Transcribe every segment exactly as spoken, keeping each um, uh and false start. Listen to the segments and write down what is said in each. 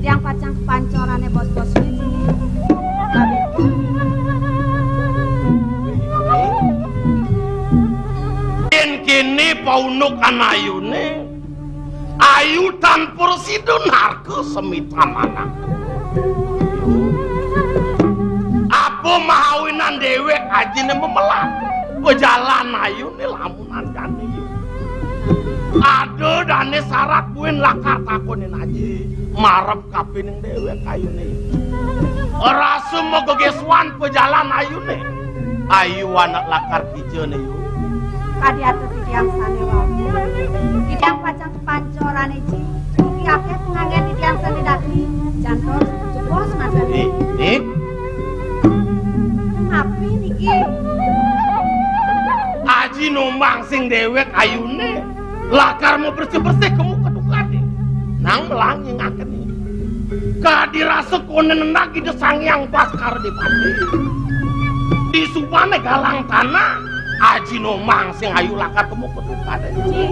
Yang pacang kepancorané bos-bos iki. Yén kéné paundukan ayuné, ayu tan prasida narka semitan anak. Apa mawinan déwék ajiné memelat? Pejalan ayuné lamun andané. Ada dané sarat buin lakar takonin aji marep kapining déwék ayuné. Rasa magegésuan pejalan ayuné. Ayu anak lakar kijané, yu. Kadi atur titiang sané wau. Titiang pacang kepancorané, Ji. Iki akéh panganggen titiang sané dadi. Jantos jebos matan. Dik, dik. Napi niki? Aji nombang sing déwék ayuné. Lakar mau bersih-bersih kemu ketukané. Nang melangi ngakeni. Kadi rasa koné nendak Ida Sang Hyang Baskara Dipati. Di subané galang tanah, aji nombang sing ayu lakar kemu ketukané. Ji,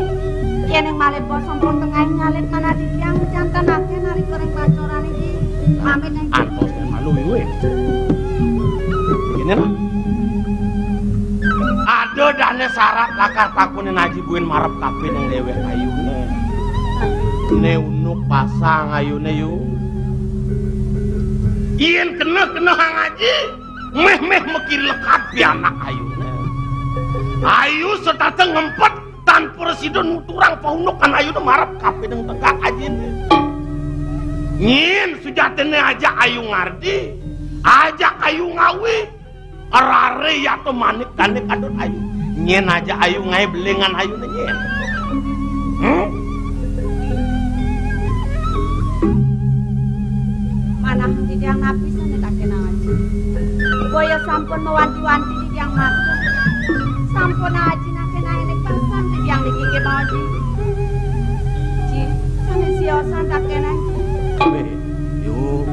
yén ing malih bos sampun tengah nyalit manah titiang, janten akéh narik goreng pancorané, Ji. Pamit, Ji. Antos malu, yu, wé. Kéné lah. Ada dané sarat lakar takonin aji buin marep kapining déwék ayuné. Né unduk pasang ayuné, yu. Yén keneh-kenehang aji, méh-méh makiré lekad pianak ayuné. Ayu setata ngempet tan prasida nuturang paundukan ayuné marep kapining tegak ajiné. Nyén sujatiné ajak ayu ngardi, ajak ayu ngawi, raré yata manik dané kadut ayu. Nyén ajak ayu ngaé belingan ayuné nyén. Hmm? Manah titiang napi sané takénang aji. Boya sampun mawanti-wanti titiang matur. Sampun aji napi naéné pesan titiang niki nggih, Pak Aji. Ji, sané siosan takénang, Ji. Wéh, yu.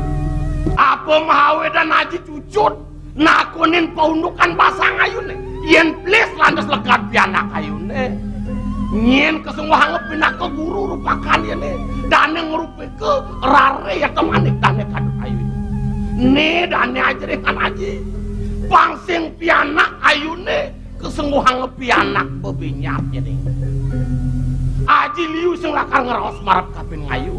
Apa mawinan aji cucut nakonin paundukan basang ayuné? Yén plis lantas lekad pianak ayuné. Nyén kasengguhanga pinaka guru rupakan yéné. Dané ngrupika raré yata manik dané kadut ayu. Né dané ajrihan aji. Pang sing pianak ayuné kasengguhanga pianak bebinjat yéné. Aji liu sing lakar ngraos marep kapining ayu.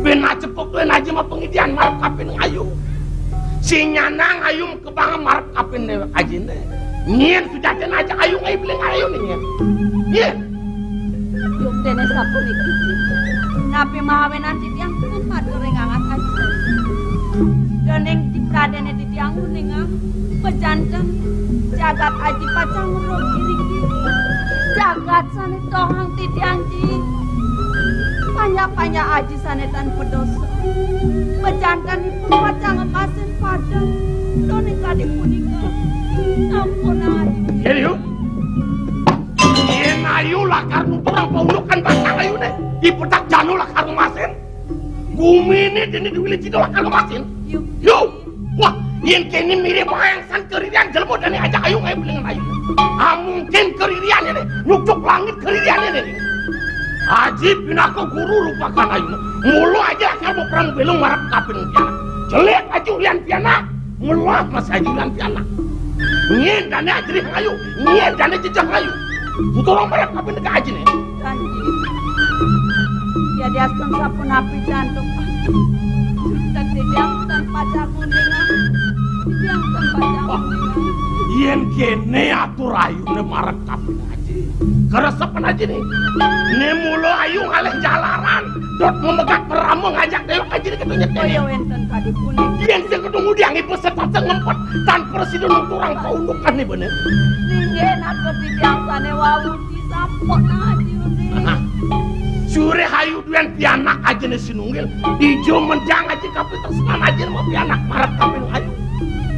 Bén acepuk tuwin aji mapangidian marep kapining ayu. Sing nyanang ayu kebang marep kapining déwék ajiné. Nyén sujatiné ajak ayu ngaé belingan ayuné nyén. Nyén. Yuktiné sapuniki, Ji. Napi mawinan titiang pun matur ring angat aji. Déning dipradéné titiang uningang, pejanten jagat aji pacang ngrugi niki. Jagat sané tohang titiang, Ji. Panjak-panjak aji sané tan padosa. Pejantenipun pacang ngemasin padang. Déning kadi punika, sampun aji. Yén yu, yén ayu lakar nuturang paundukan basang ayuné, dipetak janu lakar ngemasin. Guminé déné diwilih cita lakar ngemasin. Yu. Yu. Wah, yén kéné mirip maengsan karirian jelema dané ajak ayu ngaé belingan ayu. Amungkin karirian ini, nyucuk langit karirian ini. Aji pinaka guru rupakan ayu. Mula aji lakar mau perang belung marep kapining pianak. Jelek aji ulian pianak, melah masih aji ulian pianak. Nyén dané ajrih ayu, nyén dané jejeh ayu. Putu orang marep kapining ka ajiné. Kanji. Yadiastun sapunapi jantuk. Tetiang tan pacang uningang. Tetiang tan pacang uningang. Yén kéné atur ayuné marep kapining aji. Keresepan aji né. Né mula ayu ngalih jalaran. Dot memegat perama ngajak déwék aji né ketu nyet. Oh, ya wénten kadi punika. Yén sing ketu ngudiang ibu setata ngempet tan prasida nuturang paundukan né bener. Linggih napa titiang sané wau. Sampun aji uning. Surih ayu duén pianak ajiné sinunggil. Ijo menjang aji kapitresnan ajiné mau pianak marep kapining ayu.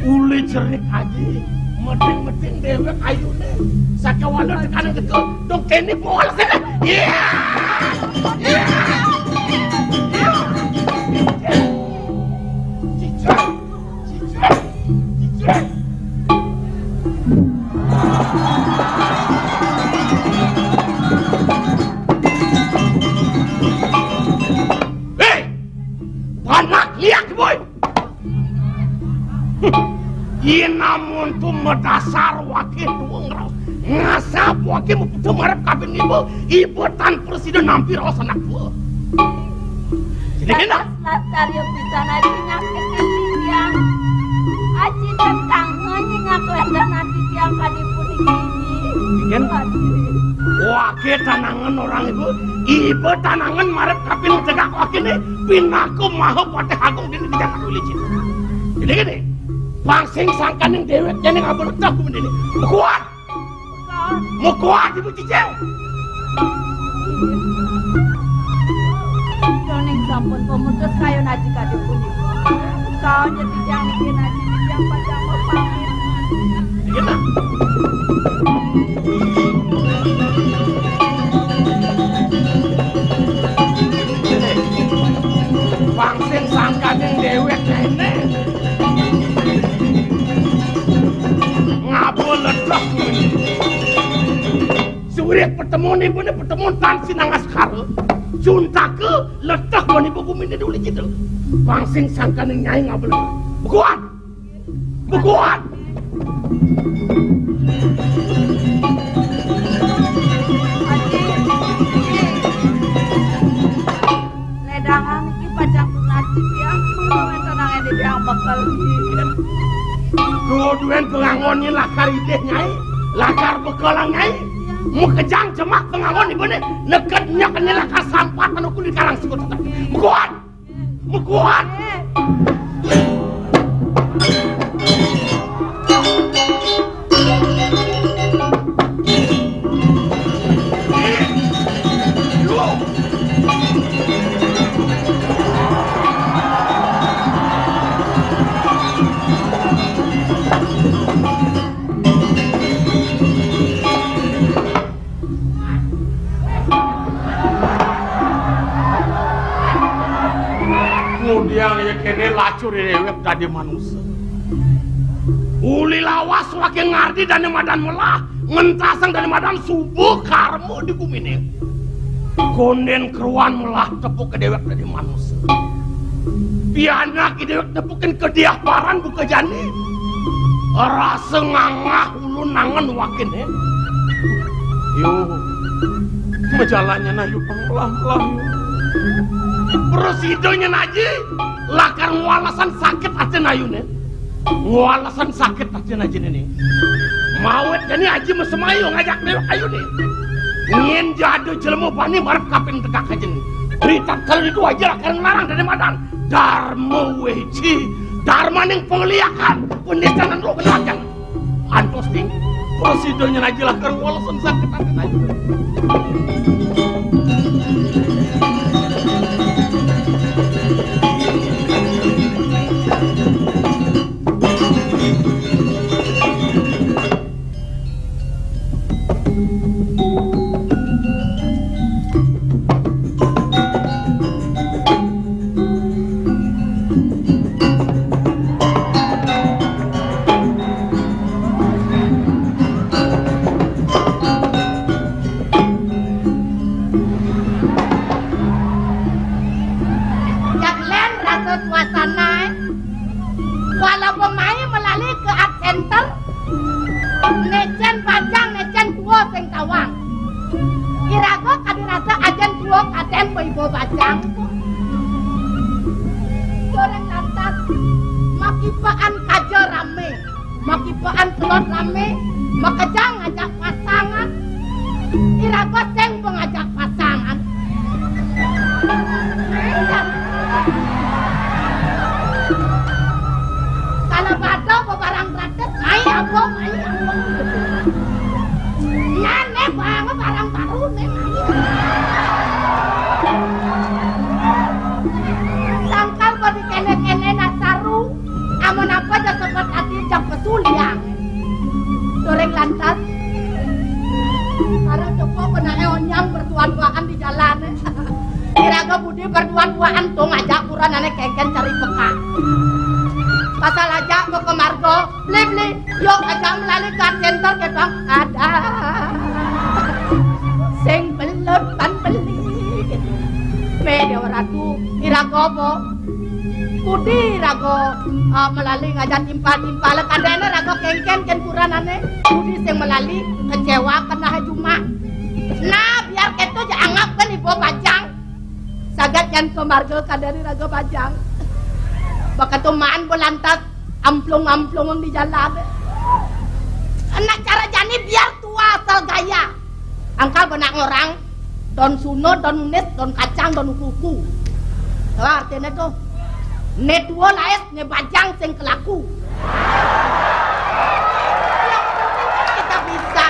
Uli cerik aji. Meding-meding déwék ayuné. Sakewala tekaning gede. Dong kéné pol sih. Iya. Iya. Iya. Cicak. Cicak. Cicak. Hei! Panak Inamun tu madasar wake tuung raos. Ngasap wake mapeda marep kaping iba, iba tan prasida nampi raos anak tua. Jadi kena. Lastarya pisan Aji nyakitin titiang. Aji tetangen nyingak ledan ati tiang kadi puniki. Ingin? Aji. Wake tanangan orang ibu, iba tanangan marep kaping tegak wakene pinaka maha patih agung dini di jagat Wilicin. Jadi gini, pangsing sangkaning dewek jane ngabeletak kumendene. Kuat! Mukuat ibu cicing. Doning sampun pemutus kayun Aji kadi punika. Kaon ya titiang niki Aji titiang pacang pamit. Gitu. Pangsing sangkaning dewek kene. Ngaba ledek. Surik petemun ibune petemun tan sinangaskara. Suntaka ledek wan ibu gumine duli kita. Pangsing sangkaning nyai ngaba ledek. Bekuan. Bekuan. Ledangan iki pacang tunas titiang, mula wénten angin titiang bekel. Duduén pangangon ni lakar idih, Nyai, lakar bekelang, Nyai. Makejang jemak pangangon ibané neked nyek ni lakar sampat anu kulit karang sikut. Kuat! Kuat! Ngudiang ya kéné lacur déwék dadi manusa. Uli lawas waké ngardi dané madan melah, ngentasang dané madan suba karma di guminé. Kondén keruan melah tepuk ka déwék dadi manusa. Pianak i déwék nepukin kediah paran buka jani. Rasa ngangah ulun nangen wakéné. Yo, majalannya nah yu pang melah-melah yu. Prasida nyén Aji lakar ngwalesan sakit atin ayuné. Ngwalesan sakit atin Aji néné. Mawit jani Aji masemayu ngajak déwék ayuné. Nyén ja ada jelema bani marep kaping tegak Aji néné. Ritatkala ditu Aji lakar nglarang dané madan Darma Weci, darmaning pangliakan, panistanan lu kenakan. Antos ting, prasida nyén Aji lakar ngwalesan sakit atin ayuné. Jak lén rasa suasana, eh. Walau pemain melalui ke art center, nécén bajang, nécén tua sing tawang. Iraga kadi rasa ajén tua kadén baiba bajang. Goréng lantas, makipaan kaja ramé. Makipaan pelot ramé, makejang ngajak pasangan. Iraga sing pangajak pasangan. Kala bada bebarang gratis, mai apa, mai apa. Nyané bawa barang baru, né, mai. Sangkal kok dikéné-kéné nasaru. Amun apa ja sepat ati jak pesuliang. Goréng lantas. Sekarang coba benaé onyang berduaan-duaan di jalan. Iraga budi berduaan-duaan tuh ngajak buron ané kéngkén cari peka. Pasal ajak ke marga, beli-beli, yuk ajak melalui art center ke bang. Ada. Sing belut pan beli. Mé Déwa Ratu, iraga apa? Budi raga, ah, malali ngajak timpal-timpal. Kadéna raga kéngkén kén puranané. Budi sing malali kecewa keneh jumah. Nah, biar kéto ja anggap kan ibu bajang. Saget nyan ka marga kadéna raga bajang. Baka to maan ba lantas amplung-amplung di jalan. Anak cara jani biar tua asal gaya. Angkal ba nak ngorang, don suna, don unis, don kacang, don uku-uku. Apa artiné to? Né tua laés, né bajang sing kelaku. Kita bisa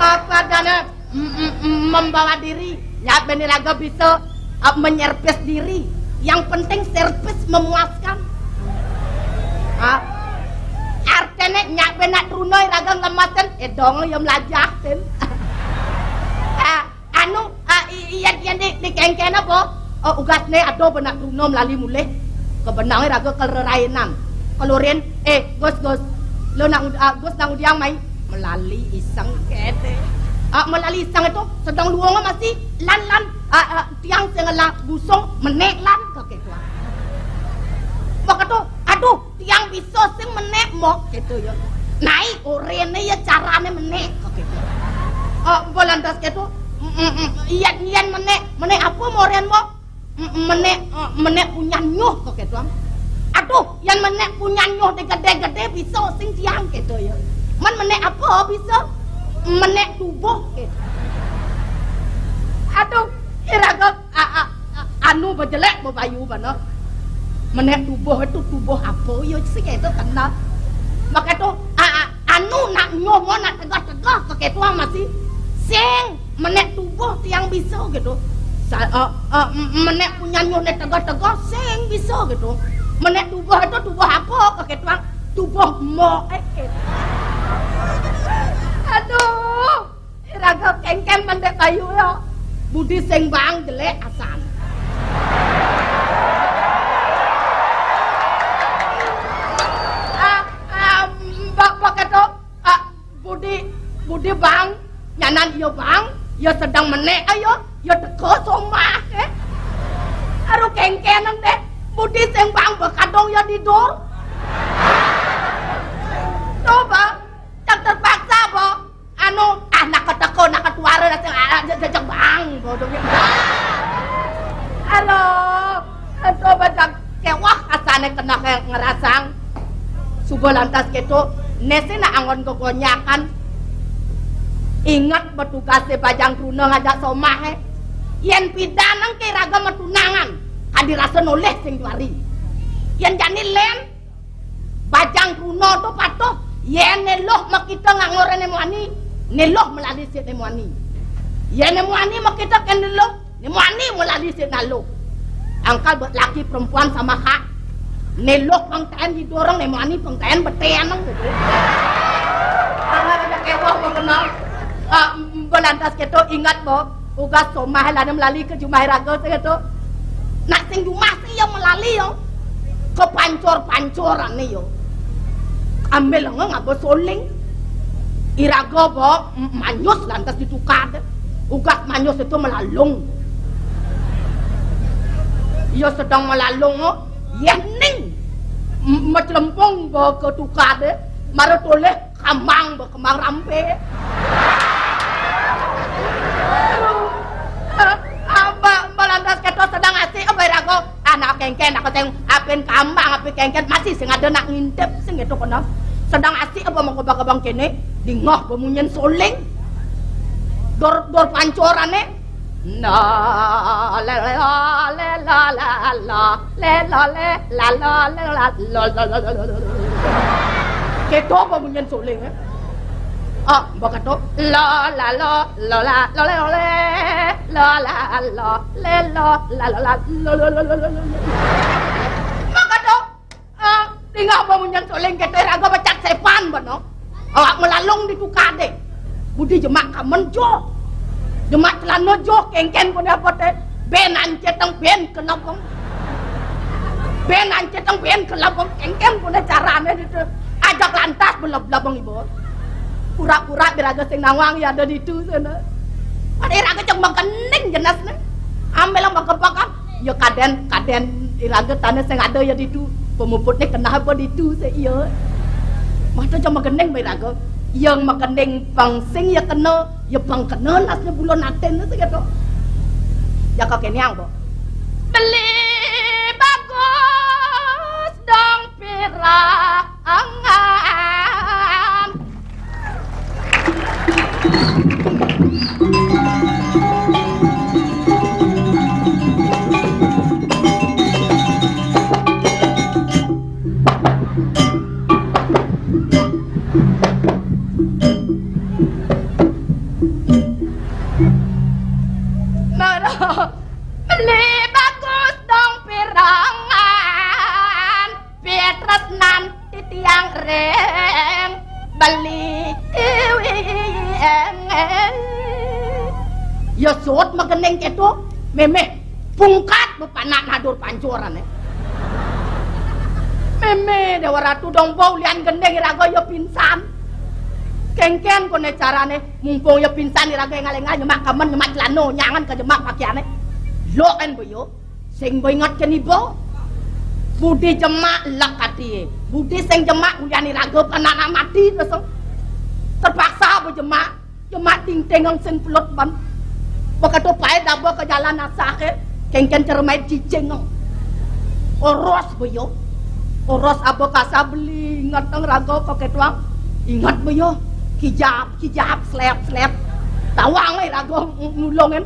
apa dana m- m- m- membawa diri, nyak bén raga bisa, uh, menyervis diri. Yang penting servis memuaskan. Ah, artiné nyak bén nak truna raga nglemasin, édong ya mlajah tin. Ah, anu, ah, i- iya iya di, di kéngkén apa? Oh, ugasné ada ba nak truna melali mulih. Kebenangé raga keleraénan. Kelurin, eh, Gus, Gus. Lo nak ud- ah, Gus nak udiang mai. Melali iseng kéto. Ah, melali iseng to sedeng luung masih lan lan, ah, ah, tiang sing ngelah busung menék lan ka kéto. Maka to, aduh, tiang bisa sing menék mok kéto ya. Nai oréné ya carané menék ka kéto. Ah, ba lantas kéto, mm, mm, mm, iya, iya menék, menék apa moh orén mok? M- menék, eh, menék punyan nyuh ka kéto. Aduh, yén menék punyan nyuh dé gedé-gedé bisa sing tiang kéto ya. Men menék apa bisa? Menék tubuh kéto. Aduh, iraga a- a- a- anu ba jelék ba bayu bana. Menék tubuh to tubuh apa ya sing kéto kenal. Maka to a- a- anu nak nyuh mo nak tegah-tegah ka kéto masih sing Menék tubuh tiang bisa kéto. Sa- eh, eh, m- menék punyan nyuh né tegah-tegah sing bisa kéto. Menék tubuh to tubuh apa ka kéto? Tubuh mok, eh, kéto. Aduh, iraga kéngkén mendek bayu ya. Budi sing bang jelék asan. Ah, ah, mbak, mbak kéto. Ah, Budi, Budi bang, nyanan iya bang, iya sedeng menék ayo, iya teka somah, eh. Aduh kéngkénang deh, Budi sing bang ba kadung iya didur. Tuh bang, cak terpaksa ba. Anu, ah nak keteka, nak ketuara, nak sing ah, je- jejeg bang, bodohnya. Aduh, aduh bajang kewah asané kena ke ngerasang. Suba lantas kéto, né sing nak anggon gegonyakan. Inget ba tugasé bajang kruna ngajak somah, eh. Yén pidan nang ké raga matunangan, kadi rasa nolih sing juari. Yén jani lén, bajang kruna to patuh, yén né luh makita nganggur né muani, né luh melali sit né muani. Yén né muani makita kén né luh, Né muani melali sit nalu. Angkal buat laki perempuan sama hak. Né luh pengtaén didorong, né muani pengtaén betéan nang gitu. Angkal ada kewah mau kenal. Ah, belantas kéto ingat bo. Ugas somah lana melali ke jumah raga sing kéto. Nak sing jumah sing ya melali ya. Kepancor-pancorané ya. Ambil lenga ngaba soling. Iraga ba m- manyus lantas ditukad. Ugas manyus itu melalung. Iya sedang melalung, oh. Yeh ning. M- Mecelempung ba ketukad. Mara toleh kambang ba kembang rampe. Amba, amba lantas keto sedang asik, amba iraga. Anak kéngkén, aku sing apin kambang, apin kéngkén, masih sing ada nak ngintip, sing gitu kena. Sedang asik apa mau kebang-kebang kéné, dingeh ba munyin soling. Dor, dor pancorané. Na, la, la, la, la, la, la, la, la, la, la, la, la, la, la, la, la, la, la. Kéto ba munyin soling, eh. Ah, ba kéto. La, la, la, la, la, la, la, la, la, la, la, la, la, la, la, la, la, la, la, la. Ba kéto. Ah, dingeh ba munyin soling kéto raga becak sepan bano. Awak melalung ditukadé. Budi jemak kamen jo. Jemak celana jo, kéngkén pun apa té. Ben anceteng ben kelabang. Ben anceteng ben kelabang, kéngkén pun carané ditu. Ajak lantas belab-labang ibu. Pura-pura biraga sing nawang ya ada ditu sana. Pada raga cek makening jenisné. Ambil yang makepakan. Ya kadén, kadén iraga tané sing ada ya ditu. Pemuputné keneh apa ditu sik ya. Mata ja magending ba iraga. Yang magending pang sing ya kena, ya pang kena nasnya bulan atin sik gitu. Ya kok kenyang, Bu. Beli bagus dong pirangan. Mara beli bagus dong pirangan. Pitrasnan titiang ring beli iwing. Ya sut magending keto, mémé pungkat bepanak nadur pancuran, eh. Mémé Déwa Ratu dong bau lian gending iraga ya pingsan. Kéngkén koné carané, mumpung ya pingsan iraga énggal-énggal nyemak kamen, nyemak celana, nyangan ka jemak pakiané. Lo kan boyo. Sing ba inget kén iba. Budi jemak lek ati. Budi sing jemak ulian iraga panana mati terus. Terpaksa ba jemak. Jemak tingting sing pelut ban. Beketo paé daba ka jalan asah ké. Kéngkén cermai cicing. Oros ba ya. Oros aba kasa beli inget nang raga ka ketuang. Inget ba ya. Kijap, kijap, slep, slep. Tawang iraga ng-, nulungin.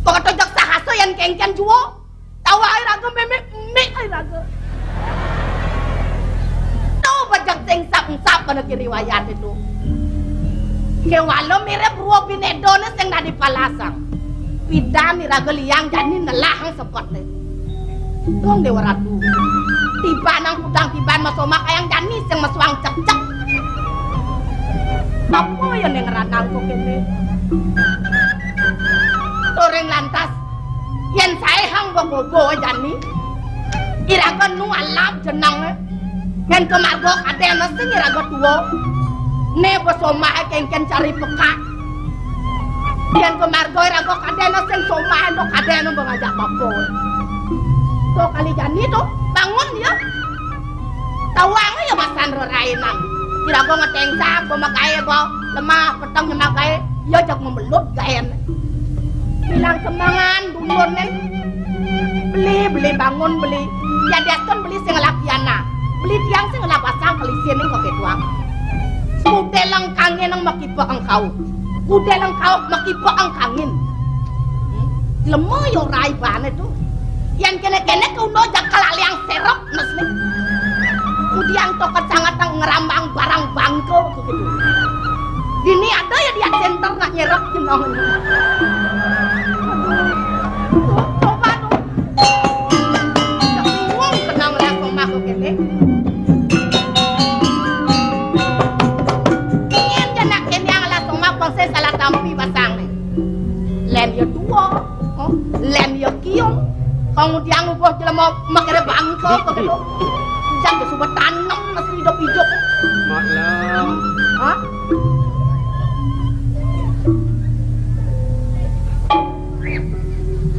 Beketo jak sahasa yén kéngkén jua. Tawa ai raga mémé, mik ai raga. Tuh bajak sing sap-sap kana ki riwayat itu. Kéwala mirip rua binédané sing dadi palasang. Pidan iraga liang jani nelahang sepeté. Dong Déwa Ratu. Tiba nang kudang tiban masomak ayang jani sing masuang cek-cek. Apa ya ning ranang kok kéné? Turing lantas Yén saé hang begogo jani, iraga nu alap jenengé. Yén ka marga kadén sing iraga tua. Né ba somahé kéngkén cari pekak. Yén ka marga iraga kadén sing somahé nu kadén ba ngajak bapa. To kali jani to, bangun ya. Tawang ya masan rerainan. Iraga ngeteng sab ba magaé ba lemah peteng nyemak gaé. Ya jak memelut gaén. Bilang semangan dulur nen. Beli, beli bangun, beli. Ya diaskon beli sing ngelap yana. Beli tiang sing ngelap pasang kelisin ning kok ketuang. Kude lengkangin nang makipa engkau. Kude lengkau makipa engkangin. Hmm? Lemah yo rai bane tu. Yan kene-kene ke uno jakal aliang serep. Mesni. Udiang toket sangat nang ngerambang barang bangko gitu. Dini ada ya dia center nak nyerep jenong. Coba tu. Bingung kenang lah somah kok kene. Ingin je nak kene yang lah somah konsep salah tampi basang ni. Len ya tua, oh, len ya kiong. Kong udiang uboh jelema makere bangko kok gitu. Jang ke suba tanem masih hidup-hidup. Maklum. Hah?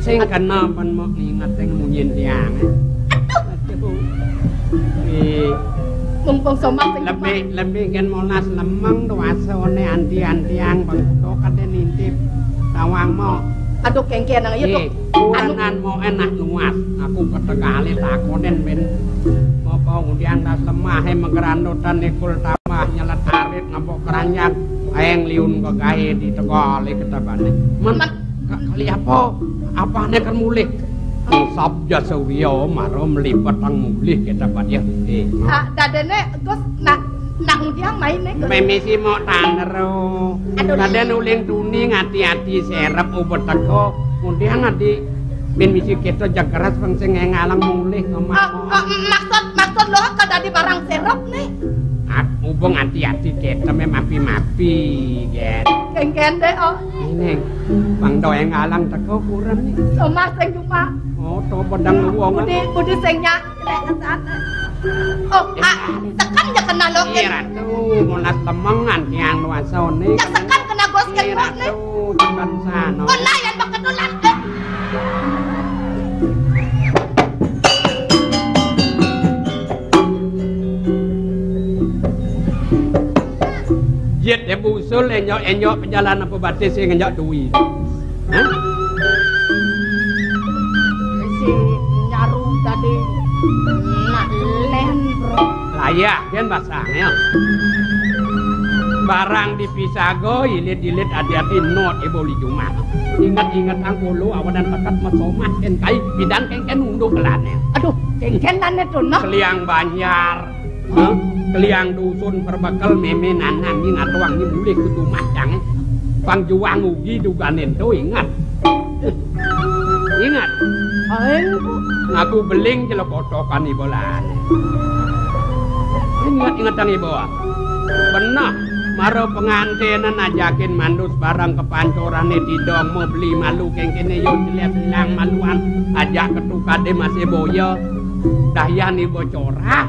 Sing kena pan mok inget sing munyin tiang. Aduh. Aduh. Eh, mumpung somah sing lebih, lebih kan molas lemeng tu asone anti-antiang bang kudo kade nintip tawang mok. Aduh kengke nang ayo tu. Anu kurangan mok enak nuas. Aku ketegali takonen ben. Apa udiang das lemah he megerandutan ikul tambah nyelet arit ngepok keranjang. Aeng liun kegahe di tegali ketabane. Men Ka-, kali apa? Apane kan mulih? Sab jasa wiya mara mlipet tang mulih ketabane ya. Eh. Ah, dadene Gus nak, nak ngudiang maine Gus. Memisi mok tanero. Aduh. Daden uling tuni ngati-ati serep ubet teko. Ngudiang adi. Min misi kita jageras pang sing ngalang mulih ngomong. Ah, ah, maksud, maksud lo ka dadi barang serep nih. Ak-, ubung ati-ati kita mem api-mapi, gen. Gen-gen deh, oh. Ini, Bang Doeng alang teko kurang nih. Somah sing cuma. Oh, to pedang wong. Budi, budi sing nyak, lek kesana. Oh, ah, tekan ya kena lo, Iya, Ratu, molas lemengan tiang nuasone. Cak tekan kena bos Iya, kena nih. Ratu, tekan sana. Kena yang beketulan, eh. Busul enjok-enjok pejalan apa batis sing enjok duwi. Hah? Sing nyaru tadi nak len, Bro. Layah kan basang ya. Barang dipisago, ilit-ilit hati-hati not ibu li jumah. Ingat-ingat angkolo awanan pakat masomah kan kai bidan kengken unduk kelane. Aduh, kengken nane tu, nah. Keliang Banjar. Hah? Keliang dusun perbekel meme nanam ni ngatuang ni mulih ke rumah cang. Pang juang ugi duganin tu ingat. Ingat. Aeng, Bu. Ngaku beling jelo kotokan ibolan. Ingat-ingat tang ibo. Benah. Maro pengantinan ajakin mandus barang kepancorane tidong mau beli malu kengkene yo jelas hilang maluan ajak ketukade masih boya. Dahyan ibo corah.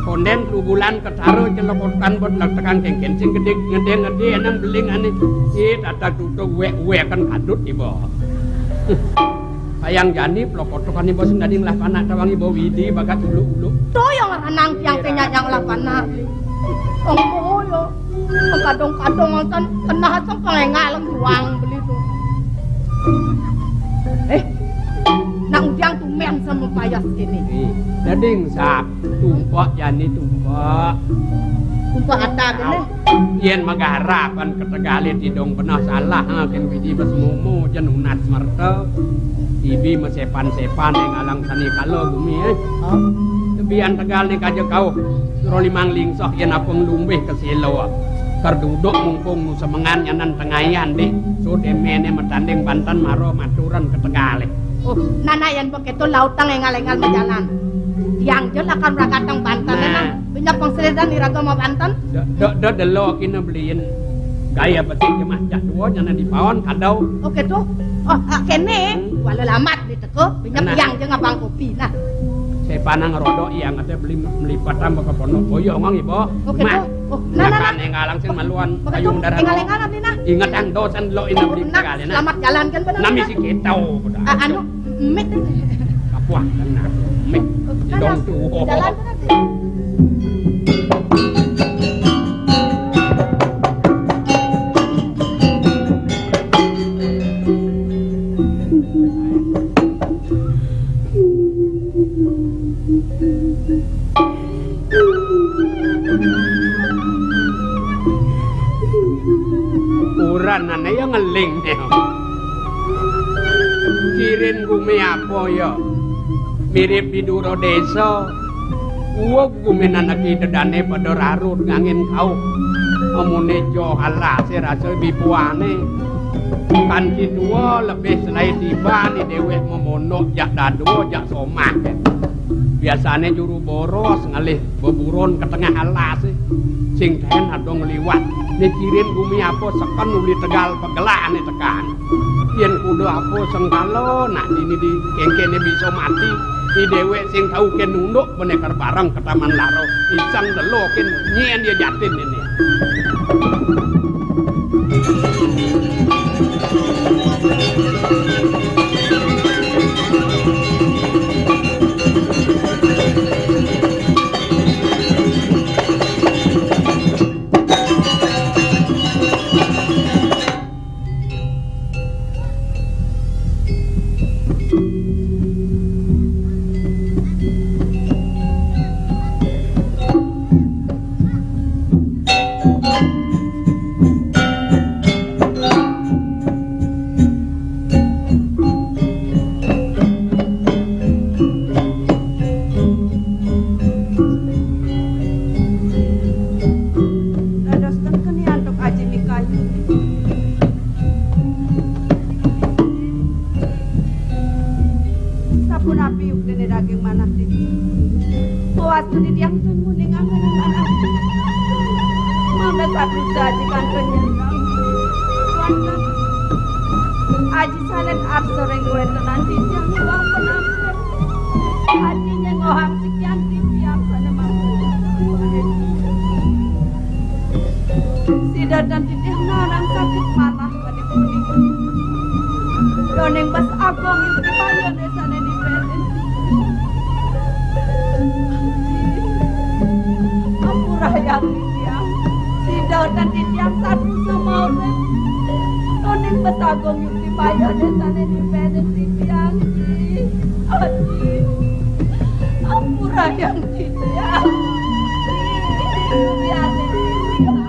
Konden bulan ketaro celokokan bot lek tekan kengken sing gede-gede ngede enam beling ane. Ih, tata tutuk wek-wek kan kadut ibo. Kayang jani pelokotokan ibo sing dadi ngelah panak tawang ibo widi bakat uluk-uluk. To yang ranang tiang tenya yang ngelah panak. Ongko yo. Kadong-kadong ngonten kenah asem pengengal juang beli tu. Eh, nak ujang tumen sama payas kene. Ih, dadi ngesap. Tumpek jani tumpek. Tumpek ada kene. Yen magarapan ketegale tidong benah salah, ha, ken widi besemumu jen unat merta. Ibi mesepan-sepan ing alang sani kala gumi, eh. Hah? Tebian tegal ni kaja kauh. Suro limang lingsoh yen apung lumbih ke silo. Kerduduk mumpung nu semengan nyanan tengayan dih. Sud emene metanding banten maro maturan ketegale. Oh, nana yen begitu lautang engal-engal majalan. Tiang je lakar meragatang banten. Nah. Nang. Punya pengseredan iraga mau banten. Dok, dok, dok, delo kina beliin. Gaya betik jemah jak dua nyana di paon kadau. Oke tuh. Oh, ah, kene. Hmm. Walau lamat di teko, punya. Nah. Tiang je ngabang kopi nah. Saya panang rodok iya ngate beli melipatan baka pondok boyong ang ibo. Oke tuh. Oh, nah, nah, nah. Engal langsung maluan. Oke tuh. Payung darah. Engal-engal abdi nah. Ingat ang dosen lo ina beli. Oh, nah, kali nah. Selamat jalan kan benar. Nami si kita. Ah, anu, Mik. Kapuah kena. Mik. Dong tuh. Jalan terus. Uranane ya ngeling ne. Kirin gumi apa ya? Mirip di dura desa. Uwug guminan aki dedane pada rarut ngangin kauh. Amune jo alase rasa bibuane. Kanci tua lebih selai tiba ni dewek memondok jak dadua jak somah. Biasane juru boros ngalih beburon ke tengah alas, eh. Sing ten ada ngeliwat. Ni kirin gumi apa seken uli tegal pegelah ni tekan. Yen kuda apa sengkala nak dini di kengkene bisa mati. Ni dewek sing tau ken nunduk benekar bareng ke taman laro. Isang delo ken nyen dia jatin ini. Dados ten kenian dok Aji Mikayu. Sapunapi yuk dene daging manah titiang. Pawastu titiang ten nguningang dene manah. Mangda satu saji kanten nyendang. Aji salet arsa ring kuetenan titiang iwang penampil. Aji nyengohang sikian titiang sane mangsa. Sida dan titiang narang sakit manah. Doning bas agung yukti payon desane di Belen. Ampura yang titiang. Sida Kanthi tiyang saterusna maurip, toning masagung yukti bayane sane nipenin titiang, Ji. Aji, ampurayang titiang. Ji, suryaning titiang.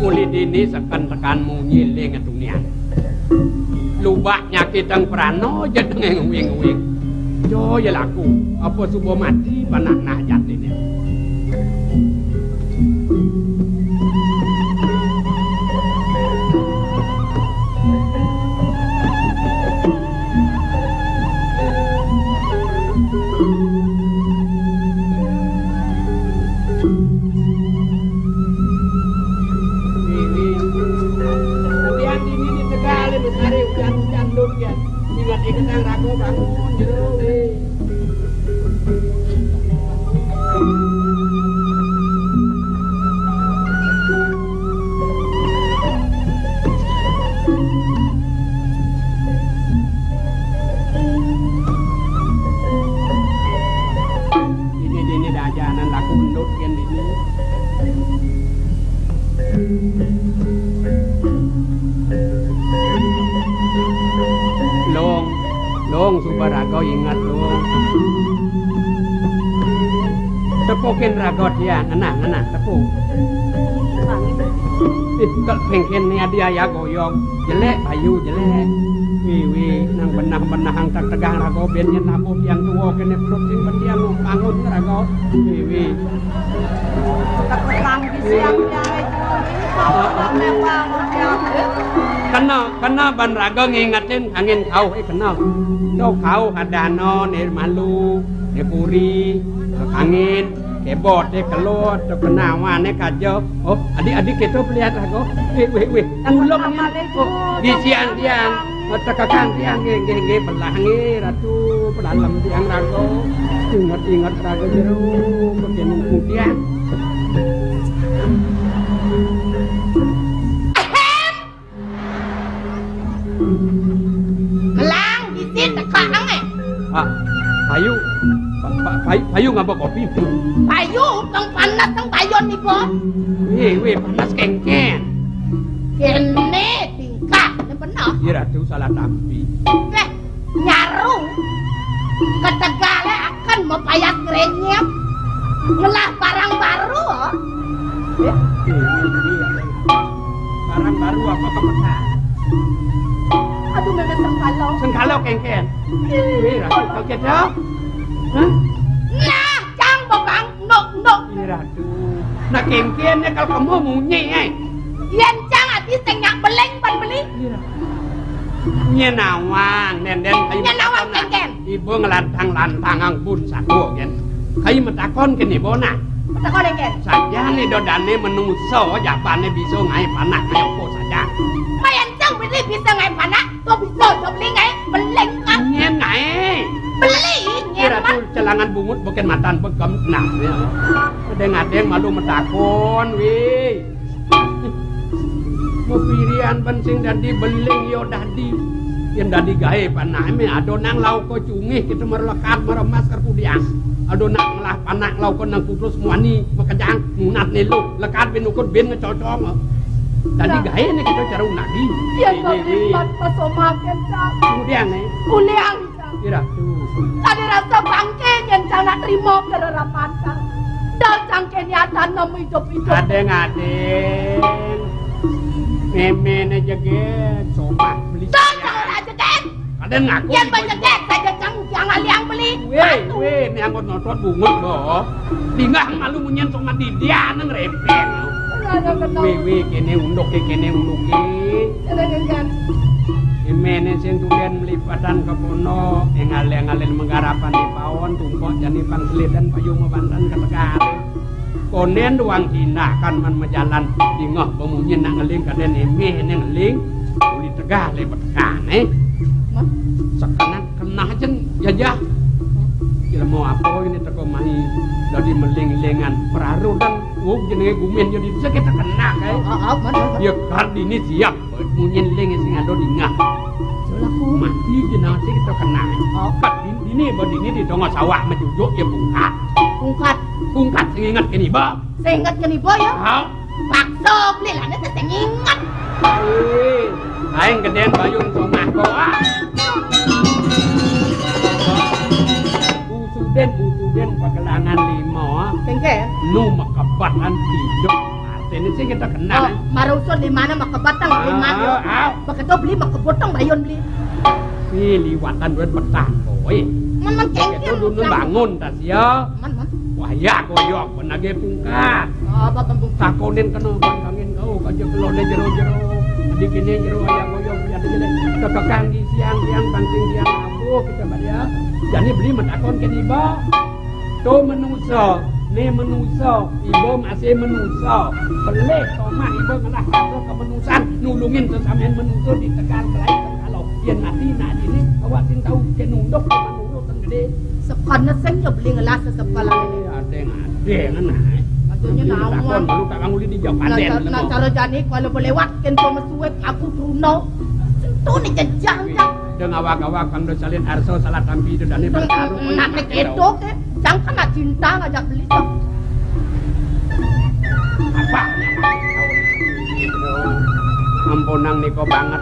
Uli dini seken tekan munyi ling tunian. Lubak nyakitang prana ja dengeng uing-uing. Jo ya laku, apa suba mati panak nah jatine. Ini, ini. Kemudian ini di Tegal, ini besar, hujan-hujan, duk, ya. Ingat-ingat yang ragu, bangun, jero, eh. Dini, dini, dajanan laku endut yen dini. Long, long, suba raga inget, long. Tepukin raga dia, ngenah, ngenah, tepuk. Ih, kok pengken ni adi ayah goyong. Jelek, payu, jelek. Wi, wi, nang benah-benah ang tak tegang raga ben nyen nabuh tiang tua kene perut sing ben tiang bangun raga. Wi, wi. Tepukan bisiang dia, eh, Kena, kena ban raga ngingetin angin kauh, eh, kena. To kauh adana, ne malu, ne puri, angin, kebot, eh, kelot, to kena awane kaja. Oh, adik-adik kita pelihat raga. Wih, wih, wih. Ulung ni. Oh, bisian tiang. Tekekang tiang, nggih, nggih, nggih, belah nggih, Ratu, pedalem tiang raga. Inget-inget raga jero, bekin tiang. Ahem. Ngelang, gisin, tekak nang, eh. Ah, payu. Pa-, pa-, payu, payu ngaba kopi? Payu, kang panas, kang payon niku. Weh, weh, panas kengken. Kene tingkah, ne bener. Iya, Ratu, salah tampi. Weh, nyaru. Ketegale akan mapayas ngrenyep. Ngelah barang baru, oh. Eh? Barang baru apa kepesan? Aduh, meme sengkalo. Sengkalo kengken. Weh, Ratu, kaget ya? Hah? Nah, cang bebang, nok, nok. Iya, Ratu. Nah, kengken ne kalau kamu munyi, eh. Yen cang ati sing nyak beling pan beli. Iya. Nyen nawang, den, den, kai. Nyen nawang, matakon, nah. Kengken. Ibu ngelantang-lantangang pun saku, gen. Kai matakon ken ibu, nah. Matakon, gen. Sajane dodane menungso, japane bisa ngae panak, ngae apa saja. Mayan cang beli bisa ngae panak, to bisa aja beli ngae beling, kan? Nyen ngae. Beli, nyen, kira man. Tuh celangan bungut bukan matan begem, nah, ya. Adeng-adeng malu matakon, weh. Mapirian ben sing dadi beling ya dadi. Yen dadi gae panake ada nang lauka cungih kita merlekat meremas kerpudian. Ada nang ngelah panak lauka nang kutus muani makejang ngunat nelo lekat bin ukut bin ngecocong. Dadi gae ne kita cara unadi. Yen mapirian pasomaken, Cak. Kemudian, eh. Uliang. Ira tuh. Tadi rasa bangke nyen cang nak trimo kererapan cang. Dal cang keniatan nemu idup-idup. Adeng-adeng. Memene jeget, somah beli. Dal cang ora jeget. Adeng ngaku. Yen ibu, ibu. Jeget saja cang ukiang aliang beli. Weh, weh, ini anggot notot bungut, boh. Tinggal malu munyen somah didian ngrepeng. Wih, wih, kene unduk, kene unduk. Imene sing tulen melipatan ke pondok, engal-engalin menggarapan di pawon, tumpok jani pang selidan payu mabanten ke Tegal. Konen doang tindakan man majalan, dingeh bemunyi nak ngeling, kaden emeh ne ngeling, uli Tegal le betekan, eh. Kenah, kenah jen jajah. Ilmu apa ini teko mai dadi meling-lingan praro dan wong jenenge gumin jadi bisa kita kenah kae. Ah, ah, man, man. Ya kardini siap munyin ling sing ada dingah. Mati jeneng sing kita kenah. Oh. Kardini badine di tengah sawah mejujuk ya pungkat. Pungkat. Pungkat sing inget kene ba. Sing inget kene ba ya. Ha? Paksa beli lah nek sing inget. Eh, aing gedén bayun somah kok. Ah. Usudén, usudén pagelangan lima. Kengken. Nu makebatan hidup. Artine sing kita kenal. Oh, marusud limane makebatan lima. Ah, ah. Begitu beli makebotong bayun beli. Si liwatan duit petang kowe. Men men kengken. Itu dulu bangun tas ya. Man, man. Wah, ya koyok penage pungkat. Apa pembungkat? Takonin kena bangkangin kau kaja kelone jero-jero. Dikene jero ayah koyok ya dikene. Kekekang di siang-siang bangking siang aku kita balik ya. Jani beli metakon ke iba. To menusa, ne menusa, iba masih menusa. Pelih tomah iba ngelah kata kemenusan nulungin sesamen menusa di tegal belai kalau yen mati nak dini awak sing tahu ke nunduk ke menurut gede. Sekana sing ya beli ngelah sesepalan ini. Adeng-adeng nah. Maksudnya nawan. Lu tak nguli di jauh paden. Nah, cara jani kalau berlewat kento mesuwe aku truno. Sentuh ni jejang kan. Deng awak-awak kang do salin arso salah tampi itu dani bertaruh. Nak nek itu ke, jangka nak cinta ngajak beli. Apa? Ampunang niko banget.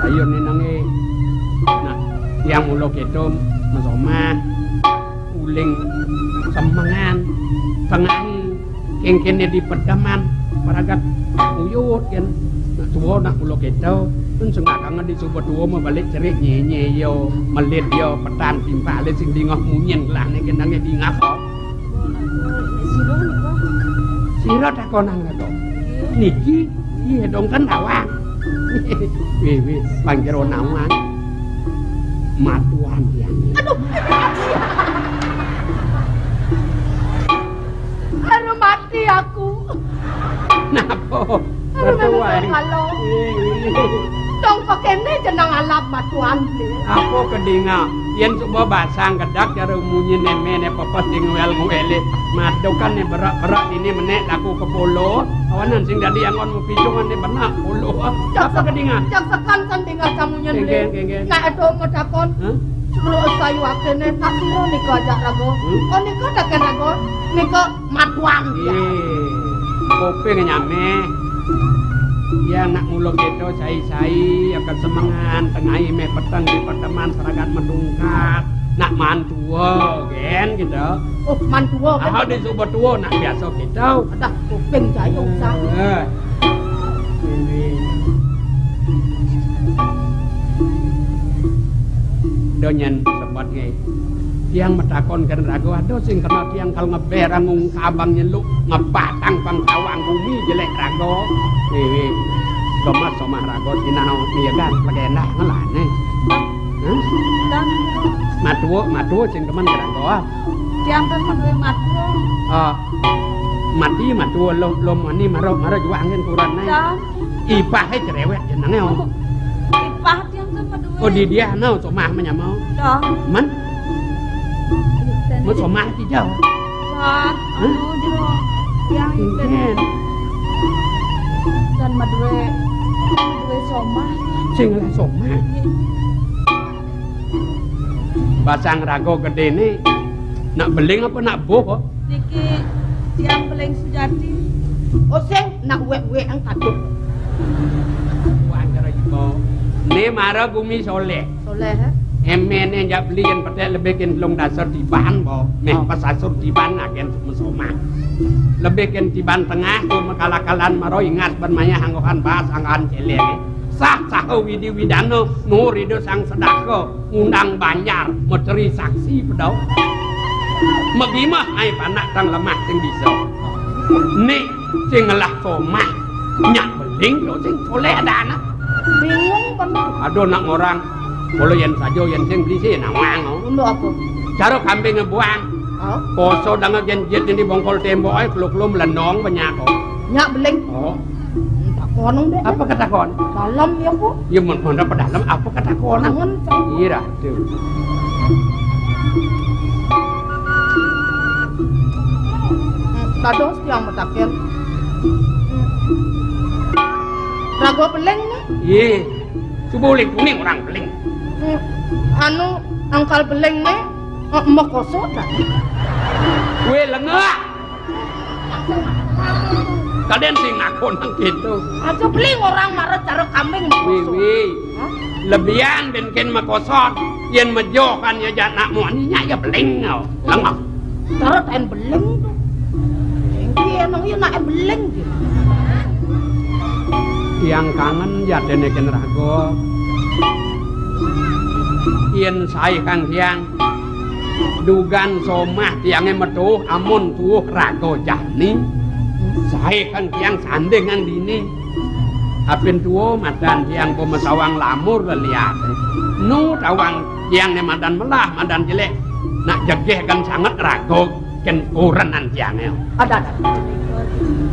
Ayo ninangi. Nah, yang mulo keto mesomah. Uling semengan tengahi kengkene di pedeman paragat uyut kan. Nak tua nak pulo kita pun sengakanga di suba tua mau balik cerik nyenye yo melit yo petan timpale sing dingah munyin lah nek kendange dingah kok. Sira takonang lho. Niki iya dong kan tawang. Wiwi panjero nawang. Matuan tiang. Aduh. Aduh mati aku. Napa? Aduh memang kalau. Dong pakene jeneng alap matuan. Apa kedinga? Yen suba basang kedak cara munyi nemene pepes di ngwel-ngwele. Madukan ne berak-berak ini menek laku kepolo. Awanan sing dadi angon mupicungan ne benak polo. Apa kedinga? Cak sekan kan dengar kamunya beli. Kengkeng, kengkeng. Nak ada mau takon. Hah? Suruh sayu akene tak sira nika ajak raga. Hmm? Oh nika tak kena raga. Nika matuan. Iya. Koping nyame. Yang nak mulo keto sai-sai ya kesemengan tengahi meh peteng di perteman seragat medungkat. Nak mantua gen gitu. Oh, mantua kan. Ah, di suba tua nak biasa gitu. Ada kuping saya usah. Eh. Ini. Donyan sebat ngai. Tiang metakon kan raga ada sing kena tiang kal ngeber angung kabang nyeluk ngebatang pang tawang bumi jelek raga. Wiwi. Gemes somah raga sinau miyagan legenda ngelane. Hah? Dan Matua, matua sing demen raga. Tiang ten matua matua. Ah, mati matua lo lo mani maro maro juang kan kurang nae. Dan Ipahe cerewet jenenge. Oh. Ipah tiang ten matua. Oh di dia no somah menyamau. Dan Men? Men somah ti jauh. Wah, anu jero. Yang itu. Kan madue madue somah. Sing lah somah. Basang raga gedene. Nak beling apa nak boh kok? Niki tiang beling sujati. Oh sing nak uwek-uwek ang kadut. Wah cara iku. Ne mara gumi soleh. Soleh, eh? Emene jak beli yen petek lebih kin telung dasar tiban, po. Meh oh. Pas asur tiban agen mesoma. Lebih kin tiban tengah tu mekala-kalan maro ingas ban mayah anggohan bahas anggohan celeng. Sah saha widi widana nur ida sang sedaka ngundang banjar meteri saksi pedau. Megimah ai panak tang lemah sing bisa. Nek sing ngelah somah nyak beling lo sing soleh ada anak. Bingung bener. Aduh nak ngorang. Kalau yen saja yen sing beli sih nawang. Untuk apa? Cara kambing ngebuang. Hah? Poso danga gen jet ini bongkol tembok ai kelo-kelo melendong banyak kok. Nyak beling. Oh. Entah Kono, Mbak. Apa ketakon? Dalam ya, Bu. Ya, mun, mun apa dalam, apa ketakon? Tangan, Cak. Iya, Ratu. Hmm, dados tiang mataken. Hmm. Raga beling, nih. Iya. Coba uling kuning orang beling. Hmm. Anu, angkal beling, nih. Eh, mah kosot, dah. Weh, lengak. Kadén sing nakon nang kéto. Aja beling orang mara cara kambing. Wi, wi. Hah? Lebihan ben kén makosot. Yén mejokan ya janak muani nya ya beling. Lengah. Cara tain beling to. Engki emang ya nak beling to. Tiang kangen ya déné kén raga. Yén saé kang tiang Dugan somah tiangé metuh amun tuwuh raga jani. Saé kang tiang sandingan dini. Apin tuwa madan tiang pamasawang lamur leliaté. Nu tawang tiang né madan melah, madan cilik. Nak jegéh kan sanget raga kén kurenan tiangé. Ada, ada.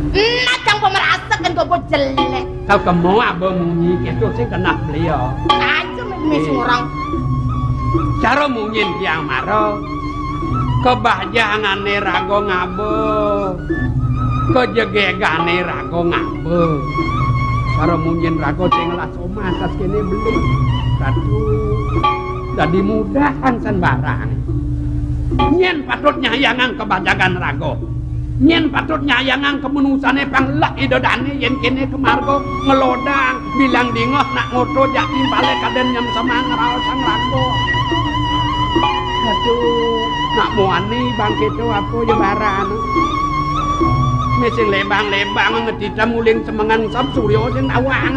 Enak cang pamerasek kén gogo jelek. Kal kemo aba munyi kéto sing kenah beliau. Aja mimi Eh. Surang. Cara munyin tiang mara. Kebahjangané raga ngaba. Kejegégané raga ngaba. Cara munyin raga sing ngelah somah tas kéné beli. Ratu. Dadi mudahan san barang. Nyén patut nyayangang kebahjagan raga. Nyén patut nyayangang kamenungsané pang lek Ida Dané yén kéné kemarga ngelodang bilang dingeh nak ngoto jak timpalé kadén nyem semang raosang raga. Aduh, nak muani bangkito apa ya baran. Mé sing lembang-lembang ngetitam uling semengan sab surya sing tawang.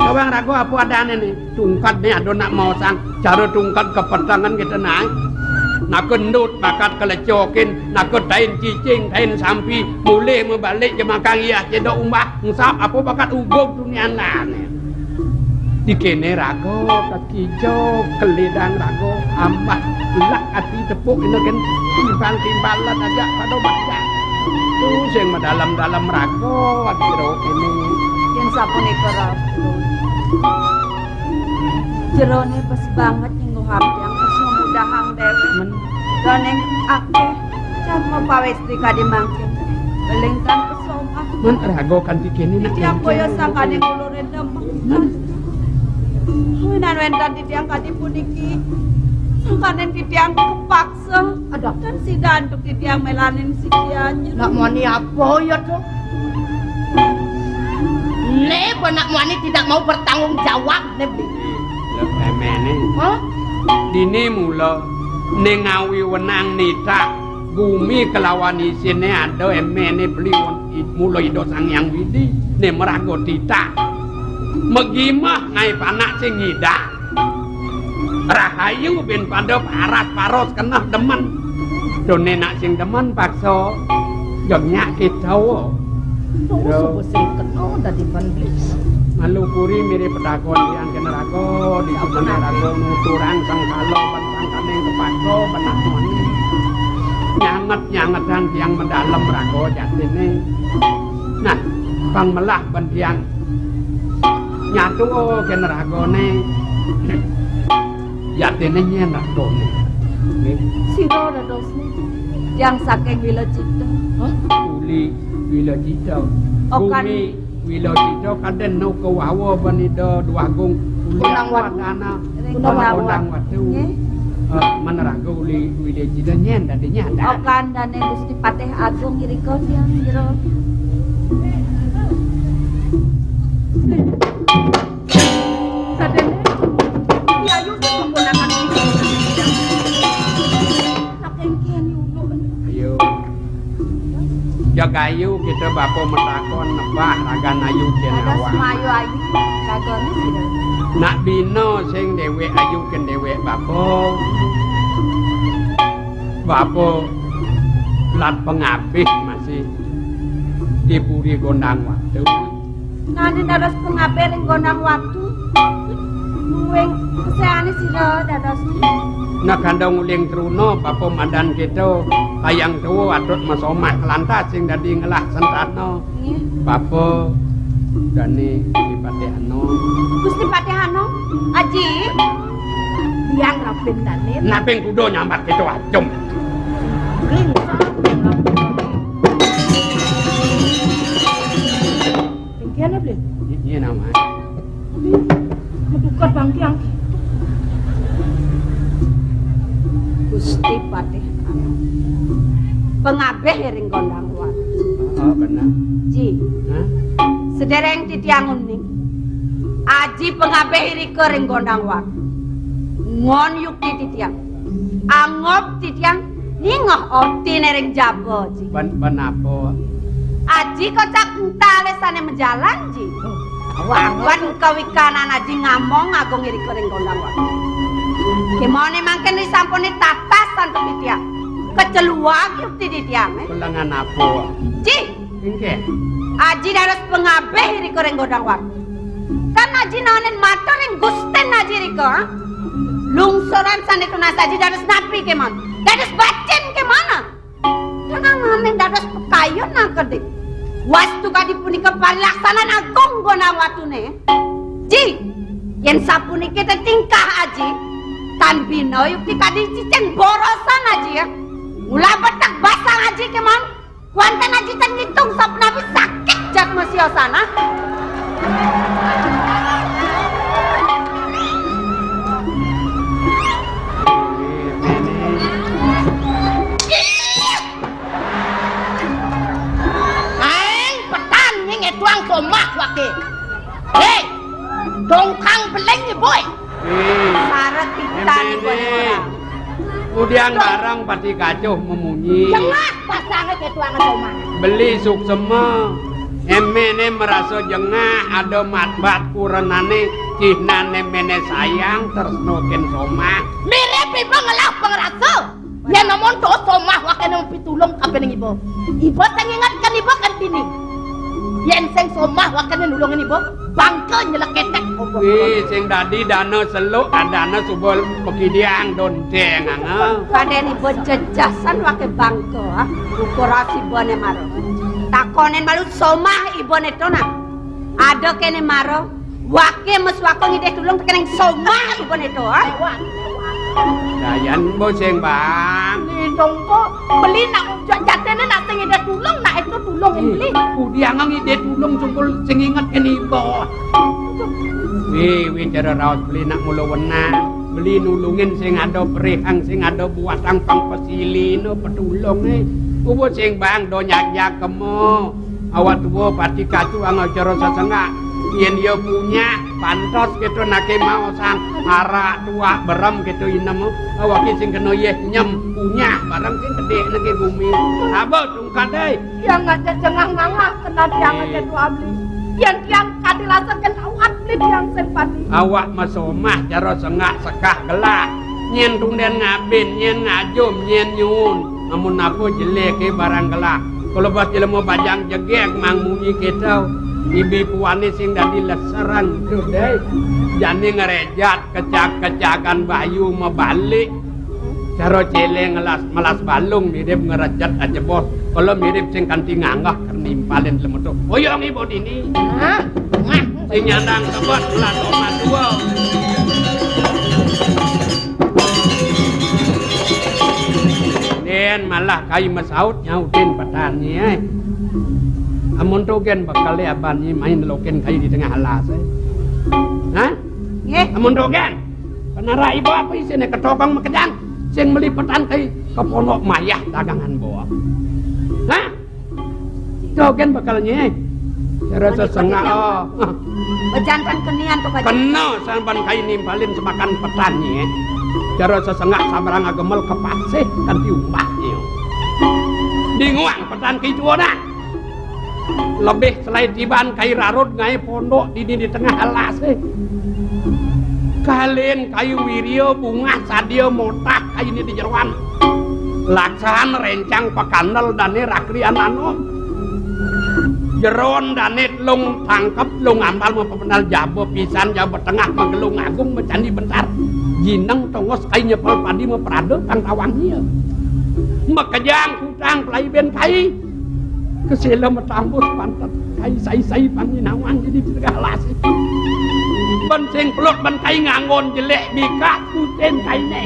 Tawang raga apa adané né? Tungkat né ada nak maosang, cara tungkat kepetengan kita naik. Nak kendut bakat kelecokin, nak tain cicing, tain sampi, mulih mebalik jemakang iya cedok umbah, ngesap apa bakat ugug dunian lané. Di kéné raga, kakijo, kelidang raga, ambah, lak ati tepuk ina kén timbang-timbalan aja pada baca. Tu sing madalem-dalem raga, ati ro kéné. Yén sapunika raga. Jeroné bes banget nyengguhang tiang terus memudahang déwék. Men. Doning akéh jan mapawis di kadi mangkin. Beling tan pesomah. Men raga kanti kéné nak Titiang boyo sangkaning uluré demen. Men. Winan wénten titiang kadi puniki. Sangkaning titiang kepaksa. Ada. Kan sida antuk titiang melanin sikian. Nak mani apa ya to? Né, nak mani tidak mau bertanggung jawab, né, Bli. Lho, éméné. Hah? Dini mula né ngawi wenang nitah gumi kelawan isiné ada éméné beli wen-, i-, mula Ida Sang Hyang Widi né meraga titah. Megimah ngaé panak sing ngidak. Rahayu bin pada paras paros keneh demen. Doné nak sing demen paksa jegék kita. Tuh, Yo. Subuh sing kena dadi ban beli. Malu puri mirip pedakon yang kena raga, di Apa sumene nanti? Raga nuturang sang kala ban sangkaning kepaksa benak moni. Nyanget-nyangetan tiang medalem raga jatine. Nah, pang melah ban tiang nyatu kena ragane. Yatine nyen ragane. Nggih. Sira dadosne yang saking Wilacita. Hah? Uli Wilacita. Okan. Bumi Wilacita kaden no kawawa ban Ida Dwagung. Uli Gunang Watu. Wadana. Ring Gunang Gunang Watu. Watu. Nggih. Eh, maneraga uli Wilacita nyen dadi nyata. Okan dane Gusti Patih Agung irika tiang jero. Sadene, yayu sing menggunakan pisau. Saking kian yulu. Ayo. Jagayu kita bapa metakon nebah ragan ayu jen Ada awak. Semayu ayu, ragane sira. Nak bina sing dewek ayu ken dewek bapa. Bapa lat pengabih masih di puri Gondang Watu. Nani dados pengabih ring Gondang Watu. Muing kesehane sira dados. Nak kandang uling truna bapa madan kita kayang tuwa atut masomah kelantas sing dadi ngelah sentana. Nggih. Bapa Dane Gusti Patih Anom. Gusti Patih Anom? Aji? Tiang rapin dane. Naping kuda nyambat kita ajem. Bling. Tinggian ya, Bling? Iya, nama. Medukat bangkiang. Gusti Patih Anom. Pengabeh ring Gondang Watu. Oh, benar. Ji. Hah? Sedereng titiang uning. Aji pengabeh irika ring Gondang Watu. Ngon yukti titiang. Angob titiang ningeh obtine ring jaba, Ji. Ban, ban apa? Aji kocak entale sane majalan, Ji. Wan kawikanan Aji ngamong agung irika ring Gondang Watu. Kemone mangkin risampune tatas antuk titiang. Keceluag yukti titiang, eh. Kelengan apa? Ji. Inggih. Aji dados pengabeh irika ring Gondang Watu. Kan Aji naenin matur ring Gustin Aji rika, ha? Lungsuran sane tunas Aji dados napi kemon? Dados bacin kemon, ha? Kan naenin dados pakayun nang keding. Wastu kadi punika parilaksanan agung Gondang Watune. Ji, yen sapuniki te tingkah Aji, tan bina yukti kadi cicing borosan Aji, ya. Mula betek basang Aji kemon. Kuanten Aji ten ngitung sapunapi sakit jatma siosana. Aeng petan nying etuang somah wake. Hei, dongkang beling ni, boy. Saret pitan ni, boy. Kudiang barang pati kacuh memunyi. Jengah pasange ketuangan omah. Beli suksema. Emene merasa jengah, ada matbat kurenane, cihnane mene sayang, tresno ken somah. Mirip iba ngelah pengrasa. Yen amun to somah wakene mapitulung kapining iba. Iba sing ingetken iba kan dini. Yen sing somah wakene nulungin iba, bangka nyeleketek. Wih, sing dadi dana seluk, adana suba pekidiang donteng, ah. Kadene iba jejasan wake bangka, ah. Ukur asibane mara. Takonin malu somah ibane to, nah. Ada kene mara, wake meswaka ngidih tulung tekening somah ibane to, ah. Dayan bo sing bang. Ni dong ko, beli nak jatene nak sing ngidih tulung, nak itu tulung beli. Kudiang ngidih tulung sungkul sing inget kene iba. Wih, wih, cara raos beli nak mula wenang. Beli nulungin sing ada perihang, sing ada buatang pang pesilina petulunge. Ubo sing bang do nyajak kemo. Awak tua pati kacu angacara sesengak. Yen dia punya, pantos kita nake maosan. Arak tua berem kita inem. Awake sing kena yeh nyem punya barang sing gede nake bumi. Abot Kadai. Tiang aja jengah ngangah kena tiang aja tu abli. Tiang tiang kadi rasa kena awat beli tiang sempati. Awak mesomah cara sengak sekah gelah. Nyen tunden ngabin, nyen ngajum, nyen nyuun. Amun apa jelek ke barang gelah. Kalau pas jelema bajang jegeg mang munyi kita. Ibi puane sing dadi leseran tu deh. Jani ngerejat kecak-kecakan bayu mebalik. Cara cele ngelas melas balung mirip ngerejet aja bos. Kalau mirip sing kanti nganggah kernimpalin lemetuk. Oyong ibu dini. Hah? Sing nyandang tebet melas omat dua. Nen malah kai mesaut nyautin petani eh. Amun to gen bakal aban nyi main lokin kai di tengah alas eh. Hah? Nggih. Amun to gen. Penara ibu apa isine ketokong makejang sing meli petan kai ke pondok mayah dagangan bawa. Hah? Jogen bakal nyeh. Cara sesengak oh. Bejantan kenian to kaji. Kena sampan kai nimpalin semakan petan nyeh. Cara sesengak sabrang agemel kepasih kanti umbah nyeh. Dinguang petan kituana. Lebih selain tiban kai rarud ngai pondok dini di tengah alas eh. Kalin kayu wiria bungah sadia motah kayu ni di jeroan. Laksan rencang pakandel dane rakri ananom. Jeron dane telung tangkep telung ambal mapapenal jaba pisan jaba tengah magelung agung macandi bentar. Jineng tongos kai nyepel padi maprada kang tawang nia. Makejang kutang pelai ben kai. Kesela matambus pantet kai sai-sai panginawang di tengah alas. Ban sing pelut ban kai nganggon jelek bikak kucing kaine.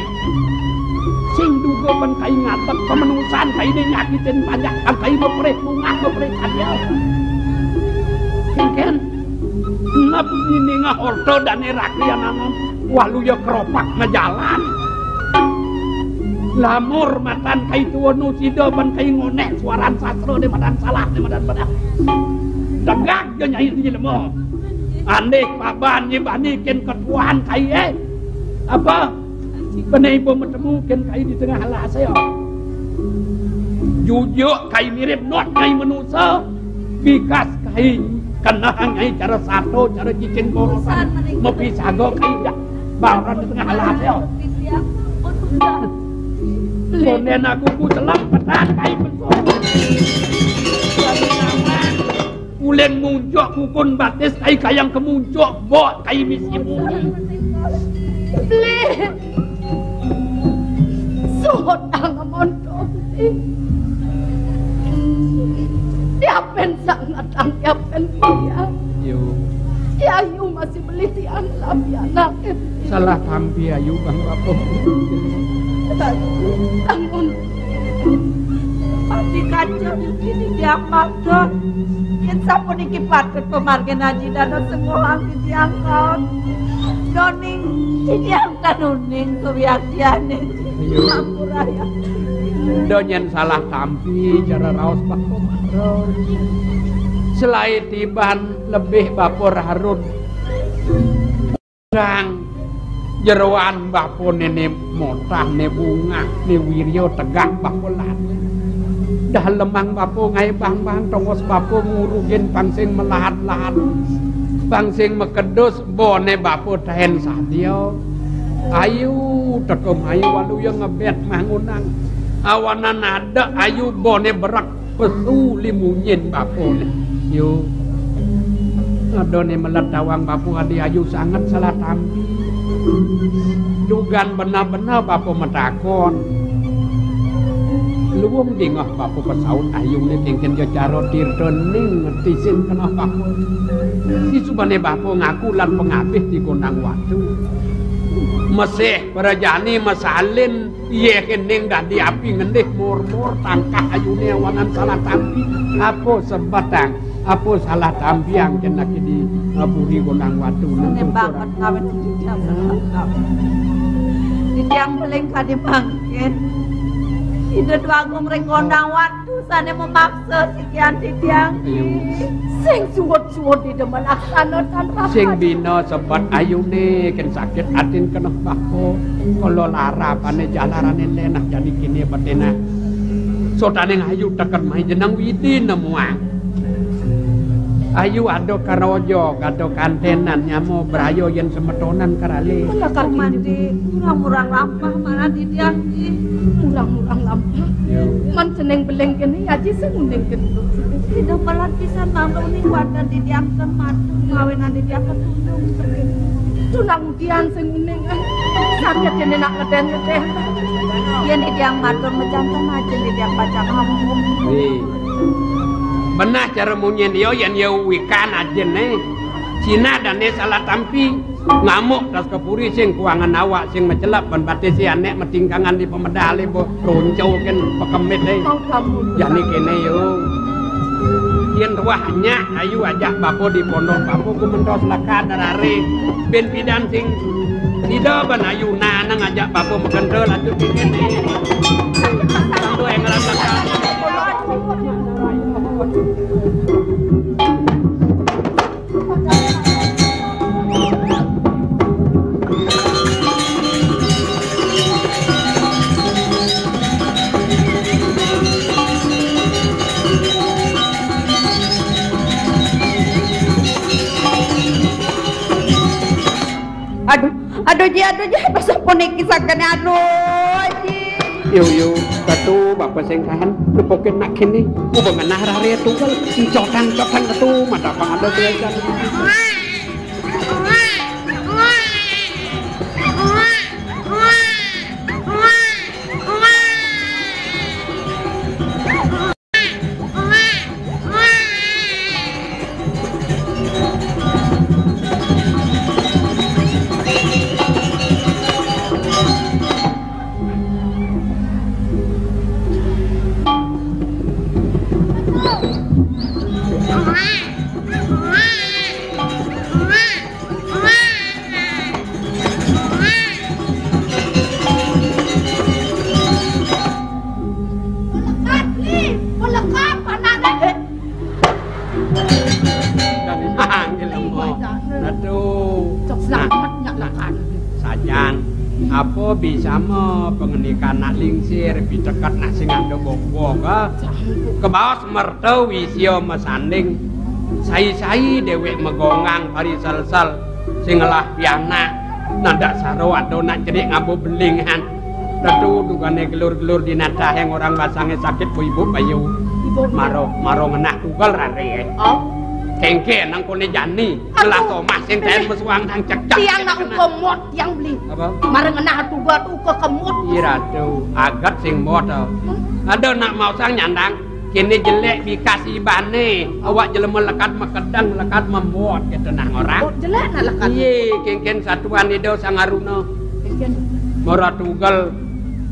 Sing duga ban kai ngadep pamenusan kaine nyakitin panjak ban kai meprih bungah meprih kadia. Kengken. Nap ini ngah orta dane rakyat anom. Waluya keropak majalan. Lamur matan kai tuwa nu sida ban kai ngonek suaran sastra de madan salah de madan benar. Tegak je nyai di lemo. Andih paban nyibani ken ketuan kai, eh. Apa? Bene ibu metemu ken kai di tengah alas ya. Jujuk kai mirip not kai manusa. Bikas kai kenehang ai cara sato, cara cicing borosan. Mepi saga kai dak baran di tengah alas ya. Konden aku ku selam petan kai pensul. Ulen muncuk kukun batis kai kayang kemuncuk bok kai misi bumi. Beli. Suhut ang montok. Tiapin sangat ang tiapin dia. Yo. Ya, ayu masih beli tiang labi anak. Salah tampi ayu bang bapak. Bangun. Pati kaca ini dia matur. Yen sampun iki patut pemargin aji dana senggohan titiang kaon. Doning titiang kanuning kewiaktiane. Iya. Ampura ya. Donyen salah tampi cara raos Bapa Marun. Selae tiban lebih Bapa Rarun. Dang jeroan bapane ne motah, ne bungah, ne wirya tegak bapa lati. Dah lemang bapa ngae bang-bang tongos bapa ngurugin pang sing melahat-lahat. Pang sing makedus bone bapa tahen sadia. Ayu tekem ayu waluya ngebet mah ngunang. Awanan ada ayu bone berek. Pesu limunyin bapune. Yo. Adone melet tawang bapu adi ayu sanget salah tampi. Dugan benar-benar bapu matakon. Luwung dingeh bapu pesaut ayune kengken ja cara tirta ning tisin keneh bapu. Disubane bapu ngaku lan pengabih di gondang watu. Mesih prajani mesalin Yeh kening dadi api ngendih mur-mur tangkah ayune awanan salah tampi. Apa sebetang? Apa salah tampiang kena kidi ngapuri gondang watu nang banget ngawen titiang. Titiang beling kadi mangkin. Ida Dwagung ring gondang watu sane memaksa sikian titiang. Ayo. Sing suwut-suwut ida melaksana tan rapat. Sing bina sebet ayune ken sakit atin keneh bapa. Kala larapane jalarane lenah jani kene betenah. Sotaning ayu teken mai jeneng Widi nemuang. Ayu ada karaja, ada kantenan nyama braya yen semetonan karale. Mula kaki mandi, murang-murang lampah malah didiang. Murang-murang lampah. Ya. Man seneng beleng kene aji sing uning kene. Ida pelat pisan mangga uning kuatan didiang ken madu mawinan didiang ketulung. Tunang udian sing uning. Sakit kene nak ngeden-ngeden. Yen didiang matur mecanten aja didiang pacang ngomong. Nih. Benah cara munyin yo yen yo wikan ajene. Cina dane salah tampi. Ngamuk tas kepuri sing kuangan awak sing mecelep ban batisi anek metingkangan di pemedale bo ronco ken pekemit e. Jani kene yo. Yen ruah nyak ayu ajak bapa di pondok bapa ku mentos leka darare ben pidan sing sida ban ayu nanang ajak bapa mekentel atu kene. Tantu engelan leka. Aduh, aduh ji, aduh ji, pasal puniki sakene, aduh ji. Yo, yo, katu bapa sing kahan nepokin nak kene. Uba ngenah rare tunggal, encotang-encotang katu, madapang ada tulisan. Melekat, Li. Melekat, panane. Angel mo. Aduh. Cok selamat nyak lekat. Sajan. Apa bisa mo pengendikan nak lingsir, piteket nak sing ada bobok, ah? Kebaos merta wisya masanding. Sai-sai dewek megonggang pari sel-sel. Sing ngelah pianak. Nadak saro ado nak cerik ngabo belingan. Tetu dugane gelur-gelur di natah yang orang basange sakit bu ibu bayu. Ibu. Maro, maro ngenah tugal rare. Oh. Kengke nang kone jani. Ngelah tomah sing taen mesuang nang cekcak. Tiang nak uka mot, tiang beli. Apa? Mara ngenah tugal tu uka kemot. Ih, ratu, agat sing mot, oh. Hmm? Ada nak mau sang nyandang. Kene jelek bikas ibane, awak jelema lekat makedeng, lekat mamot, gitu nah orang. Oh, jelek nah lekat. Iye, kengken satuan Ida Sang Aruna. Kengken. Mara tugal,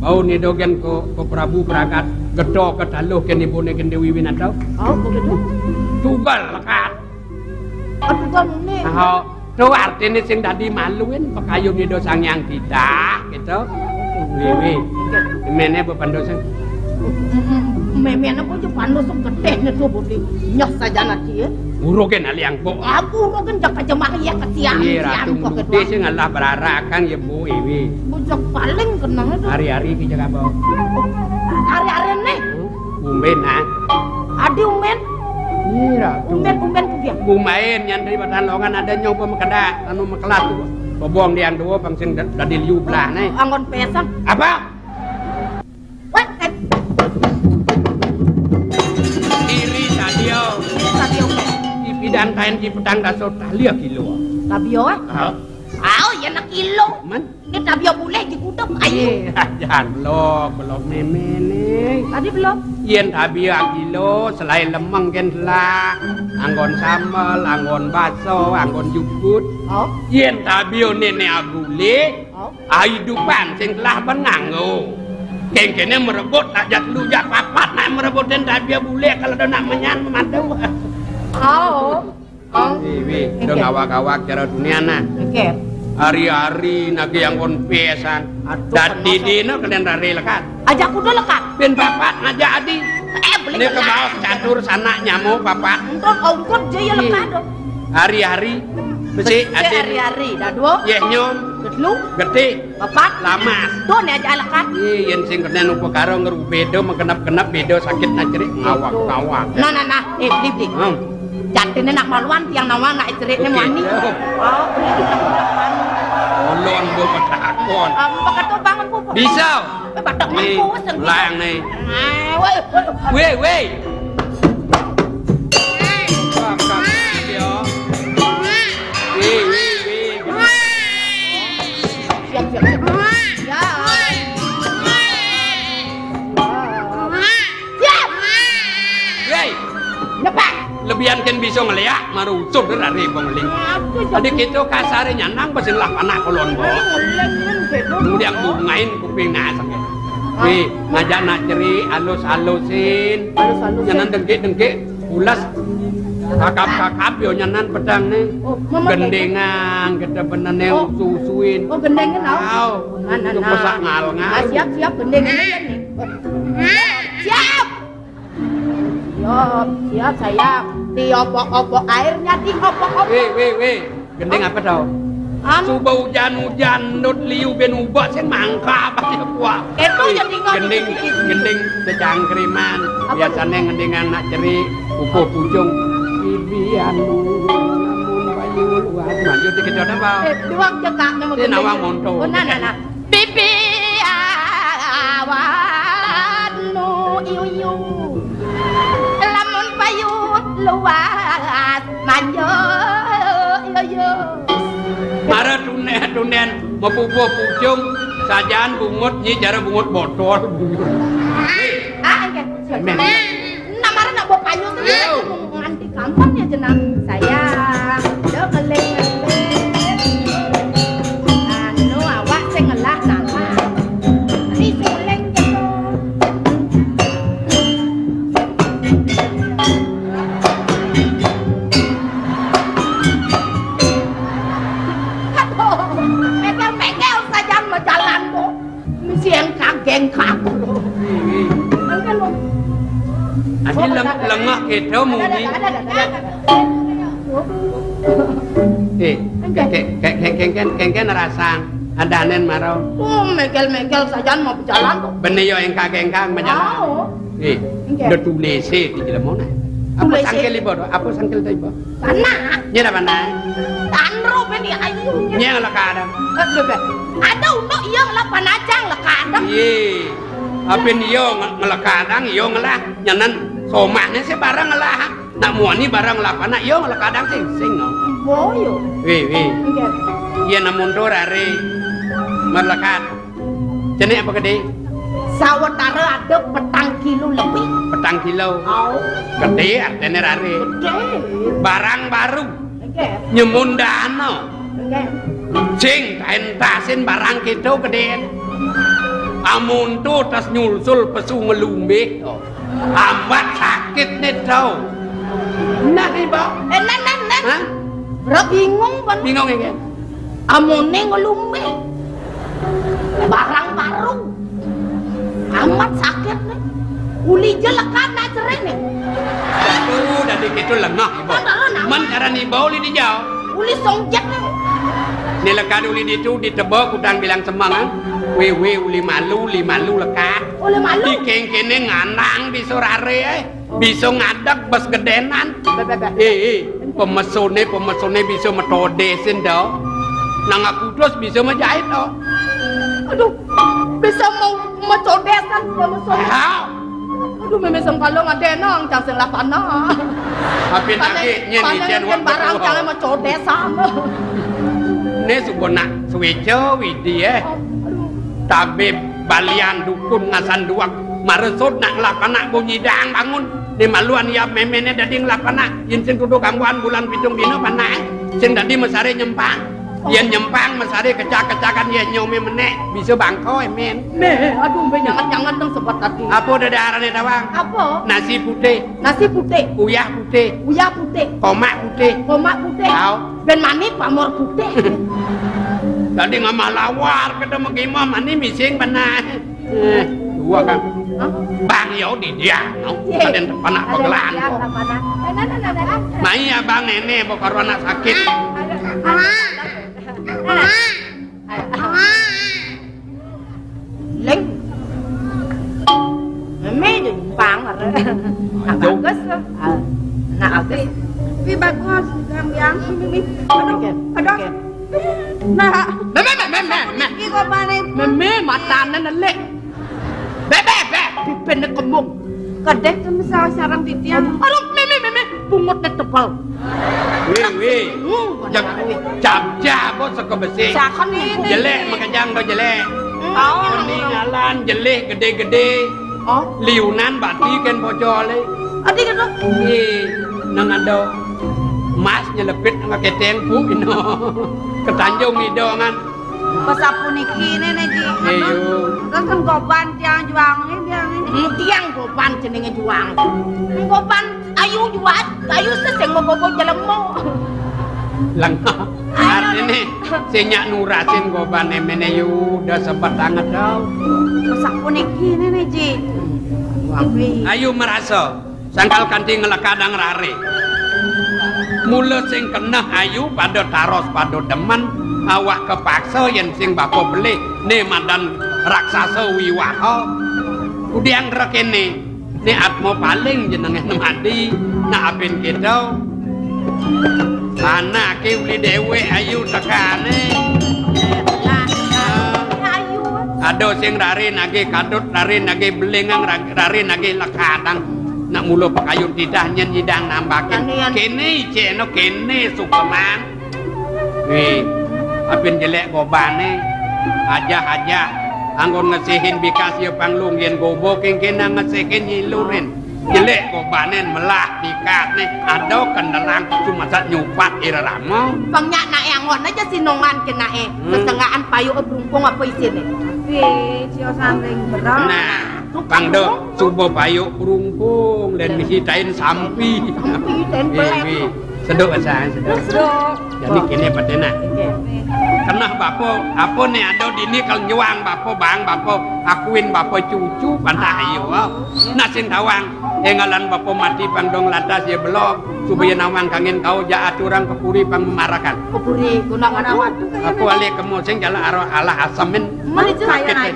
bau Ida gen ke, ke Prabu Pragat, geto ke taluh ken ibune ken Dewi Winata. Oh, begitu. Tugal lekat. Aduh, Bang, ni. Oh, tu artine sing dadi maluin pekayun Ida Sang Hyang Titah, gitu. Wiwi. Mene bepandu sing. Memene pun je pandu sing gedene tu budi. Nyoh saja nanti, ya. Urukin aliang, Bu. Aku urukin jaka jemah ya kesian. Iya, sian Ratu kok Budi kedua. Sing ngalah berarakang ya, Bu, Iwi. Bujak paling kenang itu. Hari-hari ki jaga, Bu. Hari-hari nih. Hmm? Umben, ah. Adi umben? Ih, Ratu. Umben, umben ku dia. Bumain, nyantri batan longan ada nyoba makada, anu makelat tu. Bobong dian dua, pang sing da-, dadi liu belah, nih. Anggon pesang. Apa? Wah, eh. Iri sadio. Iri sadio, umben. Di pidan kain di petang daso talia kilo. Tabio, ah? Hah? Au, ya nak kilo. Man? Ni tabia bulih di kudep, ayo. Iya, jan belum, belum meme ni. Tadi belum? Yen tabia kilo, selain lemeng ken selak, anggon sambel, anggon baso, anggon jukut. Oh. Yen tabia nene agule, oh, aidupan sing telah ben nganggo. Kengkene merebut tak jat lu jat papat nak merebutin tabia bulih kalau ada nak menyan memadu. Oh. Oh. Wi, wi, udah ngawak-ngawak cara dunia nah. Oke. Hari-hari nagi anggon pesan. Aduh, dadi dina kalian rare lekat. Ajak kuda lekat. Ben papat ngajak adi. Eh, beli. Ini kebaos catur sanak nyamuk papat. Entut ongkot jaya lekat dong. Hari-hari besi adi. Hari-hari dah dua. Yeh nyom. Getlu. Getih. Bapak? Lamas. Tuh, nih aja lekat. Ih, yen sing kena upakara ngeru beda, menggenap-genap beda, sakit nah cerik ngawak-ngawak. Nah, nah, nah. Eh, beli, beli. Hmm. Jatine nak maluan tiang nawa nak cerik ni mani. Oh, beli. Ulun bu petakon. Apa kata bangun bu? Bisa. Eh, batak nih, mangku sendiri. Lang nih. Ah, woi, woi. Weh, weh. Bang, bang, yo. Weh, weh, weh. Siap, siap, siap. Ya. Siap. Weh. Lepas. Lebihan ken bisa ngeliak, marusuh dari pengeling. Aku. Tadi kita kasare nyandang, pasti lah anak kolon, bo. Ngeling, ngeling, gitu. Kemudian bungain kuping nasang. Wih, ngajak nak cerik, alus-alusin. Alus-alusin. Nyanan dengkik-dengkik, ulas. Kakap-kakap, yo nyanan pedang nih. Oh, mama. Gendengan, kita bener nih, oh, usu-usuin. Oh, gendengan, oh. Au. Nah, nah, nah. Pesak ngal-ngal. Ah, siap, siap, gendengan aja nih. Siap. Siap, siap, sayang. Diobok-obok airnya, diobok-obok. Weh, weh, weh. Gending apa tau? Anu. Suba hujan-hujan, ndut liu ben ubak sing mangkap aja kuah. Itu jadi ngomong gending, gitu. Gending secangkriman. Apa tuh? Biasanya ngendingan nak cerik, pupuh pucung. Bibi anu, lamun bayu luas. Maju dikit apa? Eh, duang cekak nama gending. Nawang monto. Oh, nah, nah, nah. Bibi awan nu iyu-iyu. Lamun payu luas manjo iyu-iyu. Mara tuneh-tunen mapupuh pucung, sajaan bungut nyi cara bungut botol. Ah, enggak. Men. Nah, mara nak bawa panyo tu. Yo. Nganti kampung ya jenang. Sayang, do ngeling-ngeling. Anu, awak sing ngelah nama. Ni suling jatuh. Beda muni. Ada, ada, ada, ada. Eh, kengken, kengken, kengken rasang. Adanen maro. Oh, megel-megel sajan mau berjalan kok. Bene yo engkang-engkang berjalan. Oh. Eh, engke. Udah tulese di jelema nah. Apa sangkel ibu? Apa sangkel ibu? Panah. Nyana panah. Tanro beni ayu. Nyana lekadang. Aduh, be. Ada unduk iya ngelah panajang lekadang. Iya. Apin iya nge-, ngelekadang, iya ngelah nyanan somahne sih barang ngelah. Nak muani barang ngelah panah, iya ngelekadang sing sing no. Boyo. Wi, wi. Iya namun tuh rare melekat. Jenek apa gede? Sawetara ada petang kilo lebih. Petang kilo. Oh. Gede artene rare. Gede. Barang baru. Nyemun dana. Sing kaentasin barang kita gedeen. Amun tu tas nyulsul pesu ngelumbih to. Ambat sakit ne to. Nah, ibu. Eh, nan, nan, nan. Hah? Bro bingung kan? Bingung ya? Amone ngelumbih. Barang baru. Amat sakit nih. Uli jelekan nak cerai nih. Aduh, dadi gitu lengah ibu. Men cara niba uli dijau. Uli songjet nih. Ni lekat uli ditu diteba kutang bilang semang ah. Wewe uli malu, uli malu lekat. Uli malu. Di kengkene ngandang bisa rare eh. Bisa ngadeg bes gedenan. Be, be, be. Eh, eh, pemesone, pemesone bisa metodesin do. Nang aku terus bisa menjahit do. Aduh, bisa mau metodesan pemesone. Aduh, meme sengkalo ngadena ang cang sing lapana. Apin lagi nyen ijen wak barang betul. Cang metodesan. Ne suko nak suwejo widi eh. Aduh. Tabib balian dukun ngasan duak. Maresut nak ngelak anak bunyi dang bangun. Ni maluan ya memene dadi ngelak anak. Yen sing tuduh kambuan bulan pitung dino panah. Sing dadi mesare nyempang. Yen nyempang mesare kecak-kecakan ya nyome menek. Bisa bangko emen. Meh, aduh, mbe jangan-jangan dong sebab tadi. Apa udah darane tawang? Apa? Nasi putih. Nasi putih. Uyah putih. Uyah putih. Komak putih. Komak putih. Tau. Ben mani pamor putih. Tadi ngamah lawar kata megimah mani mising panah. Eh, dua kan. Hah? Bang yo di dia, no. Iya. Ada yang panak pagelan kok. Mai abang nene bokor anak sakit. Ling. Meme jempang. Nak bagus. Nak bagus. Wi bagus, gambiang, Mimi. Aduh, aduh. Nah, meme, meme, meme. Iki kok paling. Meme matane nelik. Bebe, be, bibirne kembung. Kedek tuh misal sarang titiang. Aduh, meme, meme, bungutne tebal. Wi, wi. Jab, jab, jab, bos saka besi. Saken niku. Jelek makejang do jelek. Keningalan jelek gede-gede. Oh, liunan bati ken bocole. Adi kena. Ih, nang ada mas nyelepit nang keteng bu ino. Ketanjung idongan. Pesapuniki nene ji. Ayo. Terus kan goban tiang juange biang ini. Hmm, tiang goban jenenge juang. Goban ayu juat, ayu seseng mau gobo jelemo. Lengah. Artine sing nyak nurasin gobane mene yu udah sempat anget tau. Pesapuniki nene ji. Ayu merasa sangkal kanthi ngelekadang rare. Mula sing keneh ayu pada taros pada demen, awak kepaksa yen sing bapa belih ne madan raksasa wiwaha. Kudiang rekene ne atma paling jenenge nemadi nak apin kita. Anake uli dewek ayu tekane. Ada sing rare nage kadut, rare nage belingang, ra-, rare nage lekadang. Nak mula pakayun tidah nyen nyidang nambakin. Kene iceno kene sukeman. Wi, apin jelek gobane. Ajah-ajah. Anggon ngesihin bikas ya panglung yen gobo kengkena ngesihin nyilurin. Jelek gobanen melah dikatne ada kendelang cuma sat nyupat irama. Bang nyak nak angon aja sinongan kenae. Hmm. Sesengaan payu brungkung apa isine? Tapi cio sanding berat. Nah, tukang do subo payu brungkung dan misi tain sampi. Sampi dan wi, wi. Sedok asa, sedok. Sedok. Jani kéné peténa. Nggih. Keneh bapa, apa né ada dini kal nyuang bapa, bang bapa, akuin bapa cucu, pantah ayo. Nah, sing tawang, énggalan bapa mati pang dong lantas ya belog, supaya nawang kangin kau ja aturang ke puri pang memarakan. Ke puri, gunang anak. Aku alih kemu sing jala aro alah asemin. Mari, sayang. Sakitin.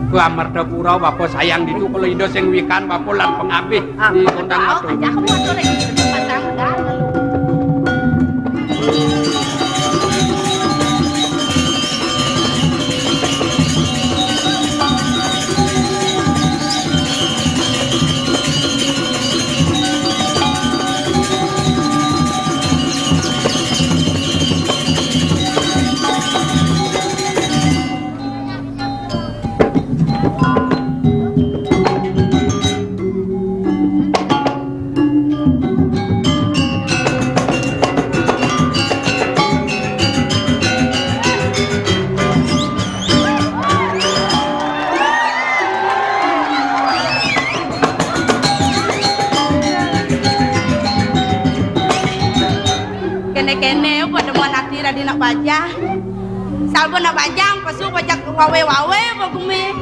Ku Amartapura, bapa sayang ditu, kalau ida sing wikan, bapa lan pengabih. Ah, di kondang batu. Aja kamu atur lagi, pasang dah, lalu. Kéné-kéné, apa demen ati radi nak bajang. Salba nak bajang, pesu bajak wawe-wawe, ba gumi.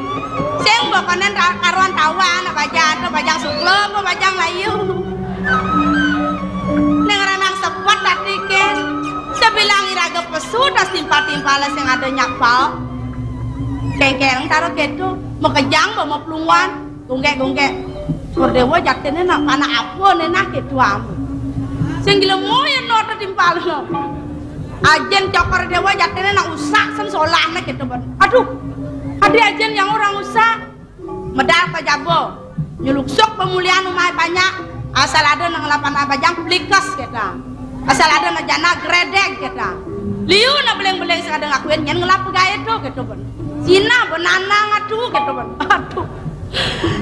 Sing ba konen ra-, karuan tawang, nak bajang, tu bajang sukla, ba bajang layu. Ning ranang sepet ati kén. Sabilang iraga pesu, tas timpal-timpal sing ada nyapal. Kéngkén, taruh kéto, makejang, ba maplungan. Gungkek-gungkek. Kur Déwa jatiné nak panak apa né nah kéto am. Sing gila moyén no timpal no. Ajén Cokor Déwa jatiné nak usak sen solahné kéto ban. Aduh. Adi ajén yang orang usak. Medal ka jaba. Nyuluksuk pemulihan umai banyak. Asal ada nang lapan bajang plikes kéto. Asal ada nak jana gredeg kéto. Liu nak beling-beling sing ada ngakuin nyén ngelap pegai tu kéto ban. Sina benanang atu kéto ban. Aduh.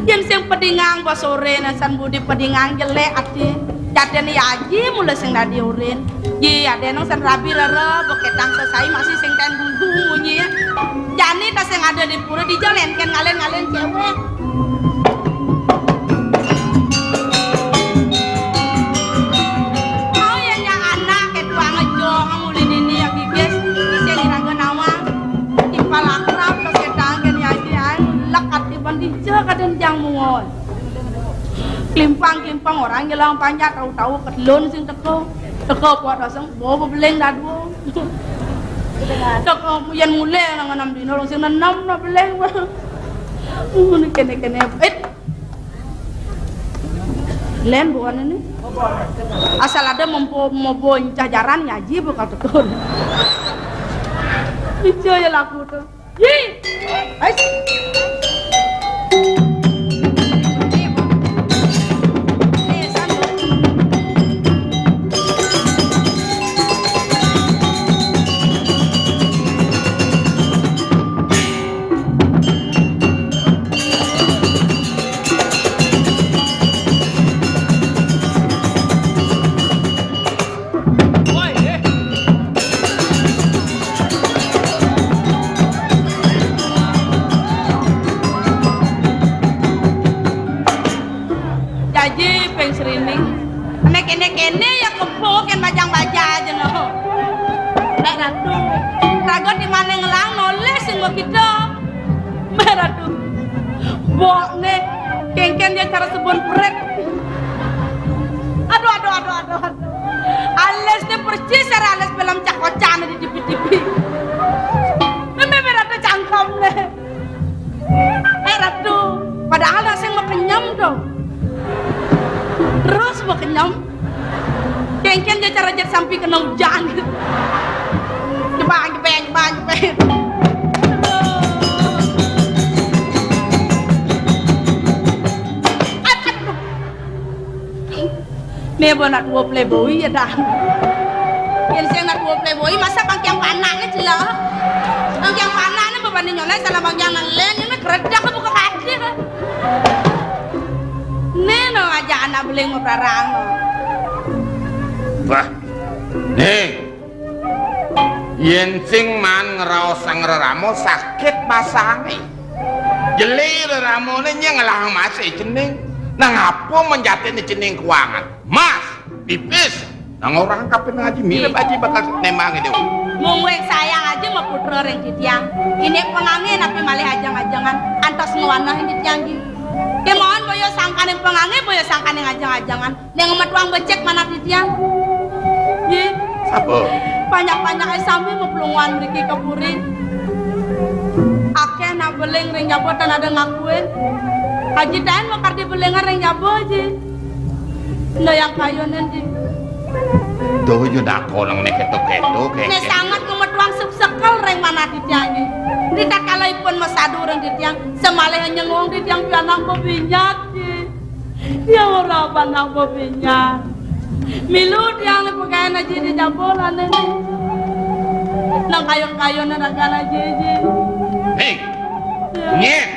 Yén sing pedingang ba soré, nah san budi pedingang jelék ati. Jatiné ya aji mula sing dadi urin. Ji adé nang san rabi rara, ba ketang sesai masih sing ten bumbu munyi. Jani ta sing ada di pura dija lén kén ngalen-ngalen cewek. Mau ya nya anak kéto ngejong nguli dini ya gigis, sing iraga nawang. Timpal akrab, kesetang, kén ya aji, ai, lek ati ban dija kadén jang muon. Klimpang-klimpang orang nyelang panjat, tahu-tahu kedlon sing teka. Teka kuat aseng, bawa bebeling dadua. Teka yén mulih nang enam dina, orang sing nenem na beling. Mun kéné-kéné, eh, Lén bukan ini. Asal ada mempo-, mobo encah jaran ya aji bakal tekun. Ijo ya laku tuh. Yi. Ais. Jaji ping srining. Nek kéné-kéné ya kebo kén bajang-bajang aja no. Nek ratu, raga di mana ngelang noleh sing kita. Mbah Ratu. Mbokné kéngkén ya cara sebon pret. Aduh, aduh, aduh, aduh, aduh. Alisné persis cara alis film Cak Kocan di T V-T V. Mbah Ratu cangkemné. Eh, Ratu, padahal nak sing makenyem to. Terus makenyem. Kéngkén ja cara jat sampi kena ujan. Jebang, jebeng, jebang, jebeng. Aduh. Né ba nak dua playboy ya dah. Yén sing nak dua playboy, masa bangkiang panak né jela. Bangkiang panak né beban nyolai salah bangkiang nelen, ini keredak buka kasih. Né no aja anak beling mau prarang no. Bah, né. Yén sing man ngraosang rerama sakit basangé. Jeli reramané nyé ngelah masih cening. Nang apa menjatiné cening kuangan? Mas, pipis. Nang orang kapining Aji mirip Aji bakal nembang itu. Mung wéh sayang Aji maputra ring titiang. Iné pangangge napi malih ajeng-ajengan antos ngwaneh titiang, Ji. Kémaon boya sangkaning pangangge, boya sangkaning ajeng-ajengan. Né ngametuang becik manah titiang. Ji. Apa? Panjak-panjaké sami maplunguhan mriki ka puri. Akéh nak beling ring jaba tan ada ngakuin. Aji taén makardi belingan ring jaba, Ji. Nah, yang kayunan, Ji. Duh, yo dako nang né kéto-kéto, kéké. Né sanget ngametuang suksekel ring manah titiang, Ji. Ritatkala ipun masadu ring titiang, samalih nyengung titiang pianak bebinyat, Ji. Tiang ora apa nang bebinyat. Milu tiang né pagaén Aji di jaba lané. Nang kayun-kayunan ragan Aji, Ji. Hei. Ya. Nyén,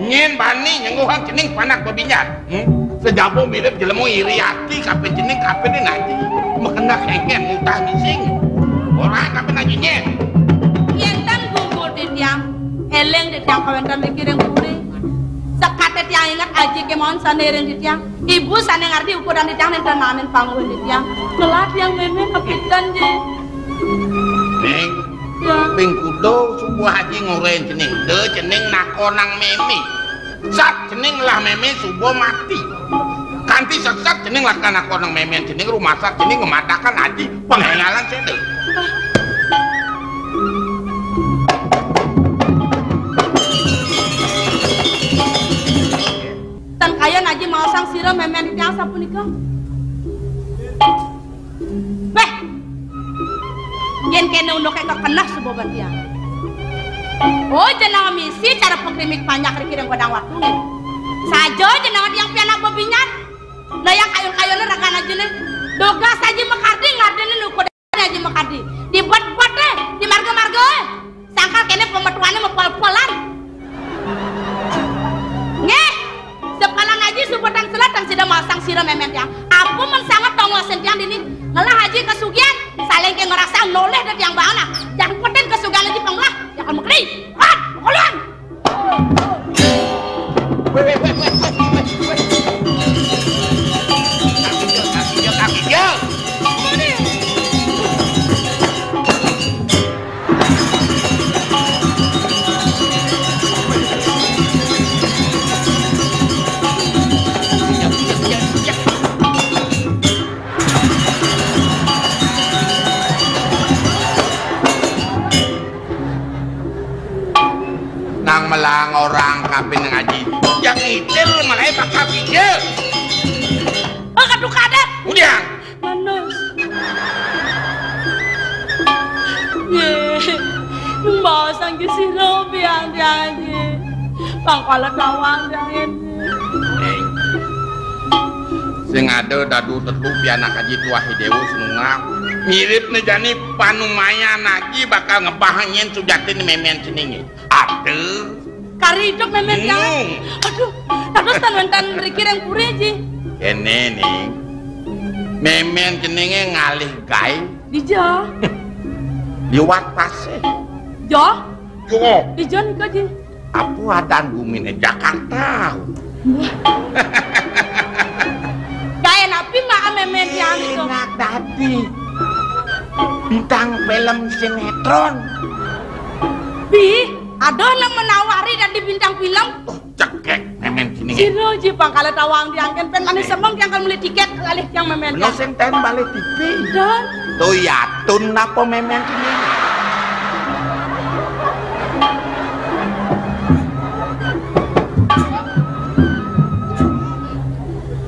nyén bani nyengguhang cening panak bebinyat. Hmm? Sejaba mirip jelema iri ati, kape cening, kape dén Aji. Makena kéngkén mutah ngising. Ora kape Aji nyén. Yén tan gugu titiang, éling titiang kawéntenan iki ring puri. Sekaté tiang inget Aji kémaon sané ring titiang. Ibu sané ngardi ukuran titiang nénten naenin pangulih titiang. Ngelah tiang mémé kapidan, Ji. Ning, ya. Ping kuda suba Aji ngorahin cening. Da cening nakonang mémé. Sat cening ngelah mémé suba mati. Kanti sesat cening lakar nakonang mémé cening, rumasat cening ngemadakan Aji. Pengéngalan séda. Tan kayun Aji maosang sira mémén tiang sapunika. Béh. Yén kéné unduké kekeneh suba ban tiang. Oh, jenenga misi cara pekrimik panjak riki ring godang watu nggih. Saja jenenga tiang pianak bebinyat. Nah, yang kayun-kayunan ragan Ajiné. Dugas Aji makardi ngardinin ukud Aji makardi. Di bet-bet, eh, di marga-marga, eh. Sangkal kéné pametuané mapel-pelan. Nggih, sepalan Aji suba tan selat tan sida maosang sira mémén tiang. Apa men sanget tongosin tiang dini? Ngelah Aji kasugihan, saling ké ngrasa nolih da tiang baana. Jangkutin kasugihan Aji panglah, jangan mekeri. Hat, koluan. Nang melang orang kapining Aji. Yang ngicil malah bakal piye. Oh, kaduk adat. Udiang. Manus. Yé. Mbok sangki sira pian Aji. Pangkala tawang tiang. Sing ada dadu tetu pianak Aji Tuah Déwa Senunggal. Miripné jani panumayan Aji bakal ngebah nyén sujatin mémén ceningé. Aduh. Kari idup mémén tiang. Hmm. Aduh, dados tan wénten riki ring puri, Ji. Kéné, Ning. Mémén ceningé ngalih gaé. Dija? Liwat pasih. Jo? Jo. Dija nika, Ji? Apa adan guminé Jakarta? Gaé napi mak mémén tiang nika? Enak dadi bintang film sinetron. Bi, aduh, nang menawari dadi bintang film. Oh, cekek mémén ceningé. Sira Ji pangkala tawang tiang kén pén manis semeng tiang kan meli tikét ngalih tiang mémén tiang. Sing ten balik T V. Dan to yatun napa mémén ceningé?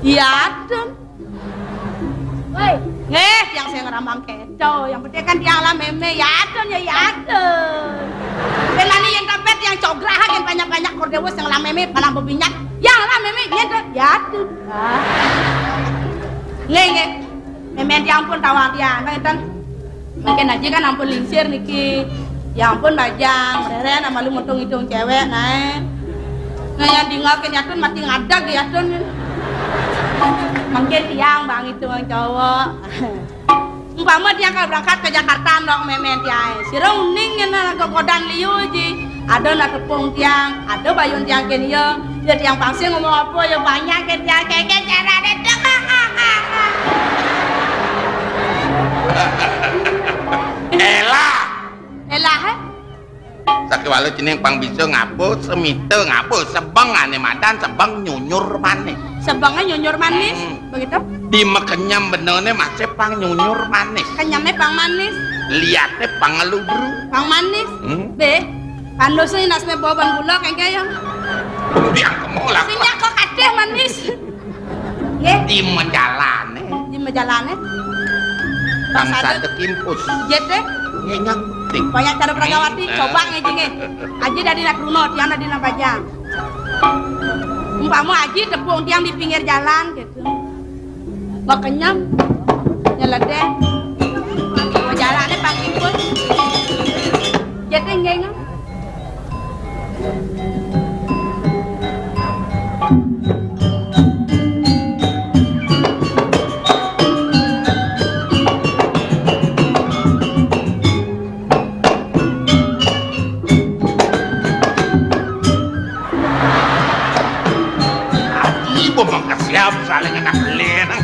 Yatun. Woi. Nggih, tiang sing ngrambang kéto. Yang penting kan tiang lah mémé, yatun ya yatun. Kén lani yén tapet tiang cograhaken banyak-banyak Kordéwa sing lah mémé, panak bebinyat. Yang lah mémé, yén to, yatun. Ah. Nggih, nggih. Mémén tiang pun tawang tiang, kan ngéten. Mangkin Aji kan ampun lingsir niki. Ya ampun, bajang, reren malu mutung idung cewek naé. Nah, yang dingakin yatun mati ngadag yatun. Mangkin tiang bang itu bang cowok. Umpama tiang kalau berangkat ke Jakarta nok mémén tiang. Sira uning ngéné gogodan liu Ji. Ada nak tepung tiang, ada bayun tiang kén ya. Ya tiang pangsi ngomong apa ya banyak kén tiang kéké cara deh. Jeneng pang bisa ngapa, semita ngapa, sebeng ane madan, sebeng nyunyur manis. Sebengnya nyunyur manis, hmm, begitu? Di makenyem benene masih pang nyunyur manis. Kenyemnya pang manis. Liatnya pang ngelubru. Pang manis. Hmm. Be, pandosa inasnya bawa ban gula kayak gaya. Biang kemolak. Sinya kok ada manis. Nggih. Di majalane. Di majalane. Bangsa Bangsa tekimpus. Jet deh. Ngenyang. Banyak cara beragawati, hmm, coba ngejinge. Aji dari nak runo, tiang dari nak bajang. Umpama aji tepung tiang di pinggir jalan gitu. Makenyem, nyeledeh, majalane pakimpus. Jet deh ngenyang. Ati ibu mangkasiap saling enak lenang.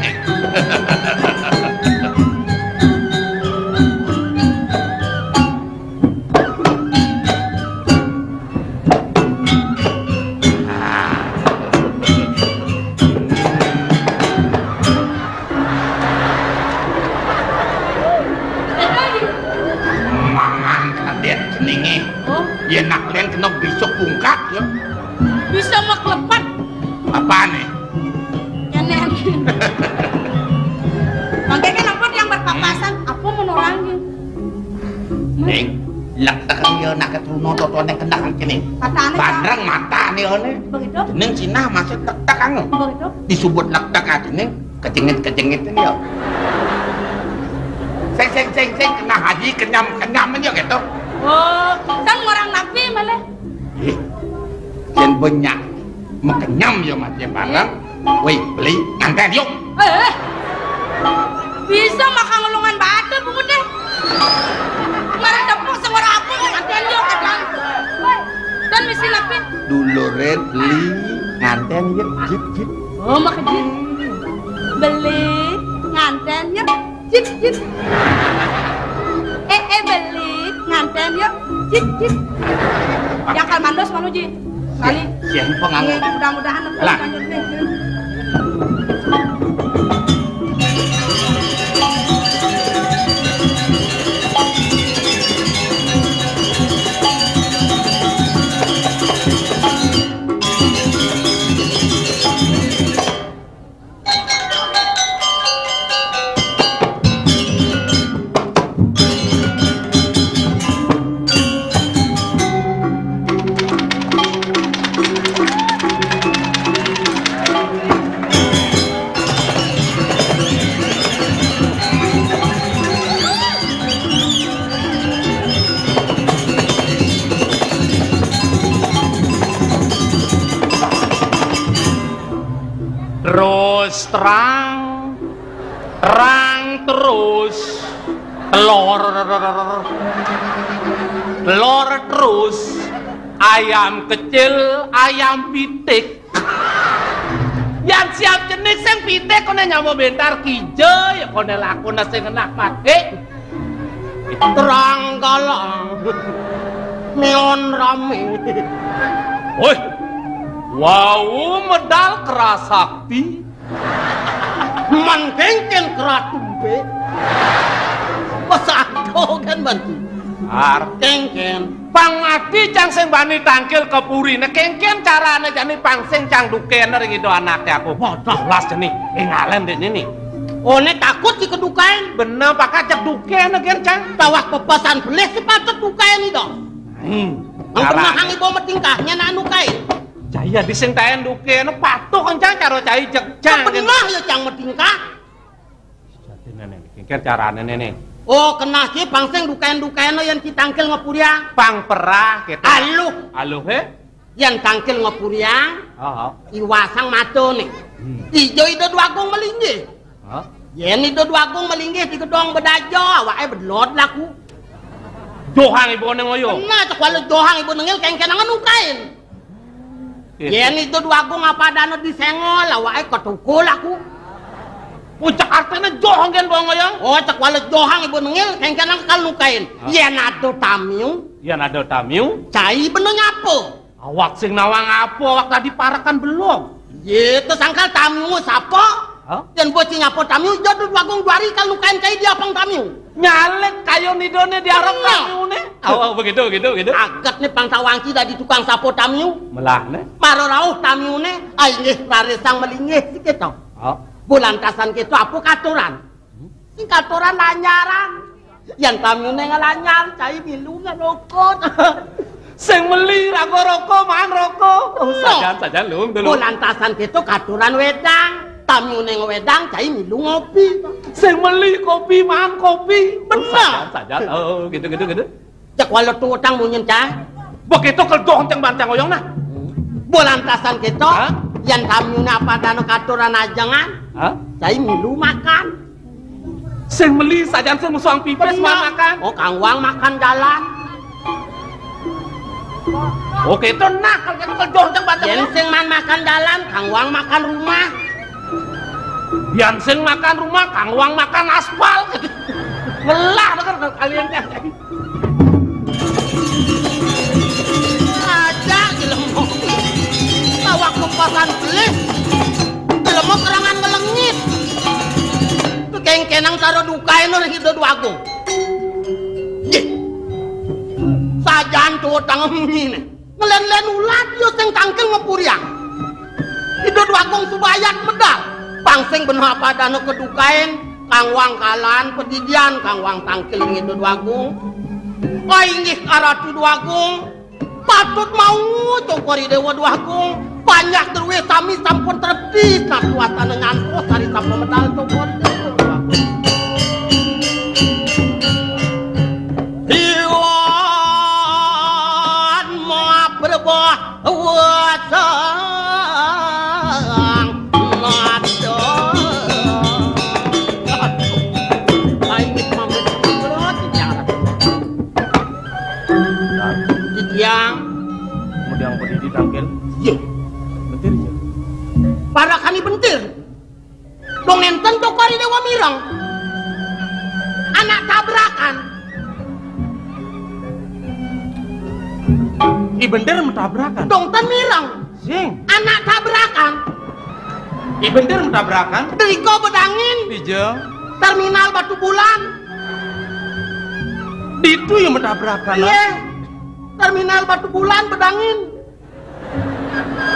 Mangan kadet jenenge. Oh. Yen nak len kena bisa pungkat ya. Bisa maklepet. Apane? Kenen. Mangke kan apa yang berpapasan? Apa menorangnya? Ning, lektek ya nak ketuno totone kena kene. Katane, Cak. Bandreng matane one. Begitu? Jeneng Cina masih lektek anu. Begitu? Disebut lektek aja ning kejengit-kejengit ini ya. Sing, sing, sing, sing, kena haji, kenyam, kenyam aja gitu. Oh, kan orang nabi malah. Ih, yen banyak makenyam ya mati bareng. Woi, beli nganten yuk. Eh, bisa makan ngulungan batu bungut deh. Kemarin tepung semua apa nganten yuk kan. Dan mesti napi? Dulure beli nganten yuk, jit, jit. Oh, makejit. Beli nganten yuk. Cip, cip. Eh, eh, beli nganten yuk. Cip, cip. Yang kal mandos manuji. Kali. Siang pengangu. Iya, mudah-mudahan lah. Lanjut nih. Terus terang, terang terus, telur, telur terus, ayam kecil, ayam pitik. Yang siap jenis sing pitik kone nyamuk bentar kija, ya kone lakune sing enak mati. Terang kalang, neon rame. Woi, wau medal kerasakti. Man kengken keratumpe. Pesado kan bantu. Ar kengken. Pang mati cang sing bani tangkil ke purine. Kengken carane jani pang sing cang dukene ring ida anake aku. Wadah. Las jani. Ingalen dek nini. One takut si kedukain. Bener, pakat cek dukene gen, Cang. Tawah pepesan belih si patut dukain itu. Hmm. Nang pernah hang ibu metingkahnya nak nukain. Jaya di sing taen dukene patuh kencang karo cai jek, Cang. Pernah ya, Cang, metingkah. Jadine ne, kengken carane ne. Oh, kena ki pang sing dukain-dukain yen ditangkil ngepuriang. Pang perah gitu. Aluh. Aluh, he? Yen tangkil ngepuriang, oh, iwasang matane. Hmm. Ijo Ida Dwagung melinggih. Hah? Yen Ida Dwagung melinggih di gedong bedaja, awake bedlot laku. Johang ibune ngoyo. Kena cek wale johang ibune ngil kengken angen ukain. Iya. Yen Ida Dwagung apa dana disengol, awake ketukul laku. Pucak artine joh anggen, Bong Oyong. Oh, cek wales johang ibu nengil, kengkenang kal nukain. Ah. Yen ada tamiu. Yen ada tamiu. Cai bena nyapa? Awak sing nawang apa, awak tadi parekan belum. Ye, to sangkal tamiu sapa? Hah? Yen bocah nyapa tamiu, jadu wagung duari kal nukain cai diapang tamiu. Nyalek kayu nidone diarep tamiune. Awa, begitu, begitu, begitu. Aget ne pang tawangki dadi tukang sapa tamiu. Melah ne. Mara rauh tamiune, ai nggih rarisang melinggih sik to. Oh. Bulantasan keto apa katuran? Sing katuran lanyaran. Yen tamiune nglanyar, cai milu ngrokok. Sing meli raga rokok, maan rokok. Oh, sajan, sajan, Lung, dulu. Bulantasan keto katuran wedang. Tamiune ngwedang, cai milu ngopi. Sing meli kopi, maan kopi. Bener. Sajan, sajan. Oh, gitu, gitu, gitu. Cek wala tu utang munyin cah. Begitu kedoh ceng banteng oyong nah. Bulantasan keto, hah? Yen tamiune apa dana katuran ajengan, hah? Cai milu makan. Sing meli sajan sing musuang pipis. Bener. Maan makan. Oh, kang wang makan jalan. Oh, gitu nah, kalau gitu kedoh ceng banteng. Yen sing maan makan jalan, kang wang makan rumah. Yen sing makan rumah, kang wang makan aspal. Melah denger kalian teh. Aja jelema. Awak kepasan beli. Jelema kerangan ngelengit. Tu kengkenang cara dukain ring Ida Dwagung. Nggih. Sajan tu tangem ngene. Ngelen-len ulat ya sing tangkil ngepuriang. Ida Dwagung subayat medal. Pang sing beneh apa dana kedukain, kang wang kalan pedidian, kang wang tangkil ring Ida Dwagung. Ai inggih Ratu Dwagung, patut mau Cokor I Dewa Dwagung. Panjak druwe sami sampun trepti, nah kuatane nyantos sari sapa medal Cokor I Dewa Dwagung. Iwan maprabah wasang nada. Aduh. Ai, pamit, pamit, ya. Titiang. Kemudian berdiri tangkil. Iya. Bentir ya. Parakani bentir. Dong nenten Cokor I Dewa mireng. Anak tabrakan. I bentir metabrakan. Dong ten mireng. Sing. Anak tabrakan. I bentir metabrakan. Driko bedangin. Dija. Terminal Batu Bulan. Ditu ya metabrakan. Iya. Terminal Batu Bulan bedangin.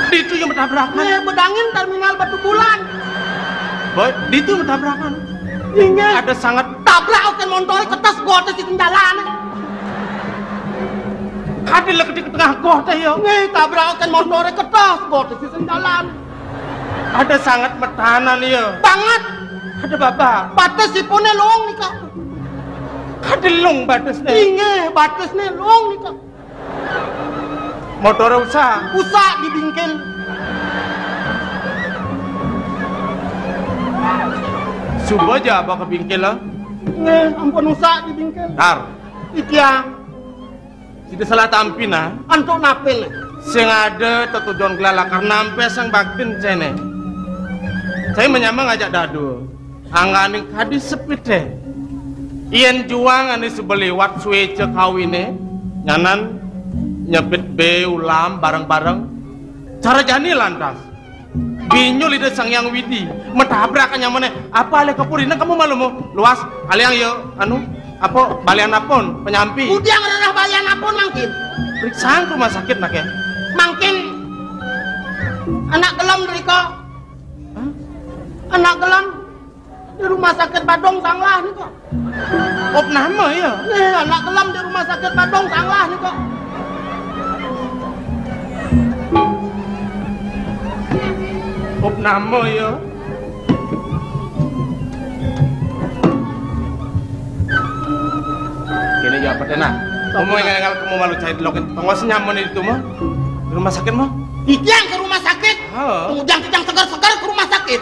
Ditu ya metabrakan. Iya, bedangin terminal Batu Bulan. Boy, ditu metabrakan. Inggih. Ada sangat tabrak oken montore ketes gote sisi jalan. Kadi lek di tengah gote ya. Nggih, tabrak oken montore ketes gote sisi jalan. Ada sangat metanan ya. Banget. Ada baba. Bates ipune lung nika. Kadi lung batesne. Inggih, batesne lung nika. Motore usah. Usah dibingkil. Suba aja apa kebingkil, ah? Nggih, ampun usah dibingkil. Tar. Iki ya. Sida salah tampi, nah. Antuk nape, le? Sing ada tetujon gelalakar nampe sang baktin cene. Saya menyamang ngajak dadu. Angganing kadi sepite. Yen juang ane sebeliwat sueca kawine, nyanan nyebit be ulam bareng-bareng. Cara jani lantas. Binyul Ida Sang Hyang Widi, metabrak nyamane. Apa le kepurine kamu malu mo? Luas, aliang yo, anu, apa balian apun, penyampi. Udiang rerah balian apun mangkin. Periksa ke rumah sakit nak ya. Mangkin anak gelem derika. Hah? Anak gelem di rumah sakit Badung sanglah nika. Opname ya? Nih, anak gelem di rumah sakit Badung sanglah nika. Opname ya? Kene ya apa tenang? Kamu yang ngal kamu malu cai loket. Tongos nyaman itu mah. Di rumah sakit mah. Iki yang ke rumah sakit. Heeh. Kemudian kijang seger-seger ke rumah sakit.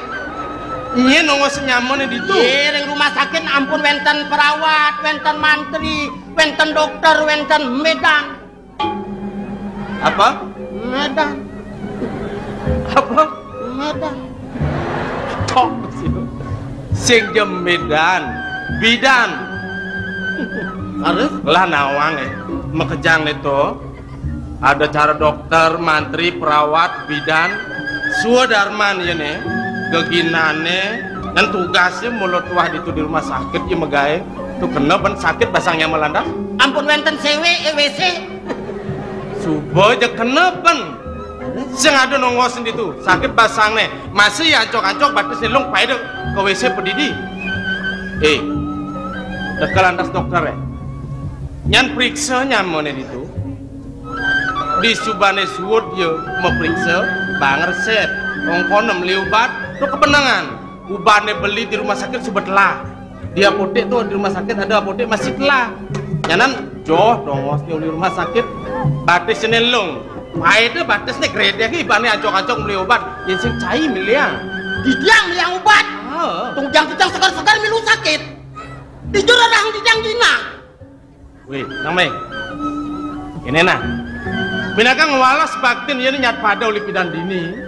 Iya, nongos nyaman itu. Iya, ring rumah sakit ampun wenten perawat, wenten mantri, wenten dokter, wenten medan. Apa? Medan. Apa? Medan. Tok sih. Sing jembidan, bidan. Harus? Lah nawang, eh. Makejang né to. Ada cara dokter, mantri, perawat, bidan. Swadarman ya né. Geginané, ngan tugasé mula tuah ditu di rumah sakit ya magaé. To kena bén sakit basangné Malandas. Ampun wénten séwé, eh, W C. Suba ja kena bén. Sing ada nongos ditu, sakit basangné. Masih ya ancok-ancok batis nilung paida ka W C padidi. Eh, teka lantas dokter, eh. Nyan priksa nyamané ditu. Di subané suud ya mapriksa, bang resep. Ongkon meli ubat, to kebenangan. Ubatné beli di rumah sakit suba telah. Di apotek to, di rumah sakit ada apotek masih telah. Nyanan joh dongos di rumah sakit. Batis nilung. Paida batis né gredeg ibané ancok-ancok meli ubat. Yén sing cai miliang. Didiang miliang ubat. Ah. Tung jang kijang segar-segar milu sakit. Dijur orang dijang dina. Wih, Nang Mé. Kéné nah. Pinaka ngwales baktin yén nyat pada uli pidan dini.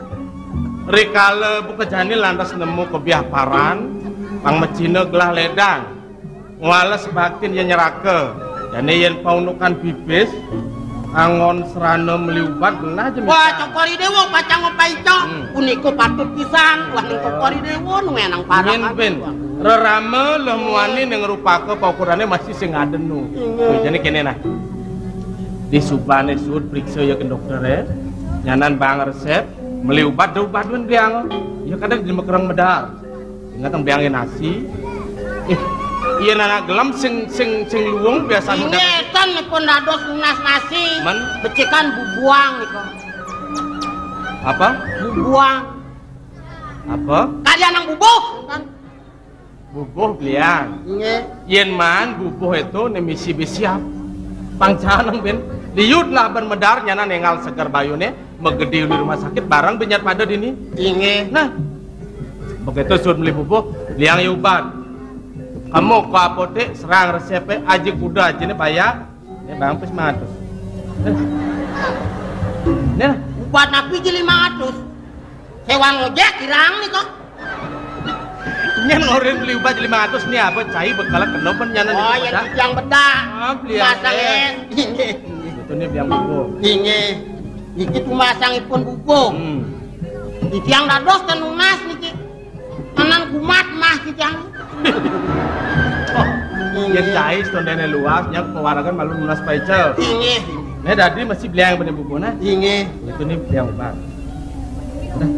Rikala buka jani lantas nemu kebiah paran, pang macina gelah ledang. Ngwales baktin yén nyeraka. Jani yén paunukan pipis, anggon serana meli ubat gelah ja. Wah, mita. Cokor I Déwa pacang ngepaica. Hmm. Punika patut pisan. Wah, ning Cokor I Déwa nu menang parah. Nyen, Bin. Rerama leh muani ning rupaka paukurané masih sing adenu. Inggih. Wih, jani kéné nah. Di subané suud priksa ya ke dokter ya. Nyanan bang resep, meli ubat da ubat wen biang. Ya kadang di mekereng medar. Ingat biang nasi. Eh, iya anak gelem sing sing sing luung biasa. Inggih, ten nipun dados nunas nasi. Men? Becikan bubuang niku. Apa? Bubuang. Apa? Kalian nang bubuh, kan? Bubuh belian. Inggih. Yén maan bubuh itu né misi bisiap. Pang caneng, Bin. Liud lah bén medar nyanan énggal seger bayuné, magedi uli rumah sakit bareng bin nyat pada dini. Inggih. Nah. Begitu suud meli bubuh, liang ya ubat. Kamu ke apotek, serang resepé, aji kuda aji né bayar. Né bang pis lima ratus. Né. Ubat napi ji lima ratus? Sewa ngojek kirang nih kok. Nyén ngorin meli ubat lima ratus nih apa? Cai bekal kena pén nyanan. Oh, itu ya bedah. Titiang bedah. Ah, beli. Masang, eh. Inggih. Itu nih biang bubuh. Inggih. Niki tumasangipun bubuh. Hmm. Titiang dados ten nunas niki. Anan kumat mah titiang. Oh, yén cai setondéné luas, nyak pewaragan malu nunas paica. Inggih. Né dadi masih beliang bener bubuh nah. Inggih. Itu nih beliang ubat. Nah,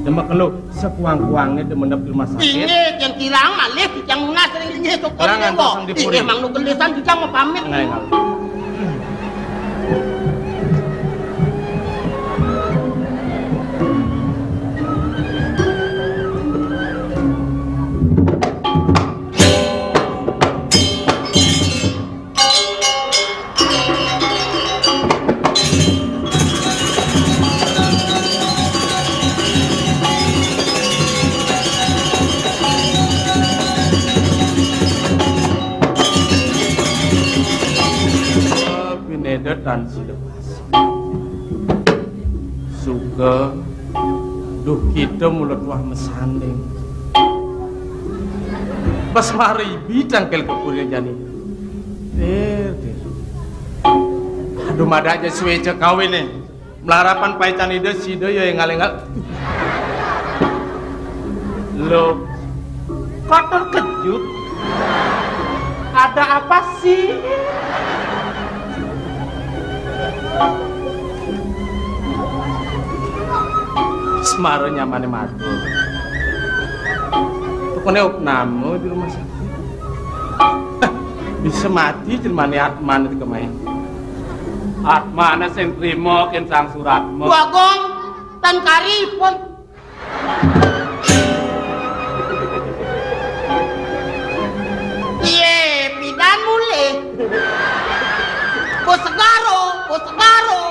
demek lu sekuang-kuangnya demenep di rumah sakit. Inggih, yang kirang malih, yang nunas ring inggih, syukur. Kelangan dewa. Pasang di puri. Inggih, mangda gelisan, kita mau pamit. Nggak, nggak. Pineda tan sida. Suka, duh, kita mula tuah masanding. Pas mari bidang kel kepurnya jani. Dir, dir. Aduh, mada aja sueca kawin nih. Melarapan paican ida sida ya énggal-énggal. Loh, kok terkejut? Ada apa sih? Semara nyamané matur. Tukune opname di rumah sakit. Bisa mati jelmane Atman itu kemae. Atmane sing trima ken sang suratmu. Bagong tan karipun. Iye, pidan mulih. Bos segaro, bos segaro.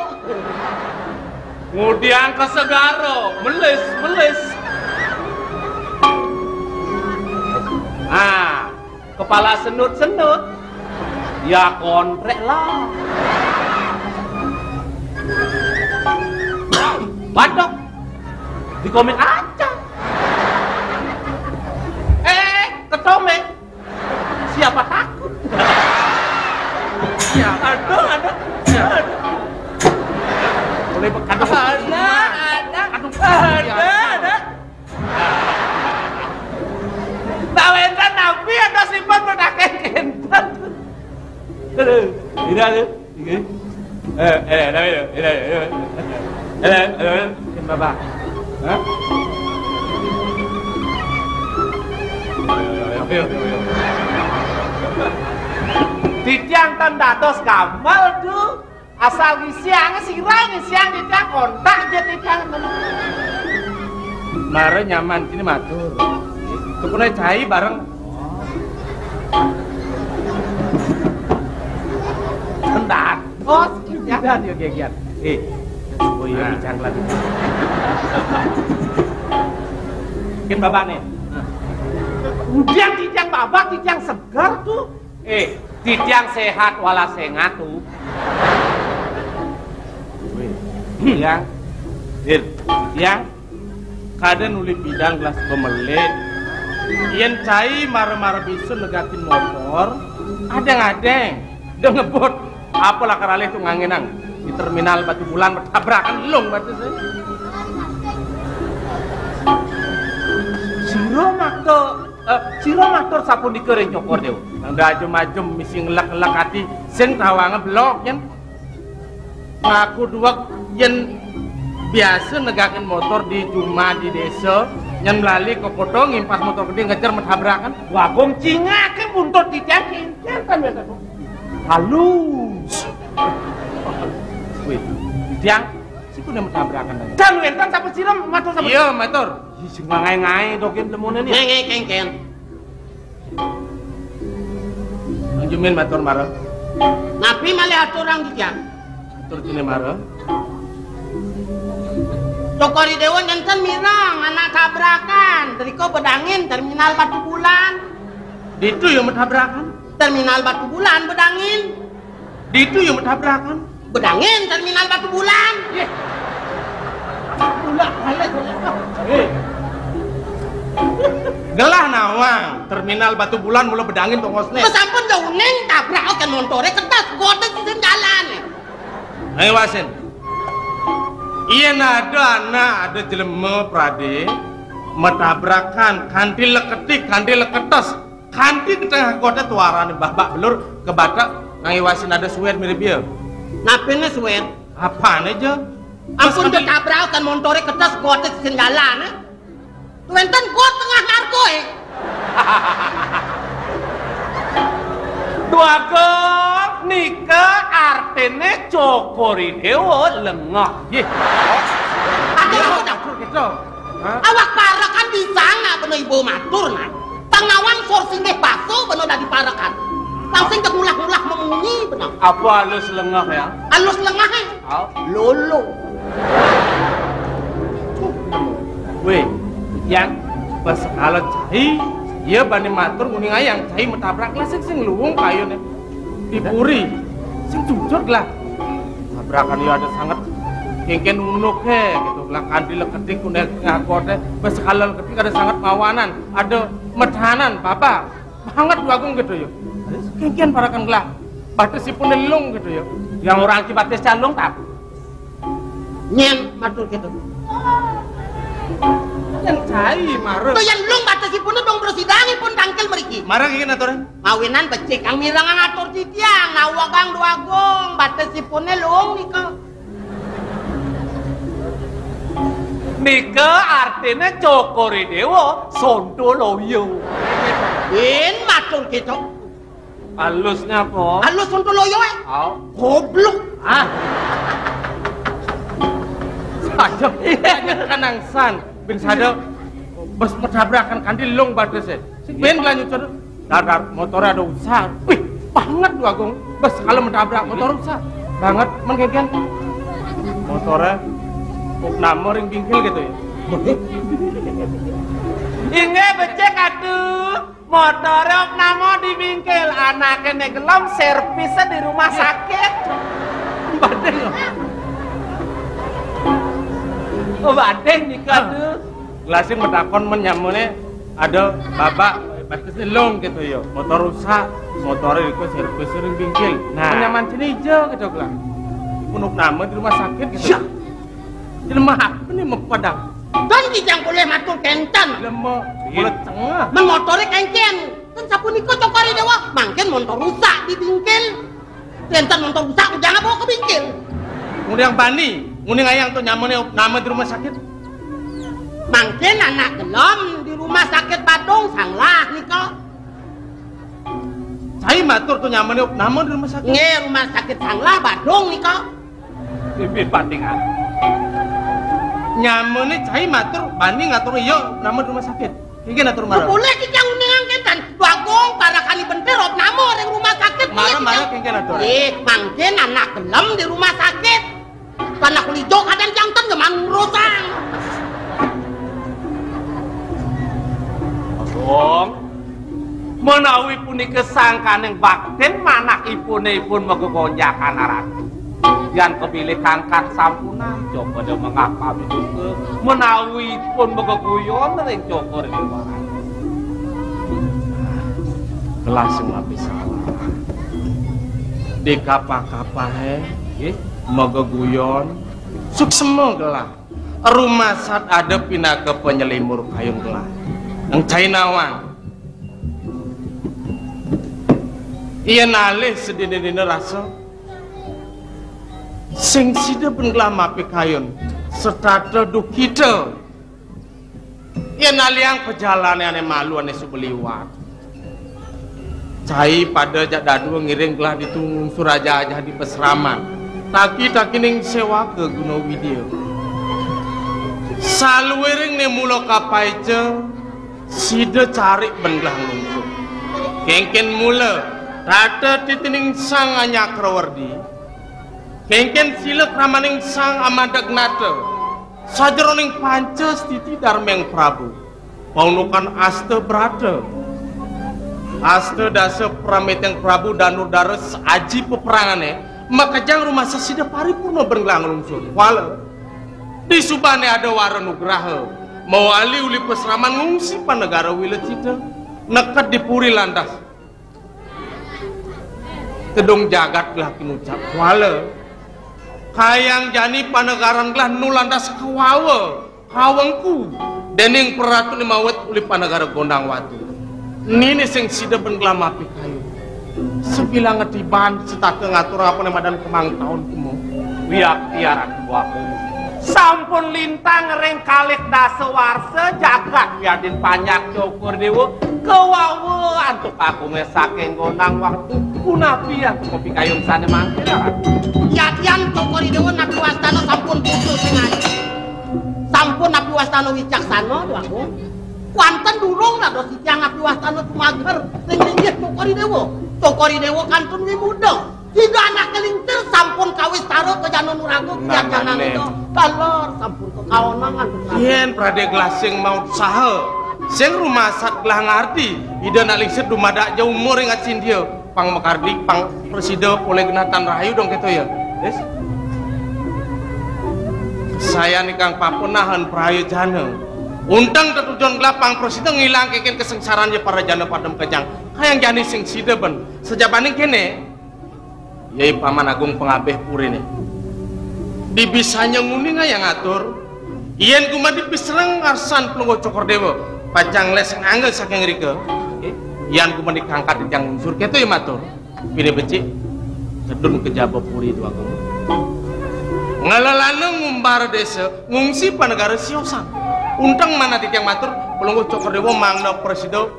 Ngudiang ke segaro, melis, melis. Ah, kepala senut-senut. Ya kontrek lah. Waduh. Di komen aja. Eh, Tomé. Siapa takut? Ya, aduh, aduh. Ya. Boleh be-, aduh. Ada, ada. Aduh. Ada, ada. Tah wénten napi ada simpen petaken kénten. Aduh, tidak ada. Nggih. Eh, eh, ada itu. Tidak ada. Ada, ada. Bapak. Hah? Ayo, ayo, ayo, ayo. Titiang tan dados gamal tuh. Asal ngisiang sira ngisiang titiang kontak aja titiang. Mara nyaman kini matur. Tukune cai bareng. Bentar. Oh, sekian. Yo gegian. Eh. Oh iya, nah. Bicang lagi. Mungkin bapak nih. Udah titiang babak, titiang segar tuh. Eh, titiang sehat wala sengat tuh. Wih, titiang. Dir, titiang. Kadén uli pidan gelas bemelit. Yén cai mara-mara bisa negakin motor, adéng-adéng. Dia ngebut. Apa lakar alih tuh ngangenang di terminal Batu Bulan bertabrakan lung batu sih. Sira makta, eh, sira matur sapunika ring Cokor Dewa. Nang dah ajem-ajem misi ngelek-ngelek ati sing tawanga belok yén. Ngaku duwek yén biasa negakin motor di jumah di desa, nyén melali ke kota ngimpas motor gedé ngejar metabrakan. Wagong cingake buntut titiang kénten kan biasa. Halus. Wih, titiang, siku yang metabrakan tadi. Dan wénten sapa sira matur sapa? Iya, matur. Ih, sing ngaé-ngaé to kén lemune ni. Ngaé-ngaé kéngkén. Nang Jumin matur mara. Napi malih aturang titiang? Atur kene mara. Cokor I Dewa nénten mireng anak tabrakan, drika bedangin terminal Batu Bulan. Ditu ya metabrakan. Terminal Batu Bulan bedangin. Ditu ya metabrakan. Bedangin terminal Batu Bulan. Yeh. Ulah balik. Eh. Gelah nawang terminal Batu Bulan mula bedangin tongosné. Sampun da uning tabrak oké montore kertas goda sisien jalan. Ayo wasin. Iya ada anak, ada jelema prade metabrakan kanti leketik, kanti leketes. Kanti ke tengah kota tuarane babak belur ke Batak ngangiwasin ada suwer mirip dia. Napine suwer? Apane aja? Ampun, ditabrak kan montore ketes gote sing jalan, eh. Wenten got tengah narko, eh. Dwagung nika artine Cokor I Dewa lengah. Yeh. Ada apa dah? Gitu. Hah? Awak parekan di sana bener ibu matur nah. Tang nawang sor sindih baso bener dadi parekan. Langsung ke ngulah-ngulah memunyi bener. Apa alus lengah ya? Alus lengah, eh? Au. Lolo. Weh, yang pas kala cai, iya bani matur nguning ayang cai metabrak lah sing sing luwung kayune. Di puri, sing jujur lah. Tabrakan ya ada sanget kengken unuk he gitu lah, kanti leketik kuning ngakote, pas kala leketik ada sanget mawanan, ada medanan, bapak. Banget Dwagung gitu ya. Kengken parakan gelah. Batasipun lung gitu ya. Yang orang ki batas calung tak. Nyen matur gitu. Yang cai marah. Tuh yang lung batasipun dong prosidangipun tangkil meriki. Marah ingin aturan. Mawinan becik kang mirang ngatur titiang, nawa kang Dwagung batasipun lung nika. Nika artine Cokor I Dewa Sontoloyo. Bin matur gitu. Alusnya apa? Alus Sontoloyo, eh? Au. Goblok. Ah. Saja, saja kanangsan. Bin sada bes metabrakan kanti lung batas, eh. Sing bin lanjut terus. Dadar, motornya ada usaha. Wih, banget Dwagung. Bes kalau menabrak motor usaha. Banget, men kengken. Motornya kok nama ring bingkil gitu ya. Inggih becik atuh. Motornya kok nama di bingkil. Anaknya nek gelem servisnya di rumah sakit. Badeng. Oh, badeng nika tuh. Gelasing metakon men nyamune ada babak Bagus nih long gitu ya. Motor rusak, motornya itu servis sering bingkil. Nah, nyaman sini aja gitu lah. Punuk nama di rumah sakit gitu. Iya. Jadi mah apa nih mau padang? Dan kijang boleh matur kenten. Lemah, mulut tengah. Men motore kengken. Kan sapunika Cokor I Dewa, mangkin montor rusak di bingkil. Enten montor rusak, jangan bawa ke bingkil. Ngundang bani, ngundang ayang tuh nyamane nama di rumah sakit. Mangkin anak gelem di rumah sakit Badung Sanglah nika. Cai matur tuh nyamane nama di rumah sakit. Nggih, rumah sakit Sanglah Badung nika. Bibit bandingan. Nyamane cai matur bani ngatur iya nama di rumah sakit. Iki ngatur marah. Boleh iki yang ngundang kenten. Bagong parakani bentir op nama ring rumah sakit. Marah-marah kengken atur. Eh, mangkin anak gelem di rumah sakit. Tanah kulijo kadang jantan geman rosang. Bagong. Menawi punika sangkaning baktin manakipune ipun megegonjakan aratu. Yan kebilih kangkat sampunan, coba de mengapa miduka menawi ipun megeguyon ring Cokor I Dewa. Gelah sing lapis salah. Di kapah-kapahe, nggih, megeguyon, suksema gelah. Rumasat ada pinaka penyelimur kayun gelah. Nang cai nawang. Yen alih sedina-dina rasa, sing sida ben gelah mapikayun, setata dukita. Yen alihang pajalane ane malu ane suba liwat. Cai pada jak dadua ngiring gelah ditu ngungsur ajah-ajah di pasraman. Taki-takining sewaka guna widya. Saluiring ne mula kapaica, sida carik ben gelah nglungsur. Kengken mula, tata titining Sang Anyakrawardi. Kengken sila kramaning Sang Amadagnata. Sajeroning panca stiti darmeng Prabu. Paundukan asta brata. Asta dasa prameteng Prabu Danudara saji peperangane, makejang rumasa sida paripurna ben gelah nglungsur. Kuala. Disubane ada wara nugraha. Mawali uli pasraman ngungsi panegara Wilecita. Neked di puri landas. Tedung jagat gelah kinucap. Kuala. Kayang jani panegaran gelah nulandas kawawa, kawengku, dening praratu limawet uli panegara Gondang Watu. Nini sing sida ben gelah mapikayu. Sebilang ngetiban setata ngatur apa ne madan kemang taun kemo. Wiakti aran buahku. Sampun lintang ring kalih dasa warsa jagat wiadin panjak Cokor Dewa kawawa antuk agung saking Gondang Watu punapi antuk pikayun sane mangkin. Yadian Cokor Dewa napi wastana sampun putus sing aji. Sampun napi wastana wicaksana, Dwagung. Kuanten durung dados titiang napi wastana tumager ring linggih Cokor Dewa. Cokor Dewa kantun wimuda. Tiga anak kelintir sampun kawis tara ke jana nuraga. Nah, kian jana nane. Nida. Taler sampun kekaonangan. Yen pradé gelah sing mautsaha, sing rumasat gelah ngardi, Ida nak lingsir dumadak ja umur ing acindia, pang makardi, pang prasida polih genah tan rahayu dong kéto ya. Wis. Sayan ingkang papunahan prayojana. Unteng tetujon gelah pang prasida ngilang kékén kasengsaran ya para jana padem kejang. Kayang jani sing sida ben. Sajabaning kéné, Yai Paman Agung pangabih puriné. Dibisanya nguning ayang atur, yén gumanti pisereng ngarsan Palungguh Cokor Déwa, pacang les angga saking rika. Yan gumanti kangkat titiang unsur kéto ya matur. Pinih becik, tedun kejaba puri Déwa Agung. Ngelelana ngumbar désa, ngungsi panegara siosan. Unteng manah titiang matur, Palungguh Cokor Déwa mangda prasida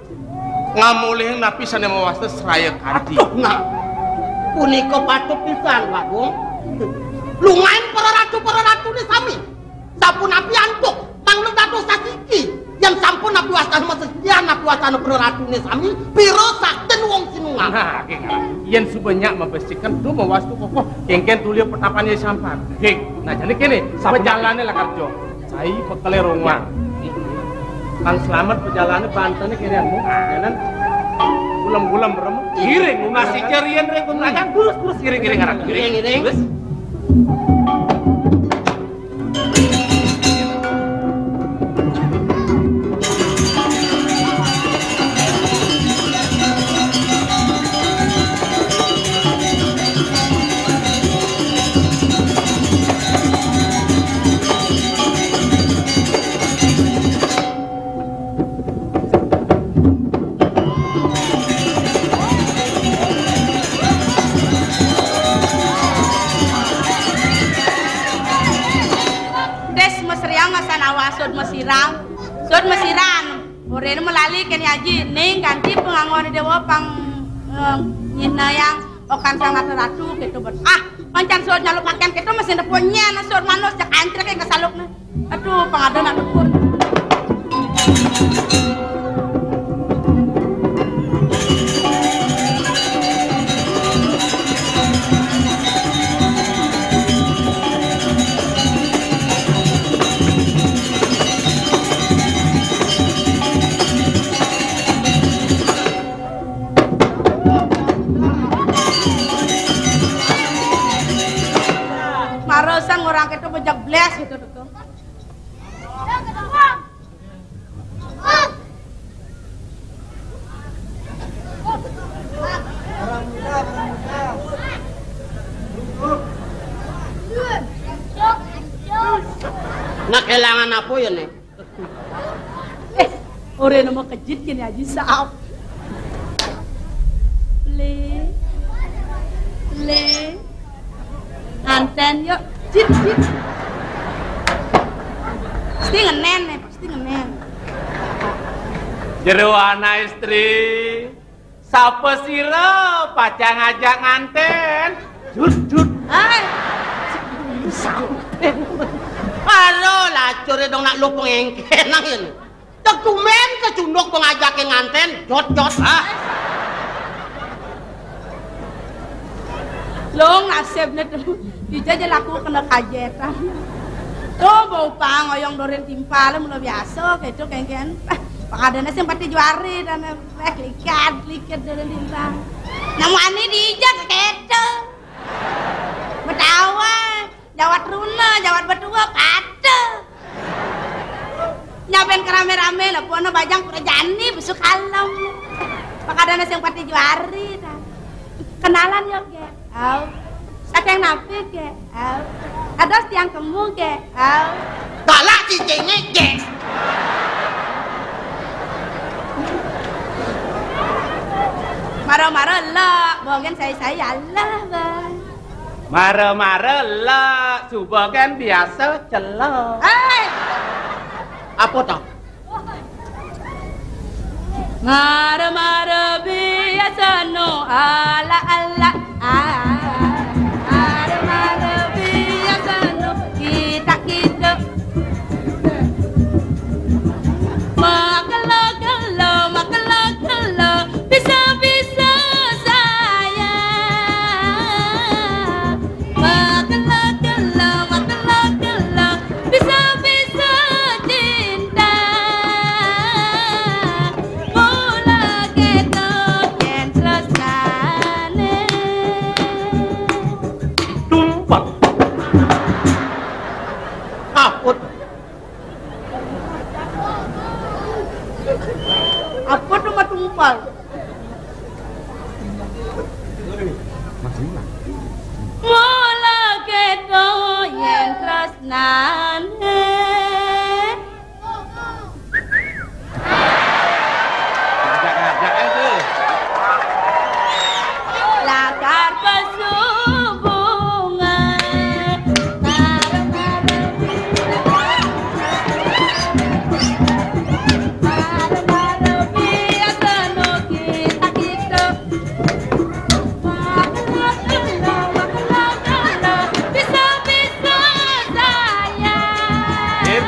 ngamolihing napi sané mawasta sraya kanti. Aduh, nah. Punika patut pisan, Bagong. Lungain para ratu, para ratuné sami. Sapunapi antuk, mangda dados sasiki. Yén sampun napi wastana masesian, napi wastana para ratuné sami, pira saktin wong sinunggah. Nah, yén suba nyak mabesiken tu mawastu kokoh, kéngkén tulia petapan ya sampan. Nah, jani kéné, pejalané lakar jok. Cai bekelé rongwang. Kang selamat pejalané bantené kéné anu. Jalan gulem-gulem berem. Iring, lunas ijar yén rek kuntangan, terus-terus iring-iring arah. Iring, iring. Terus. Suud masiran. Oréna malali kén Aji, ning ganti panganggoné déwa pang, eh, nyinayang okan sang ratu-ratu kéto bet. Ah, mancan suud nyaluk pakaian kéto masih nepunya na suud manus jak ancrék ka salukna. Aduh, pang ada nak nepuh. Mara sang orang kéto bejak blas kéto, Dukung. Nah, kelangan apa ya, nih? Eh, oréna makejut kéné Aji, saap. Lé. Lé. Ngantén, yuk. Jit, jit. Pasti ngenén, nih, pasti ngenén. Jero ana istri. Sapa sira pacang ngajak ngantén? Jut, jut. Hai. Aro lacuré dong nak lupung éngkénang ini. Tegumen kecunduk pengajaké ngantén, jot, jot, ha? Long nasibné tuh. Dija aja laku kena kajetan. Tuh bau pang oyong dorin timpal mula biasa kéto kéngkén. Pang adané sing pati juari dan Wéh, likat, likat dari lintang. Nemu ani dijak kéto. Betawa, jawat runa, jawat betua, patuh. Nyabén keramé-ramé lah, puana bajang pura jani, besuk kalem. Pakadana sing pati juari, dah. Kenalan yuk, Gék. Au. Saking napi, Gék? Au. Ados tiang kemu, Gék? Au. Galak cicingé, Gék. Mara-mara elok, bogén sai-sai alah, Bang. Mara-mara elok, suba gén biasa celok. Héi. Apa to? Mara-mara biasa no ala-ala. Ah, mara-mara biasa no kita-kita. Makelo-kelo, makelo-kelo, bisa-bisa saya. Makelo-kelo, makelo-kelo, bisa-bisa cinta. Mula kéto yén tresnané. Tumpal. Aput. Apa tuh mah tumpal? Mula kéto yén tresnané. Ngajak-ngajak aja. Lakar pasubungan. Bisa-bisa saya. Sip.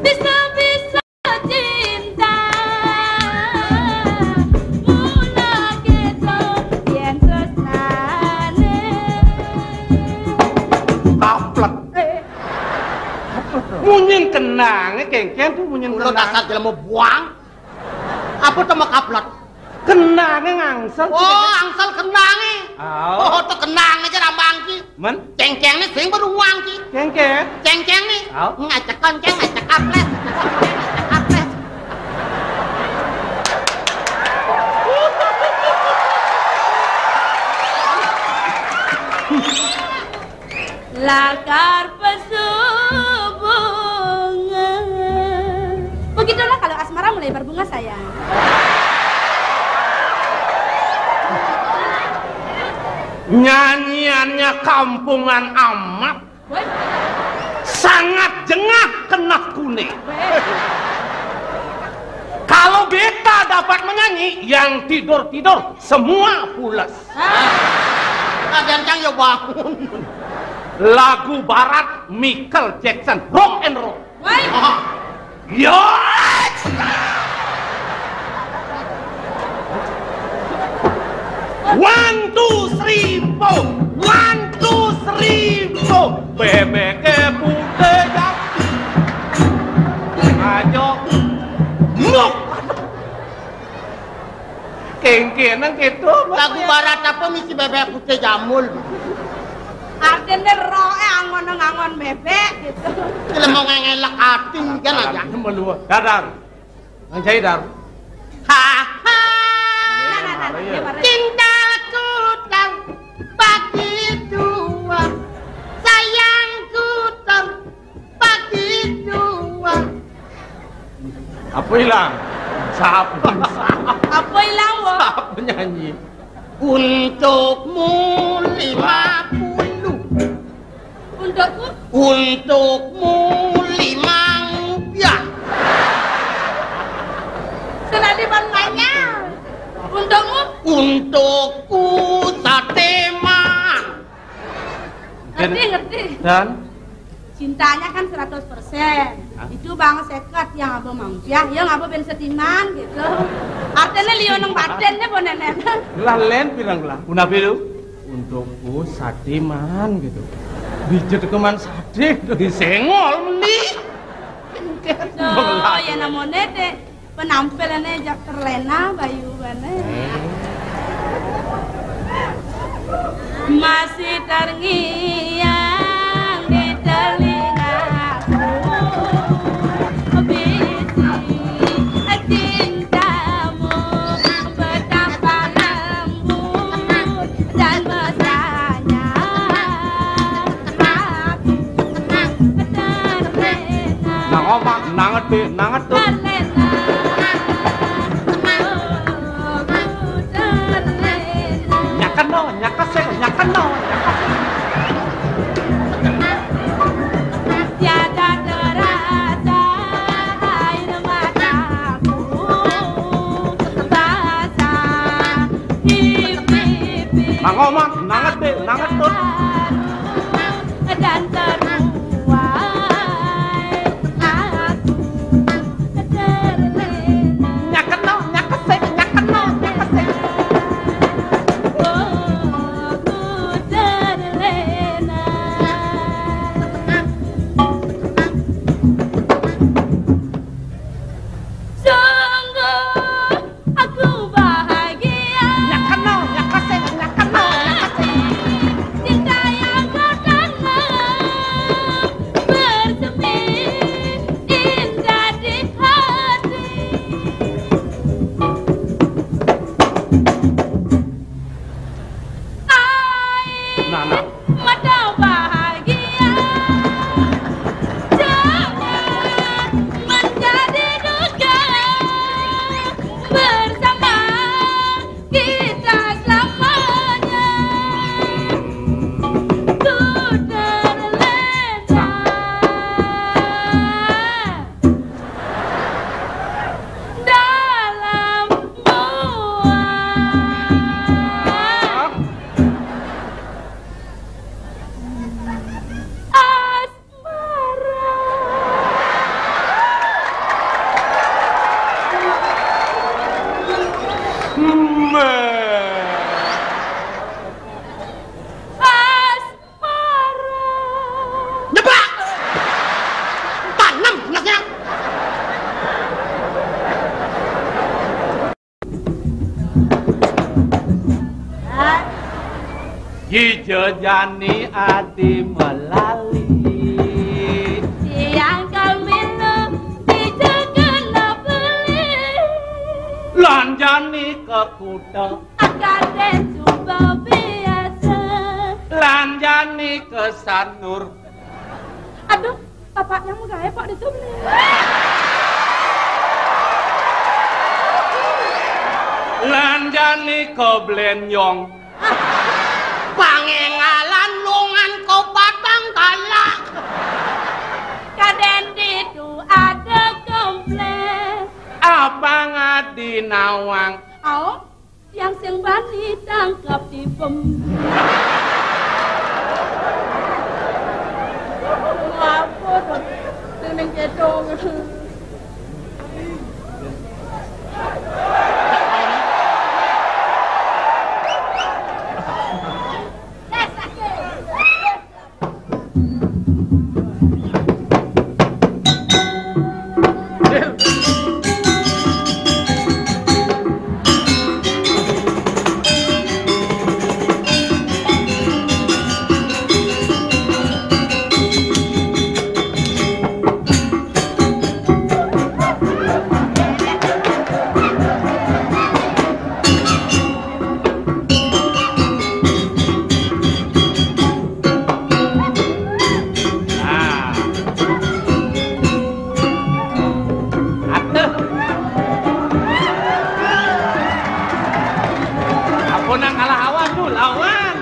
Bisa-bisa cinta. Mula kéto yén tresnané. Kaplek. Munyin kendangé kéngkén tuh, munyin kendang. Dasar jelema buang. Apa to makaplek? Kendangé ngangsel. Oh, angsel kendangé. Au. Oh, to kendangé aja rambang ki. Men? Céngkéngné sing beruang ki. Céngkéng. Céngkéngné. Au. Ngacek koncéng, ngacek kaplek. Ngacek kaplek. Lakar pasubungan. Begitulah kalau asmara mulai berbunga, sayang. Nyanyiannya kampungan amat. Woi. Sangat jengah kenakune. Kalau beta dapat menyanyi, yang tidur-tidur semua pules. Ah, gancang ya bangun. Lagu barat Michael Jackson, rock and roll. Woi. Ah. Yo. One, two, three, four. One, two, three, four. Bebeke putih jati. Ayo. Nuk. Kengkenang gitu. Lagu barat apa misi bebek putih jamul? Artine roke angon ngangon bebek gitu. Lha mau ngelek ati kan aja. Dadar. Nang jahit, Dar. Ha, ha. Cintaku tak bagi dua, sayangku tak bagi dua. Apa hilang? Siapa? Apa hilang, Wo? Siapa nyanyi? Untukmu lima puluh. Untukmu? Untukmu lima rupiah. Senadi ban banyak. Untukmu? Untukku sate mang. Ngerti, ngerti. Dan? Cintanya kan seratus persen. Hah? Itu bang seket yang abang mangsiah, yang abang ben setiman gitu. Artinya liu nang batinnya bonenen. Lah len pirang lah. Punapi lu? Untukku satiman gitu. Bijut keman sate gitu. Disengol meni. So, ya namanya deh. Penampilannya jak terlena, bayu bane. Masih terngiang di telingaku, bisi cintamu betapa lembut dan mesranya. Nang omah, nang ngedek, nang ngedut. Nyakeno, nyakesek, nyakeno, nyakesek. Tiada terasa air mataku basah di pipi. Nang omah, nang ngedek, nang ngedut. Dan terbuai aku terlena. Nyakeno, nyakesek, nyakeno, nyakesek. Oh, ku terlena. Sungguh aku bahagia. Nyakeno, nyakesek, nyakeno, nyakesek. Cinta yang kau tanam bersemi indah di hati. Air Nah, nah. Mata bahagia jangan menjadi duka bersama kita selamanya. Ku terlena dalam gua. Asmara. Asmara. Nyebak. Tanam anaknya. Ijo jani adi melali. Siang kami lo di Jakarta beli. Lanjani ke kuta. Akan deh coba biasa. Lanjani ke Sanur. Aduh, bapaknya mau gaya Pak di sini. Lanjani ke Blenyong. Pangengalan lungan ke Batang Galak. Dinawang. Ao, tiang sing bani tangkap dipem. Ngapur, ning-ning kedong. Nah. Atuh. Ampun, nang kalah awan tuh, lawan.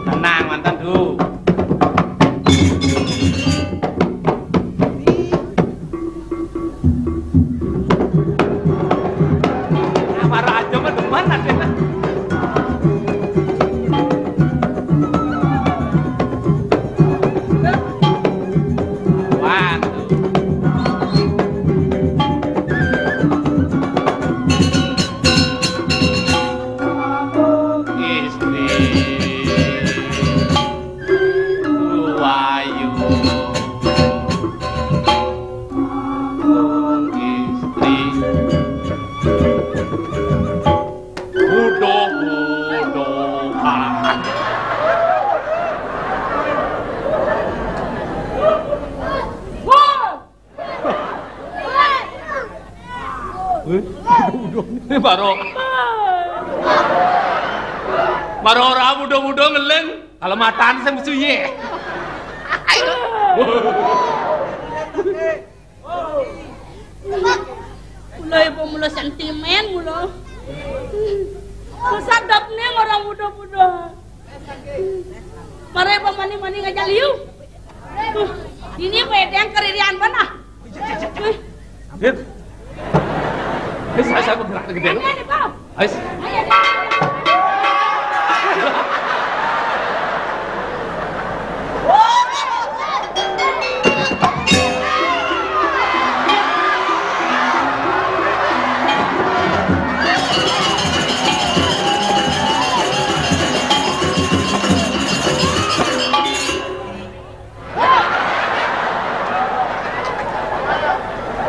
Tenang, mantan, Du. Apa aja mah demen ada. Waduh. Istri. Ayu. Wong istri. Udo-udo. Wah! Wih, udo-udo. Ini baru. Baru ora udo-udo ngeling. Kalau matan sing suye. Mula ibu mula sentimen mula. Masa dapne orang muda-muda. Mare pamani-mani ngajak liu. Ini wedeng keririan banah. Dit. Dit, saya, saya bergerak gede. Ini, ini, Bang. Ais. Ayo, Bang.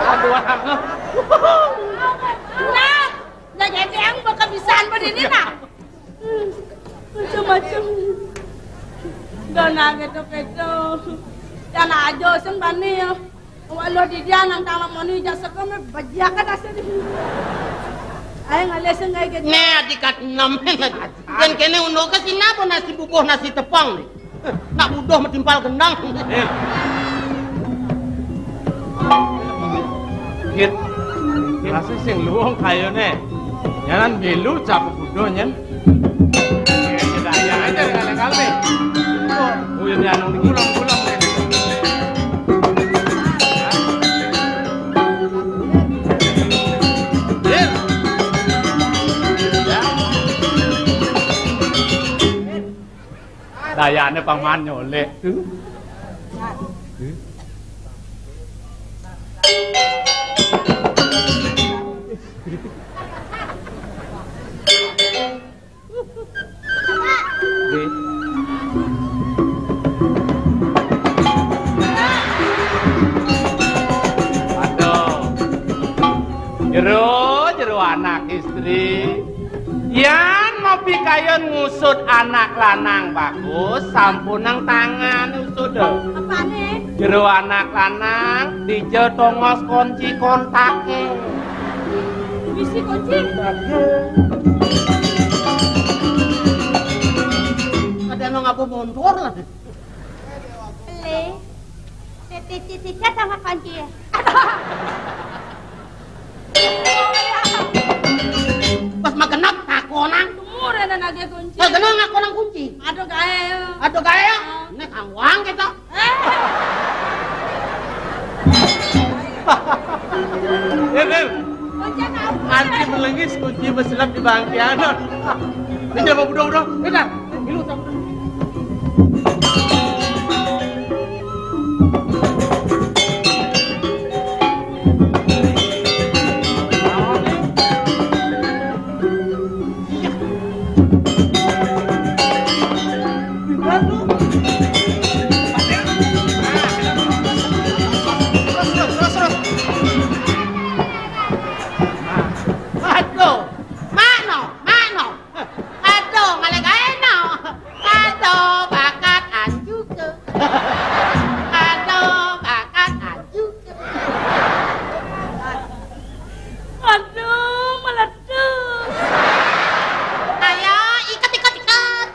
Aduh, aku. Nah, nah, jadi yang bakal bisaan begini, nah. Macam-macam. Dah nak gitu-gitu. Dah nak aja sing bani ya. Walau di dia nang tangan mani jasa kami bajiakan hasil. Ayo ngalih sing kayak gitu. Nih, adikat enam. Dan kene uno ke sini apa nasi bubuh, nasi tepang nih? Nak budoh metimpal gendang. Iya. Git. Rasa sing luwung kayone. Nyanan milu cap budoh nyen. Iya, iya, aja dengan kami. Oh, iya, anu niki. Pulang, pulang. Dayane paman nyolek. Nggih. Aduh. Jero, jero anak istri. Yan mau pikayun ngusut anak lanang bagus, sampun nang tangan usut. Apane? Jero anak lanang, dija tongos kunci kontake. Bisi kunci. Ada nang apa montor lah. Beli. Titi-titi sama kunci. Pas magenep takonang. Umur ana nage kunci. Magenep ngakonang kunci. Aduh gae. Aduh gae ya. Ah. Nek kangwang kita. Eh. Eh, Lir. Kunci apa? Antri melengis kunci mesilap di bangkian. Ini apa budak-budak? Beda. Milu sama. Aduh, mano, mano. Aduh, malah gaeno. Aduh, bakat anjuke. Aduh, bakat anjuke. Aduh, meletus. Ayo, iket, iket, iket.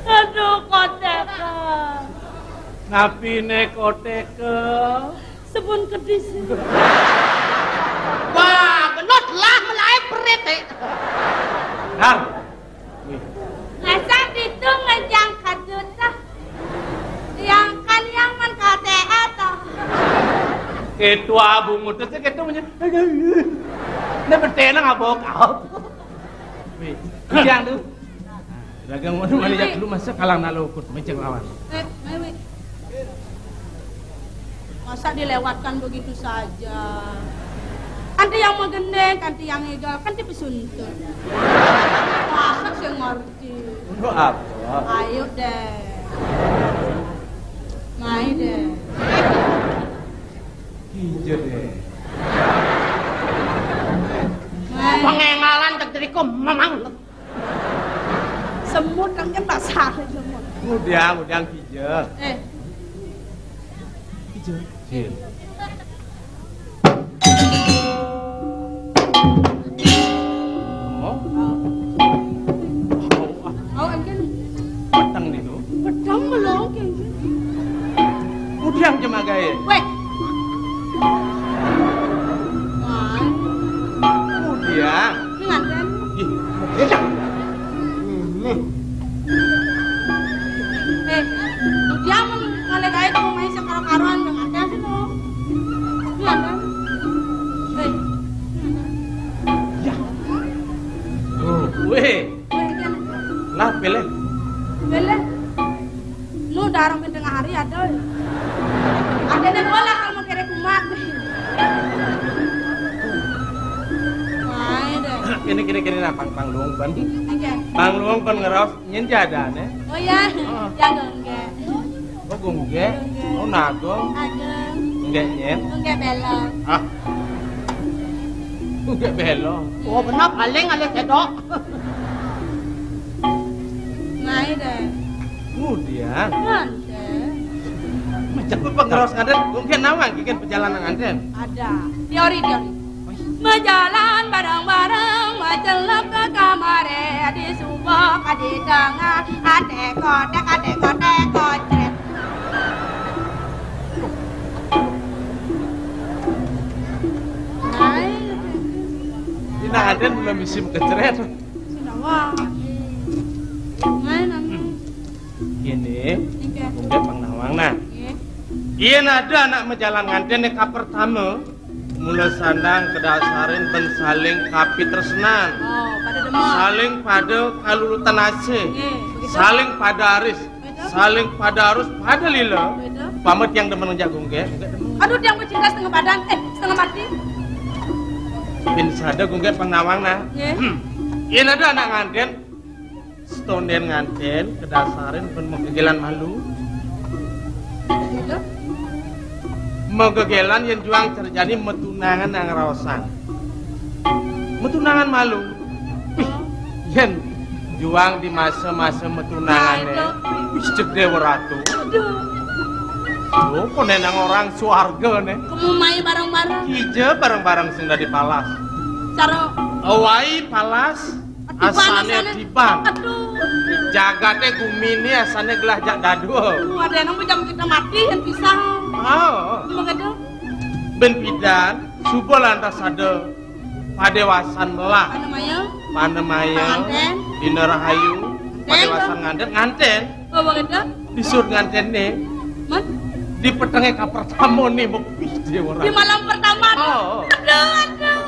Aduh, koteke. Napine koteke? Sebun kedis. Wah, benut lah melai perit, eh. Dar. Masa ditu ngejang kadut, ah. Yang kan yang men K T A, toh. Ketua bungut itu ketua punya. Ini bertenang apa kau? Wih, yang tuh. Dagang mana, mana ya, lu masa kalang nalukut meceng lawan. Eh, Mewi. Masa dilewatkan begitu saja? Kanti yang magendeng, kanti yang ngegal, kanti pesuntut. Masa sing ngerti? Untuk apa? Ayo deh. Mai deh. Hijau deh. Mai. Pengengalan cek diriku memang. Semut kan, kan basah semut. Udah, udah hijau. Eh. Hijau. Sini. Mau? Mau, ah. Mau, engken. Peteng niku. Peteng melong, engken. Udiang jemagae. Weh. Wah. Udiang. Ini nganten. Ih, beda. Ini. Eh, udiang mun ngalih gawe kamu main sekaro-karoan dengan nganten sih, no. Ini nganten. Eh. Ya. Oh, weh. Weh, kan. Lah, pilih. Pilih. Nu darang tengah hari ada. Ada nih bola kalau mau kere kumat. Main deh. Kene, kene, kene, nah, pang, pang luung pan. Oke. Pang luung pan ngeraos nyen jadane. Oh ya, heeh. Ya gongge. Oh, gongge. Gongge. Oh, nago. Ageng. Gongge nyen. Gongge belong. Ah. Gongge belong. Oh, benar, paling ada cedok. Main deh. Kemudian. Nganten. Macam apa ngeraos nganten? Gongge nawang, bikin perjalanan nganten. Ada. Teori, teori. Majalan bareng-bareng, macelep ke kamare, di subuh ka di tengah, ate kotek, ate kotek, kocret. Hai. Ini nganten belum isim kecret. Sudah, wah. Main, Ami. Kene, nggih. Mungkin pang nawang, nah. Nggih. Yen ada anak majalan nganten nek kapertama, mula sandang kedasarin ben saling kapitresnan. Oh, pada demen. Saling pada kalulutan asih. Nggih, begitu. Saling pada aris. Begitu. Saling pada arus, pada lila. Begitu. Pamit yang demen ngejak gungge. Aduh, dia mau cinta setengah badan, eh, setengah mati. Bin sada gungge pang nawang, nah. Nggih. Hmm. Yen ada anak nganten, setonden nganten kedasarin ben megegelan malu. Gitu. Megegelan yen juang terjadi metunangan nang raosan. Metunangan malu. Ih, yen Juang di masa-masa metunangané. Nah, itu. Wis cedek Déwa Ratu. Aduh. Lho, kok nenang orang swargané. Kemu mai bareng-bareng. Kija bareng-bareng sing dadi palas. Cara awai palas. Tiban asané asané. Tiban. Aduh. Jagaté guminé asané gelah jak dadua. Aduh, ada yang jam kita mati yang pisah. Oh. Begitu. Ben pidan, suba lantas ada padéwasan melah. Panemaya. Panemaya. Pangantén. Dina rahayu. Ngantén. Padéwasan ngantén, ngantén. Oh, begitu. Disut nganténné. Man? Di petengé kapertamané mepis dia orang. Di malam pertama. Oh. Aduh, aduh.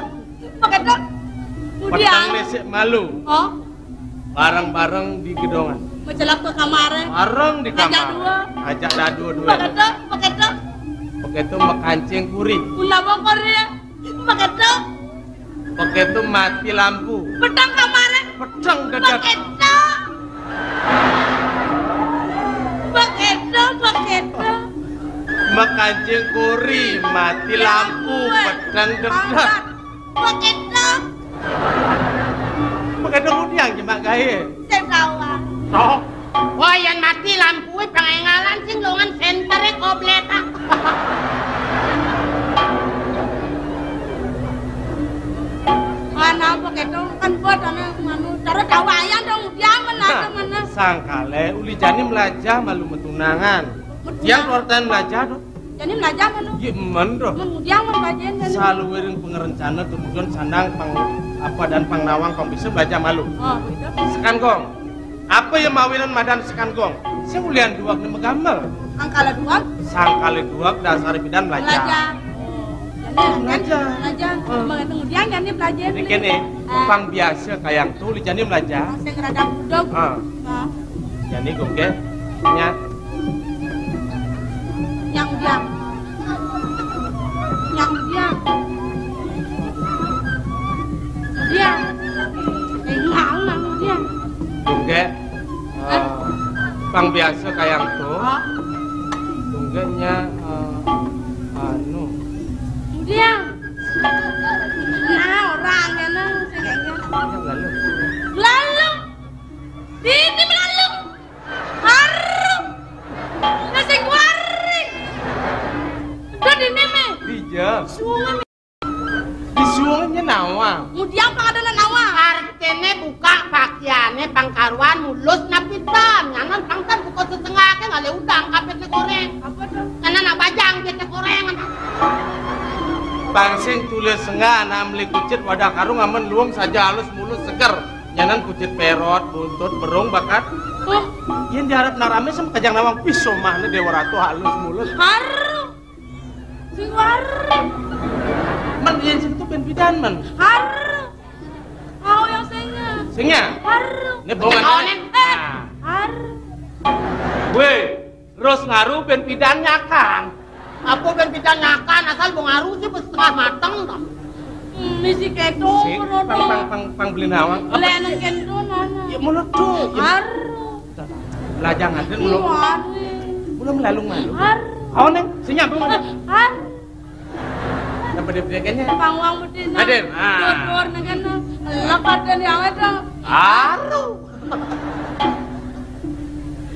Begitu. Kemudian. Petengné sik malu. Oh. Bareng-bareng di gedongan. Mecelap ke kamaré. Bareng di kamar. Ngajak dua. Ngajak dadua-dua. Begitu, begitu. Begitu mekancing kuri. Guna bokor ya. Begitu. Begitu mati lampu. Peteng kamaré. Peteng dedet. Begitu. Begitu, begitu. Mekancing kuri, mati lampu, peteng dedet. Begitu. Begitu ngudiang jemak gaé. Sing kawang. Sok. Wah, yén mati lampué pangéngalan sing longan sénteré koblétan. Ana apa kéto? Kan buat ana manu. Cara dawayan dong, dia men ada mana? Sangkalé uli jani melajah malu metunangan. Metunangan. Dia keluar tan melajah dong. Jani melajah manu? Iya, men dong. Men ngudiang men kajian jani. Saluwiring pangarencana tumujon sandang pang apa dan pangnawang pang bisa melajah malu. Oh, begitu. Sekan gong. Apa yang mawinan madan sekan gong? Sing ulian duwag né magamel. Angkala duwag? Sangkala duwag dasar pidan melajah. Melajah. Oh. Jani melajah. Melajah. Hmm. Mengerti ngudiang jani pelajah. Ini kene, ah. Pang biasa kayang tu, uli jani melajah. Sing rada budeg. Ah. Ah. Jani gong ke. Nya. Nyang udiang. Nyang udiang. Udiang. Énggal nang udiang. Tungge, eh, pang biasa kayang to. Hah? Tungge nya, eh, anu. Udiang. Nah, orang ngene sing ngene. Lalu. Lalu. Ini lalu. Aru. Lah sing kuari. Udah dene me. Dija. Suwung. Disuwung nyenawa. Ngudiang pang ada nyenawa. Artine buka pakaiane pang karuan mulus napitan. Nyanan pang tan buka setengah ke ngale udang kapit ne goreng. Apa tuh? Nyanan nak bajang dia ne goreng. Pang sing tulis sengah anak meli kucit wadah karung amen luwung saja halus mulus seger. Nyanan kucit perot, buntut, berung, bakat. Hah? Yen diharap narame sama kajang nawang pisomahne Dewa Ratu halus mulus. Haru. Sing waru. Men yen sing tu ben pidan men. Haru. Mau yang singnya. Singnya? Haru. Ini bongan. Oh, nen. Eh. Nah. Haru. Weh. Terus ngaru ben pidan nyakan. Apa ben pidan nyakan, asal mau ngaru sih setengah mateng toh. Hmm, ini si keto, si, pang, pang, pang, pang beli nawang. Apa? Lek nang keto, nana. Ya, mulut tuh. Ya. Ngaru. Lah, jangan, Den, belum. Iya, ngaru. Belum lalu ngaru. Ngaru. Oh, Neng, sing nyambung ada. Ngaru. Napa dia berikannya? Pangwang bedina. Aden, ah. Dor-dor nang kene. Lepat dan yang ada. Aru.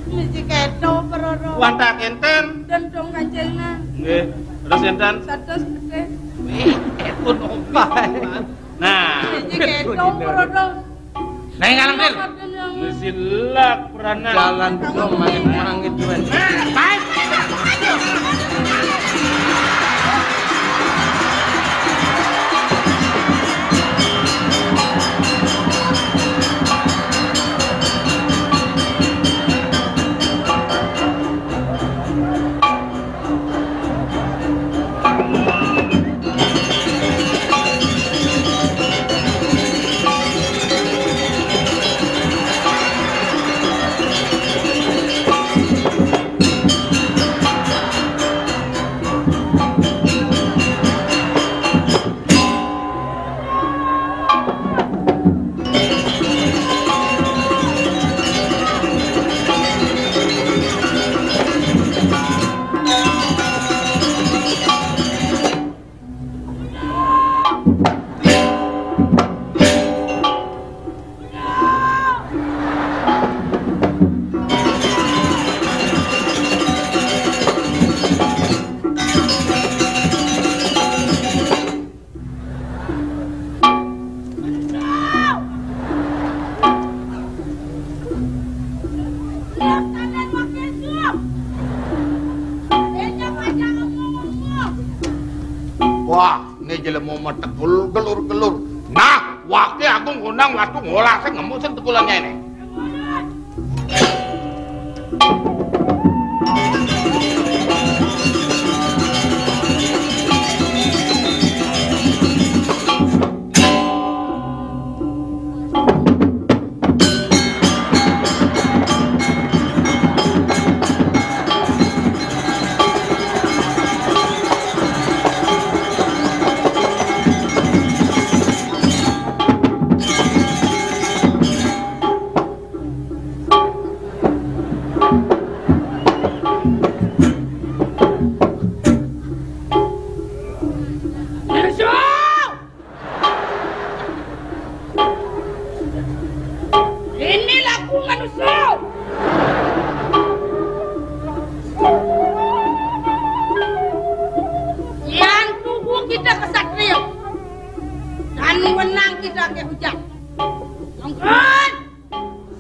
Mesti keto, peroro. Wanta kenten. Dan dong kancingna. Nggih. Terus enten? Satus gede. Wih, keto nompa. Nah. Mesti keto, peroro. Nah, ngalang, Dir. Lepat dan yang ada. Mesti lak peranan. Jalan dong, main perang itu, eh. Nah, baik. Wah, né jelema metek gelur-gelur. Nah, waké agung gondang watu ngolah sing nemu sing tekulan nyainé. Ini laku manusia. Yang tubuh kita kesatria. Dan menang kita ke hujan. Tongkon.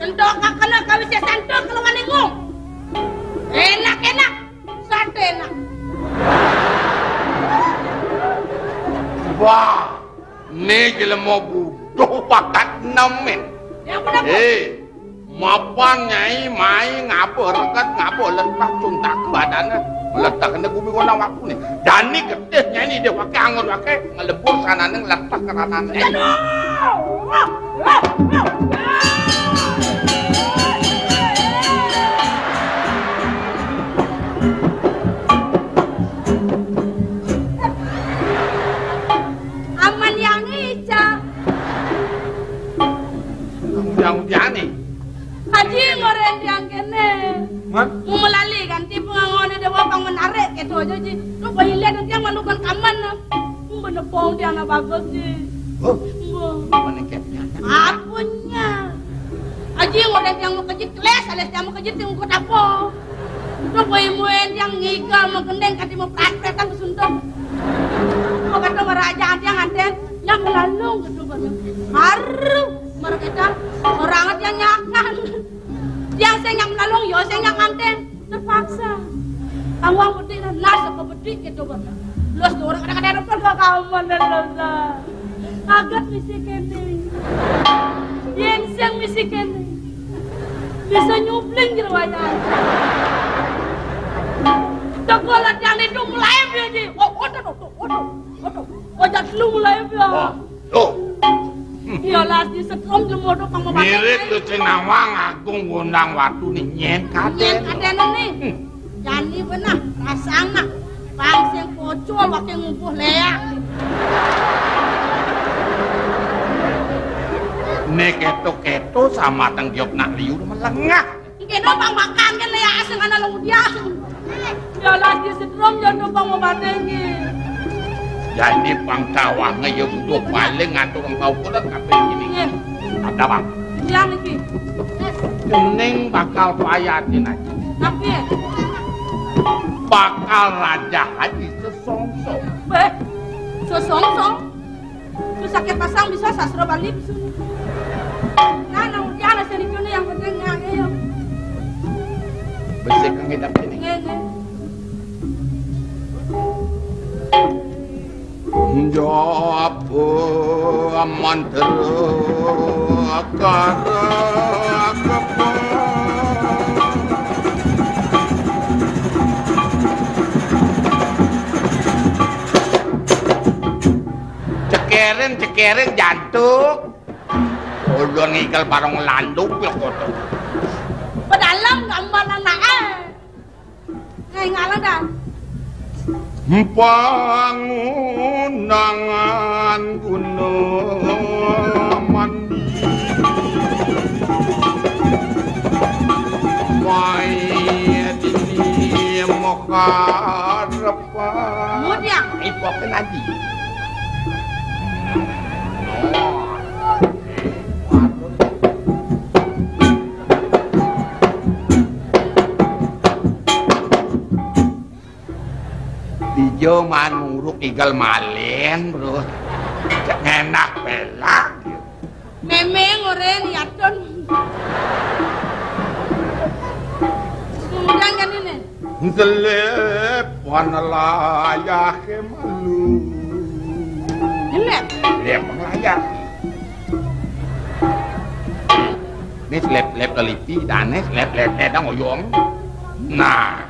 Sentuh kakana kawis ya santuh kalau waningmu. Enak-enak. Sate enak. Wah. Né jelema buduh bakat nemen. Yang bener. Eh, mapan nyai mai ngaba reget ngaba letah cuntak badané. Letah kena bumi kona waktu né. Jani getih nyai né dia waké angon waké ngelebur sanané letah keranané. Aduh. Aman yang ica. Udiang-udiané. Aji ngoréng tiang kéné. Man? Mau melali ganti pengangoné déwa pang menarik gitu aja, Ji. Lu bayi lihat tiang manukan kaman. Bener pong tiang na bagus, Ji. Oh. Mana kepnya? Apunnya. Aji ngoréng tiang mau kejit keles, alias tiang mau kejit tiang mau apa? Lu bayi muen tiang ngiga mau gendeng kati mau prat-pratan kesuntuk. Mau kata maraja tiang anten, yang melalung gitu baru. Haru. Mereka orang aja nyakan. Tiang sing nyam lalung, yo sing nyam nganten. Terpaksa. Kamu ang bedik na, nas apa bedik gitu kan. Los orang kadang-kadang depan gak kamu mana los. Agat misi kene. Yen sing misi kene. Bisa nyupling jero wayan. Tekola tiang itu mulai dia ji. Oh, odo, odo, odo, odo. Oh, jat lu mulai dia. Wah. Loh. Iya, las di setrum jemodok kamu. Mirip lu Cinawang Agung Gondang Watu né nyén kadén. Nyén kadén né. Hmm. Jani benah, rasang nah. Pang sing pocol waké ngubuh léak. Né kéto-kéto samateng diop nak liur melengah. Engké no pang makan kan léak sing ana lemu dia. Ya lagi setrum ya no pang obaté nggih. Ya ini pang dawahé ya butuh paling ngatur engkau kulit kabéh ini. Nggih. Ada, Bang. Iya niki. Kening bakal payah dinaji. Tapi bakal Raja Haji sesongso. Beh, sesongso. Terus sakit pasang bisa sastra Bali bisa. Nah, nang ujian asal itu nih yang penting nggak ya. Bisa kang ngidap ini. Nggih, nggih. Japa mantra kara kepa. Cekerin, cekerin jantung. Udah ngikel barong landung ya kotor. Pedalem gambar anake. Ngai ngalah dah. Pangundangan guna mandi. Mai dini mokar Mudiang. Ipokin aji. Ijo manuruk igal malen, Bro. Cek ngenak pelak. Memeng oren yatun. Selip wana layahe malu. Selip. Selip wana layah. Nih selip-selip lelipi, dane selip-selip dang oyong. Nah.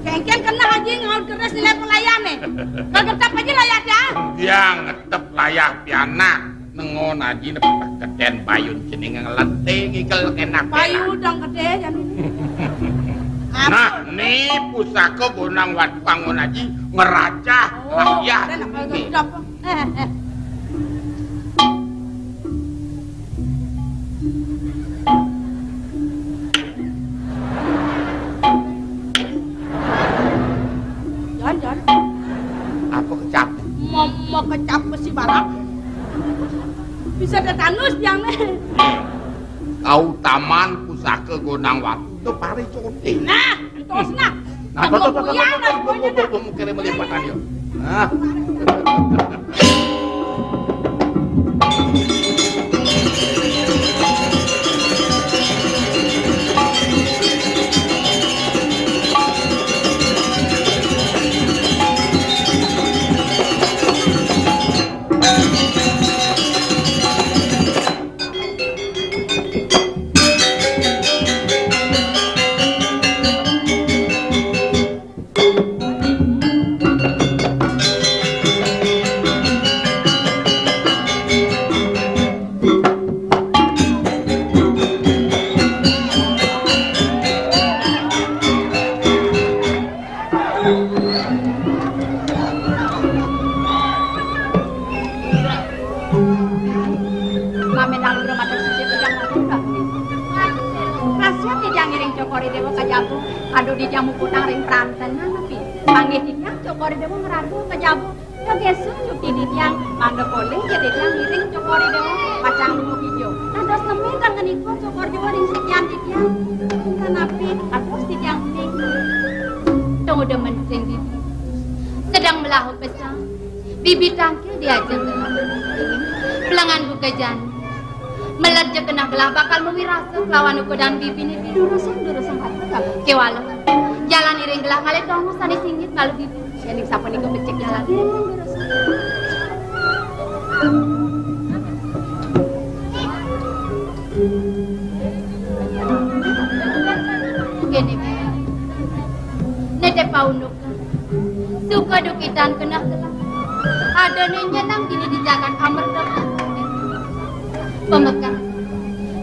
Kengken kena Haji ngaul keres nilai pelayane. Kagak tep aja layar ya. Dia ngetep layar pianak. Nengon aji nepek keten bayun cening ngelenting ikel enak. Bayu dong gede jam ini. Nah, ni pusaka gonang watu kangon aji ngerajah. Oh, rakyat. Ada nak kagak dapet. Eh, eh. Jan, Jan. Apa kecap? Mama kecap besi barang. Bisa tetanus tiang nih. Kau taman pusaka gonang watu itu pare cote. Nah, itu senang. Nah, tuh, tuh, tuh, tuh, tuh, tuh, tuh, tuh, tuh, mukire melimpatan yo. Nah. Mame nang jero matur sujud tiang matur bangun. Rahasia titiang ngiring Cokor I Dewa ka Jabu. Adu titiang muputang ring pranten napi. Panggih titiang Cokor I Dewa ngratu ka Jabu. Kagesu jukti titiang mangda polih ja titiang ngiring Cokor I Dewa pacang lungguh ijo. Dados nemi kang ngenika Cokor I Dewa ring sikian titiang. Sungkan napi dados titiang uning. Tong uda mensing bibi. Sedeng melahu pesa. Bibi tangkil diajeng gelah. Pelengan buka jani. Meled ja keneh gelah bakal mawirasa kelawan ukudan bibine bibi. Durusang, durusang ati. Kewala. Jalan iring gelah ngalih tongos sane singit malu bibi. Yen sapunika becik jalan iring durusang. Kene, Bibi. Nete paunduk. Suka dukitan keneh telah. Adane nyeneng dini di jagat amerta. Pamekar.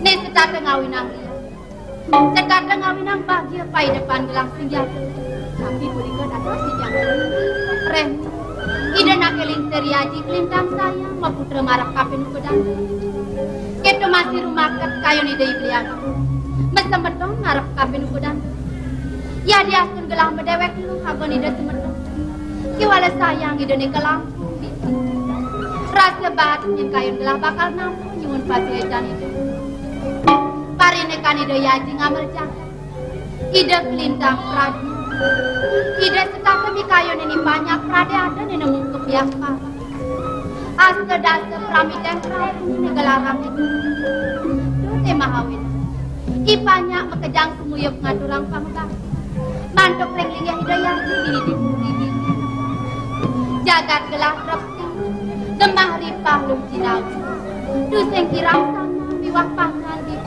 Ne setata ngawinang liya. Setata ngawinang bagia paidepan gelah singgah. Tapi punika dados titiang. Rem. Ida nake lingsir yaji kelintang sayang maputra marep kapin ukudan. Keto masih rumaket kayun ida iblian. Mesemeton marep kapin ukudan. Yadiastun gelah medewek lu kagon ida semeton. Kiwala sayang ida ne kalangkung di. Rasa baat nyen kayun gelah bakal nampa nyuwun pasuecan ida. Parinekan ida yaji ngamel jagat. Ida kelintang pradi. Ida setata mikayun ini banyak pradi ada ne nemu kepiak papa. Asta dasa pramiten prabu ne gelarang ida. Duh te mahawin. I panyak makejang sumuyup ngaturang pangubakti. Mantuk ring linggih ida yaji dini di puri dini. Jagat gelah trepti. Gemah ripah lung jinau. Tusing kirang sama miwah pangan di.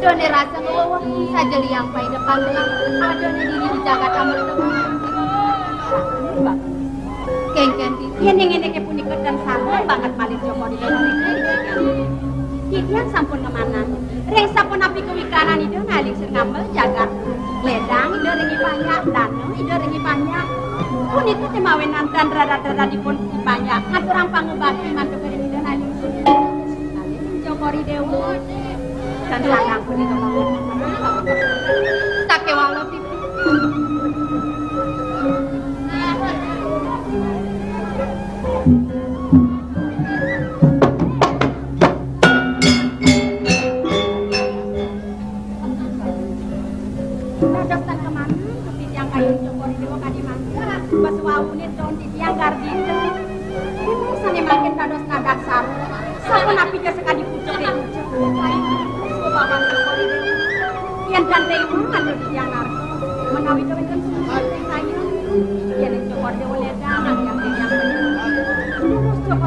Done rasa ngeweweh saja liang paidepan gelah. Adane dini di jagat amerta. Kengken di. Yen ngene ke punika ten sama banget malih Joko di dalam ini. Titiang sampun ngemanah. Ring sapunapi kawikanan ida nalingsir ngamel jagat. Ledang ida ring I Panyak, dana ida ring I Panyak. Punika te mawinan tan rarat-raratipun I Panyak. Ngaturang pangubakti mantuk ring ida nalingsir. Nalingsir Joko Ri Dewa. Dan sangang punika mawon. Sakewala pipi.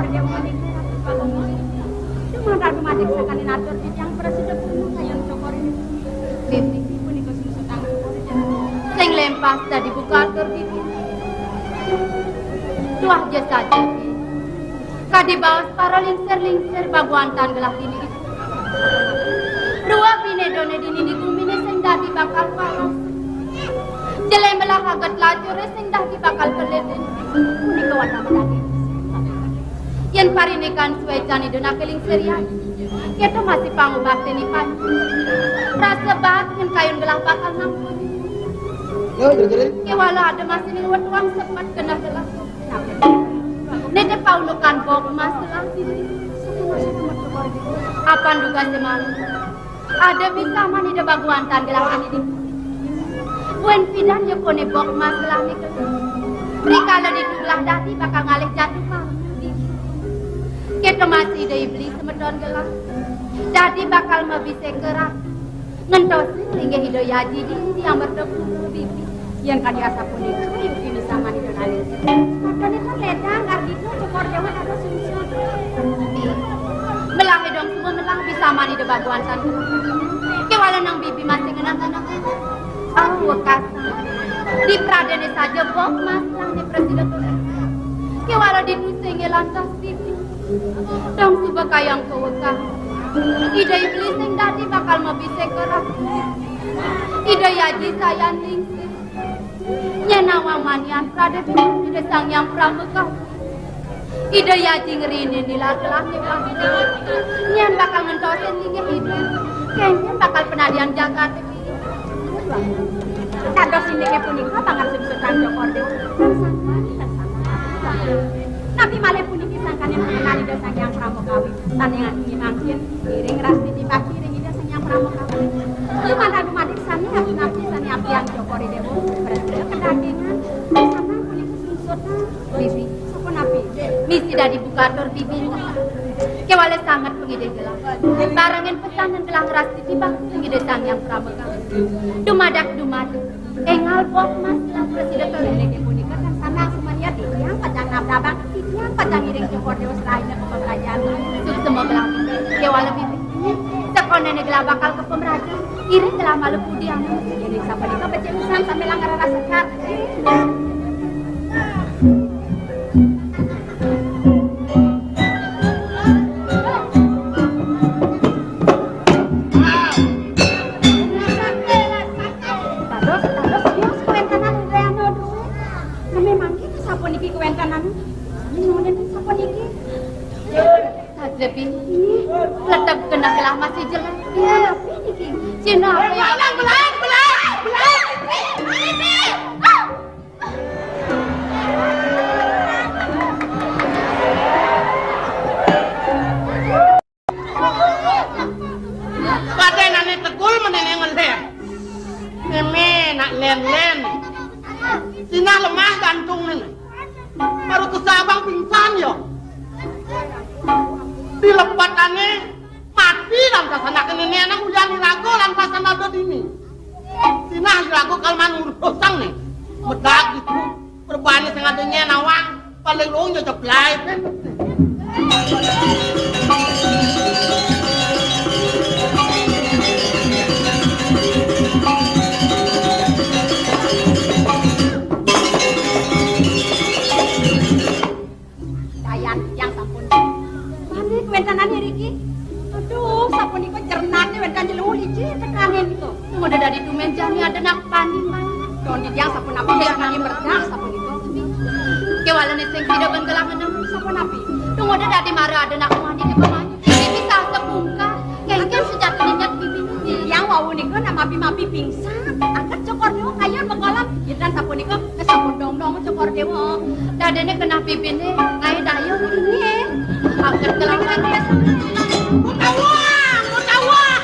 Yang menikah, Pak Guru. Cuma tak dumadik sakaning atur titiang prasida punika kayun cokor ini. Bibi. Punika sungsutang cokor ini. Sing lempas dadi buka atur, Bibi. Tuah ja saja, Bibi. Kadi baos para lingsir-lingsir baguantan gelah dini. Rua pinedone dini di gumine sing dadi bakal paras. Jelé melah aget lacuré sing dadi bakal pelih. Punika wantah dadi. Yén parinikan suécan Ida nak lingsir yan. Kéto masih pangubakti nipan. Rasa baat yén kayun gelah bakal nampun. Yo, jere-jere. Kéwala ada masih ning wetuang sepet genah gelah. Néné paundukan bok mas gelah. Apan duga semalam. Ada bisa manida baguantan gelah ini di. Buen pidan ya kone bok mas gelah nika. Rikala ditu gelah dadi bakal ngalih jatuh kamu. Kita masih ida iblis semeton gelah. Dadi bakal mabise kerak. Ngentosin linggih Ida Yaji di, di amerta Bibi. Yén kadi asapunika, yukti bisa manida ngalih. Makané kan ledang, Ardito, cokor dewa ada sungsut. Melah dong semua melah bisa manida baguantan. Kéwala nang Bibi masih ngenah tanah. Ah, wekas. Di pradene saja bok mas nang ni presiden. Kéwala di tusing lantas Bibi. Dong suba kayang kawekah. Ida iblis sing dadi bakal mabise kerak. Ida Yaji sayan lingsir. Nyén nawang manian pradé Ida Sang Hyang Pramekawi. Ida Yaji ngrinin nilar gelah nipan. Nyén bakal ngentosin linggih Ida. Kénkén bakal penadian jagat. Dados indiké punika pangarsip Sutan Cokor Dewa. Napi malih puniki sangkaning mengenal Ida Sang Hyang Pramekawi. Sané ngangkin iring rastiti pakiring Ida Sang Hyang Pramekawi. Lumantar dumadik sami ati-ati sané abdiang Cokor Dewa. Berarti kedagingan. Samang punika sungsut. Bibi. Sapunapi? Misi dadi bukatur Bibi. Kéwala sanget pangidih gelah. Barengin pesan gelah ngrastiti bakti Ida Sang Hyang Pramekawi. Dumadak-dumadak. Énggal bok mas gelah presiden. Déné punika tan sanang sumania titiang pacang nabdabang, titiang pacang ngiring Cokor Dewa selaina ka pemerajan. Suksma gelah. Kéwala Bibi. Sakonéné gelah bakal ka pemerajan. Iring gelah malu pudi anu. Yén sapunika becik pisan sambilang ngrereh sekar. Dados, dados, bios kawéntenan Indriana duwé. Nami mangkin sapuniki kawéntenan. Nami nuwunin sapuniki. Saja bini. Letep genah gelah masih jelas. Iya, nami niki. Cina apa ya? Belang, belang, belang, belang. Padahal nane tegul menene ngeler. Meme nak len-len. Sinah lemah gantung nene. Baru kesabang pingsan yo. Dilepatane mati lantas anak nene anak uyan irago lantas ada dini. Sinah irago kalman urusang ne. Medak gitu. Perbani sing ada nyen awang. Paling luwung ya ceblay. Dayan yang sampun. Mane kuwéntenan iriki? Aduh, sapunika jernane wénten jelu licin tekane nika. Ngoda dadi tumen jani ada nak pani mai. Don titiang sapunapi ya mani merdah sapunika. Kewalane sing sida ben gelah ngenemu sapunapi. Ngoda dadi mara ada nak mani di pemani. Ini bisa sebungkah. Kengken sejatine nyat bibi. Titiang wau nika nak mapi-mapi pingsan. Angkat Cokor Dewa kayun bekolam. Kita sapunika sampun dong-dong Cokor Dewa. Dadene kena bibine ngae dayung ini. Angkat gelah. Mutawang, mutawang.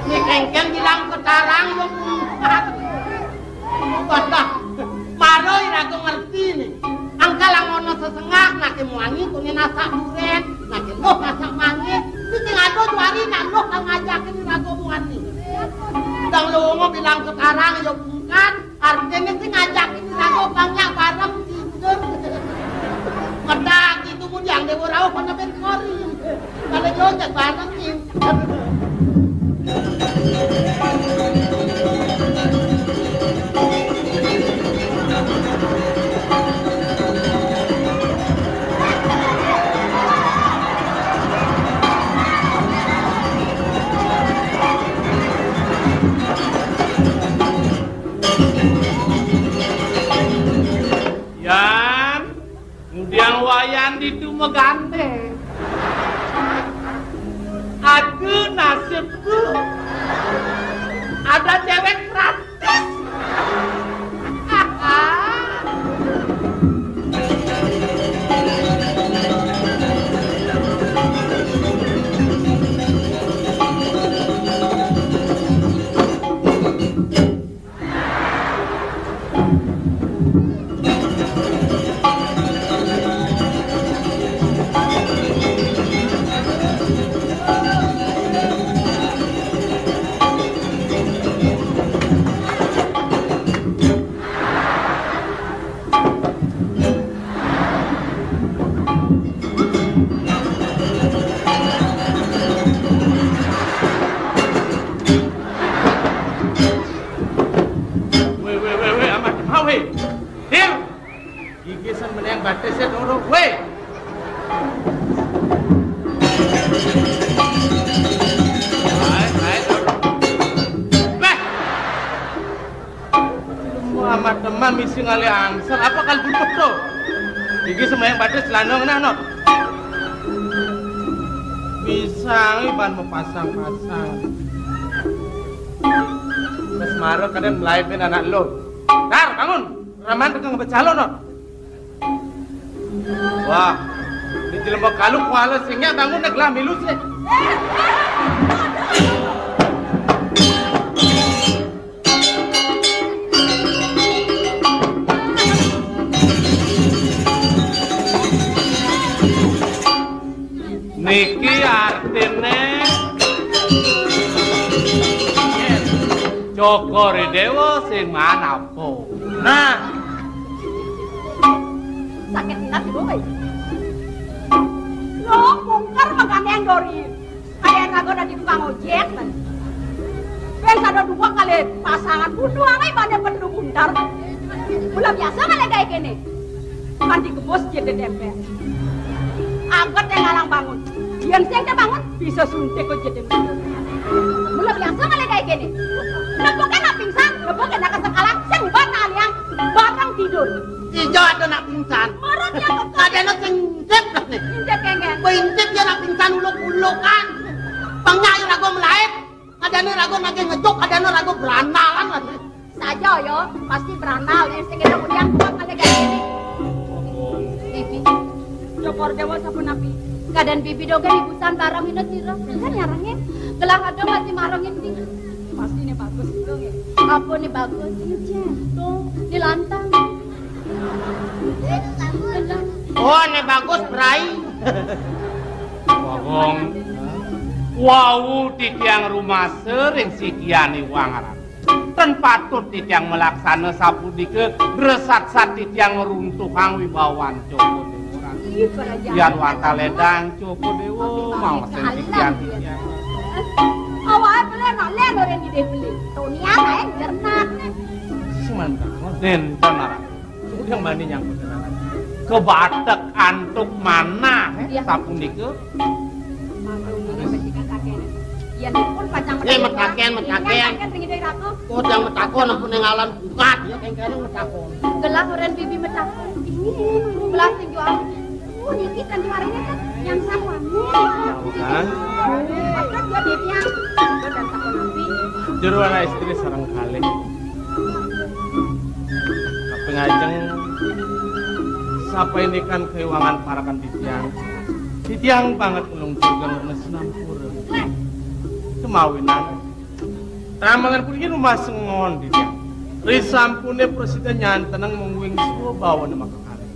Ini kengken bilang ketarang yo pungkat. Wadah, maro iraga ngerti ni. Angkal angono sesengah nake muangi kuni nasak duren, nake loh nasak mangi. Sing ado Kok bukan nih? Dang lunga bilang sekarang ya bukan. Artinya sih ngajakin aku bangnya bareng tidur. Ngedak itu pun yang dewa rauh kena ben kori. Kalau joget bareng nih. Yan, ngudiang wayan ditu megante. Aduh, nasibku. Ada cewek gratis. Weh, weh, weh, weh, amat, amat, weh. Hil! Gigisan meneng batisnya dulu, weh. Hai, hai, dulu. Weh! Lu amat demam isi ngalih angser, apa kal butuh tuh? Gigi sembahyang batis lanong nah, Nok. Bisa iban mau pasang-pasang. Wes mara kadang melai ben anak lo. Dar, bangun. Raman tekan ngebecalo, Nok. Wah, di jelema kalu kuala sing nyak bangun nek lah milu sih. Niki artine Cokor Dewa sing manapa? Nah, sakit hati, boy. Lo mungkar maganean dori. Kayak raga dadi tukang ojek, kan. Ben sada dua kali pasangan butuh angai banyak perlu buntar. Mula biasa kali kayak gini. Kan digebus jadi dempel. Angkat yang ngalang bangun. Yang siang dia bangun, bisa suntik kok jadi. Mula biasa kali kayak gini. Nepukin nak pingsan, nepukin nak kesekalan, sing ban aliang, batang tidur. Ijo ada nak pingsan. Marah dia kok. Ada nak sing intip lah nih. Intip kengken. Intip ya nak pingsan uluk-ulukan. Pengnya ayo rago melait. Ada nih rago nagih ngecuk, ada nih rago berandalan lah nih. Saja ya, pasti berandal nih. Sing kita kemudian kuat kali kayak gini. Bibi, Cokor Dewa sapunapi? Keadaan Bibi dogen ibusan barang ini sira. Kan nyarengin. Gelah ada masih marengin sih. Pasti ini bagus juga ya. Apa nih bagus? Ini tuh, di lantang. Oh, nih bagus, Bray. Wong wau titiang rumasa ring sikian iwang aran. Ten patut titiang melaksana sapunika, dresat-sat titiang ngruntuhang wibawan Cokor Dewa. Ih, kerajaan. Yan wantah ledang Cokor Dewa, maosen titiang. Awake beli nak len orang di beli. Tonian ae jernak. Semanten. Nenten aran. Yang mani nyangkut dengan kebatek antuk manah, eh, iya, sapunika. Maklum ini becikan kakek. Iya, pun pacang. Ini metaken, metaken. Metaken ring ide ratu. Oh, yang metakon ampun ning alam bungat, ya, kengkene metakon. Gelah oren Bibi metakon. Ini, ini, ini. Gelah sing jual. Oh, niki kan juaranya kan yang sama. Nih. Kan? Apa dia, dia? Itu dan takon nabi. Jero anak istri sareng kalih. Kaping ajeng, sapainikan kaiwangan parakan titiang. Titiang banget nulung juga ngernes nampura. Kemawinan, tamangan puniki rumah sengon titiang. Risampune prasida nyanteneng mungguing swa bawana makakari.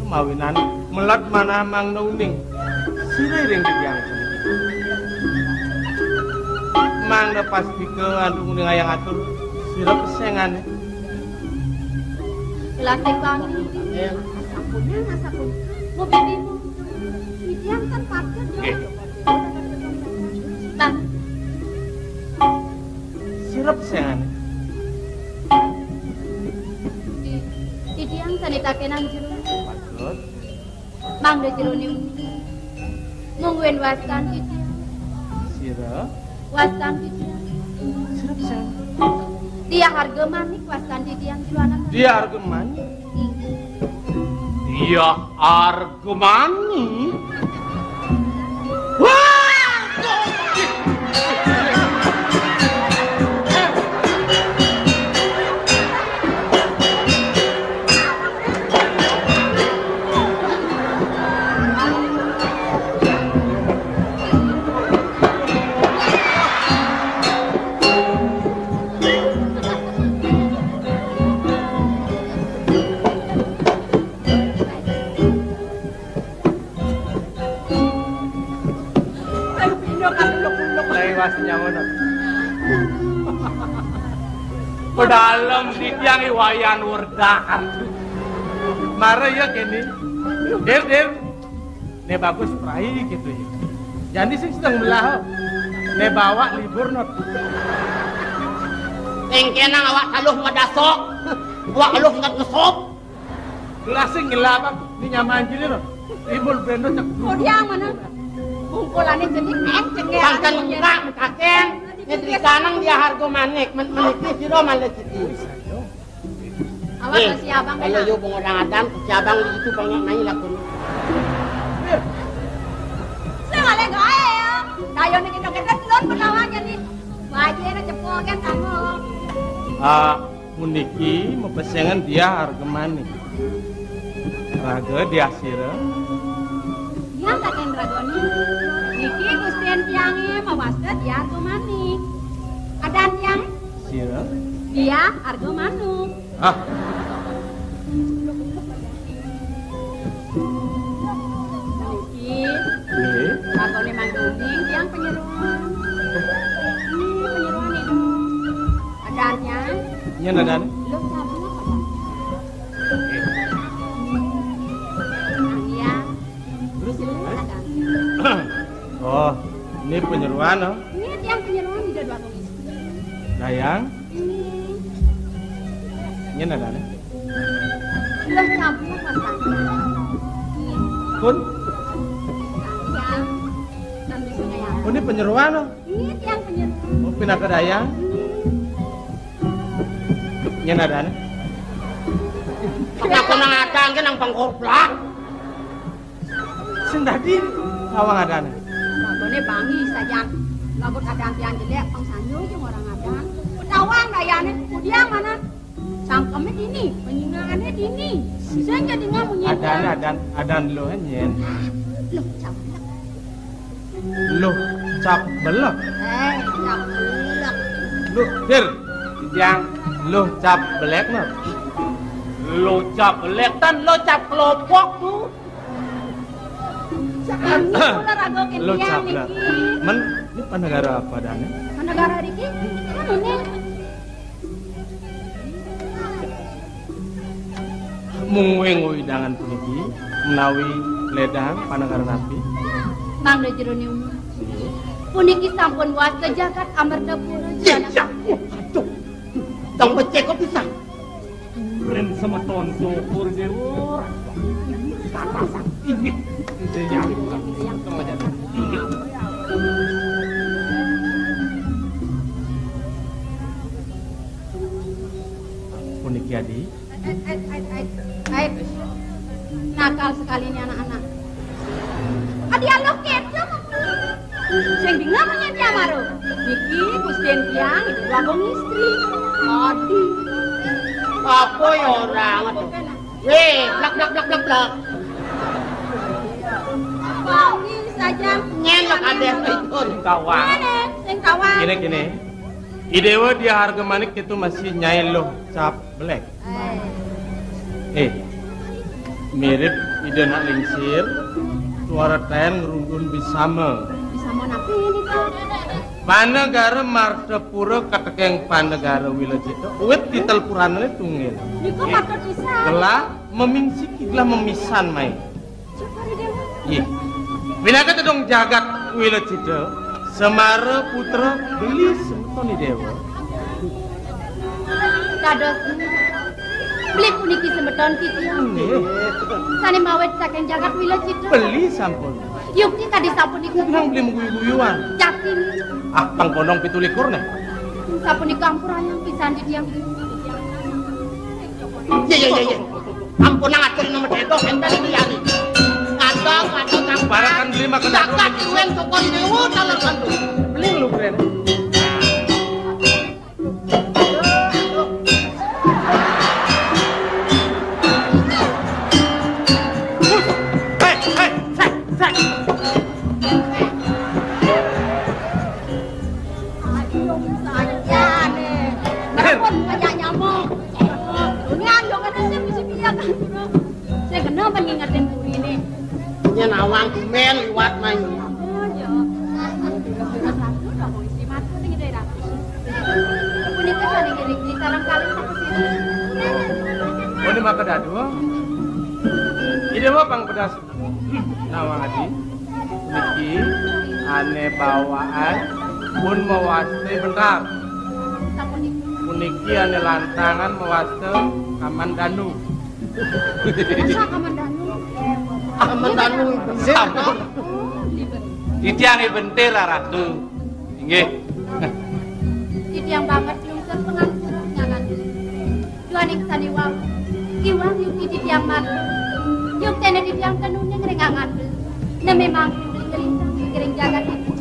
Kemawinan, melat manah mangda uning. Sira ring titiang. Pastika anu muni ngayang atur sira pesengané. Gelasing wangi. Asapunan, asapunan. Mu bibi mu. Titiang tan patut. Nggih. Bang. Sira pesengané. Ti-, titiang tan nitakénang jero. Patut. Mangda jeroning mungguing wastan titiang. Sira? Wastan titiang. Sira pisan? Diah Arga Manik wastan titiang jero anak. Diah Arga Manik? Inggih. Diah Arga Manik? Wah! Ayo, pindah ka punduk-punduk. Lewas nyaman. Pedalem titiang i Wayan Werdak. Mara ya kene. Dew, Dew. Né bagus prai gitu ya. Jani sing sedeng melah. Né bawa libur not. Engkenang awak taluh madasok. Awak taluh ngat ngesop. Gelasing ngelabang di nyaman jili no. Ibul bendo cek. Kudiang mana? Kumpulane jenik enceng ya. Pangkan muka mekaken. Ngedrikanang Diah Arga Manik men-, meniki sira malah siti. Awas si abang kalau kena. Yo pengorang adan, si abang itu banyak main lakun. Sing ale gae ya. Dayo niki kita telon menawan jadi. Waje na cepo kan kamu. Ah, Puniki mapesengan Diah Arga Manik. Raga Diah sira. Diah kaken ragane. Niki Gusti tiange mawasta Diah Arga Manik. Adan tiang? Sira. Diah Arga Manuk. Ah. Niki. Nggih. Lakone mangkuning tiang penyeruan. Hmm, penyeruan itu. Adannya? Nyen adan? Lo sabar, Pak. Iya. Terus? Ada. Oh, ini penyeruan, oh. Ini tiang penyeruan di dua komisi. Dayang? Ini. Nyen adan? Lo sabar, Pak. Iya. Pun? Iya. Nanti saya. Oh, ini penyeruan, oh. Ini tiang penyeruan. Oh, pinaka dayang. Nyen adan. Aku nang adan ke nang pangkoplak. Sing dadi tawang adan. Bagone bangi saja. Lagut adan tiang jelek, pang sanyo jeung orang adan. Petawang dayane, kudiang mana? Sangkeme dini, penyinggaane dini. Sing jadi ngamunyi. Adan, adan, adan lo nyen. Lo, cak. Luh cap belek. Eh, cap belek. Luh, Dir. Yang luh cap belek no. Luh cap belek tan luh cap kelopok tuh. Luh cap belek. Men, ini panegara apa dane? Panegara riki? Kan ini. Mungguing wewidangan puniki menawi ledang panengkara napi? Mangda jero niung. Puniki sampun wasta jagat Amertapura. Iya, iya. Aduh. Tong becek kok bisa. Ren semeton syukur dewa. Tatasan ini. Iya. Puniki adi. Ait, ait, ait, ait, ait. Nakal sekali ini anak-anak. Adi aloh keto. Sing bingung punya dia maru. Niki Gusti tiang itu agung istri. Adi. Apa ya orang? Weh, blak, blak, blak, blak, blak. Wangi saja. Nyen lo kadeh itu. Sing kawang. Nyen, sing kawang. Kene, kene. Idewa dia harga manik itu masih nyai loh cap belek. Eh, mirip ide nak lingsir, suara ten ngerundun bisama. Bisama napi ini, Pak? Panegara Martapura katekeng Panegara Wilacita, wit titel puranané tunggil. Niku Marta pisan. Gelah memingsiki, gelah memisan mai. Syukur Déwa. Nggih. Pinaka tedong jagat Wilacita, Semara putra beli semeton Déwa. Dados beli puniki semeton titiang. Nggih. Sané mawit saking jagat Wilacita. Beli sampun. Yukti kadi sapunika. Bilang beli mengguyu-guyuan. Yakin. Ah, pang kondong pitu likur nih. Sapunika ampurayang pisan titiang. Iya, iya, iya, iya. Ampun, nang atur nama Déwa, enten iki yani. Ngatok, ngatok, ngatok. Barakan beli makan jagat duén Sokor Déwa, taler bantu. Beli lu, Bren. Hei, hei, sek, sek. Aduh, sayane. Ampun, banyak nyamuk. Dunia yo kena sing mesti piye kan. Sing kena pengingetin burine. Yen awang kumen liwat mai. Oh, ya. Ratu dong wis mati ning daerah. Punika saling ngiring di sarang kalih satu sini. Oh, ini maka dadu. Ini apa pang pedas? Nawang adi. Niki ane bawaan pun mawasta bentar. Puniki ane lantangan mawasta Kamandanu. Masa Kamandanu? Kamandanu bener, toh? Titiang bentir, Ratu. Inggih. Titiang banget lungsur pangampura ngangan. Duaning sane wau, iwang yukti titiang matur. Yuktene titiang tenune ngringangan. Neme mangkin beli ngelintang ing jagat iki.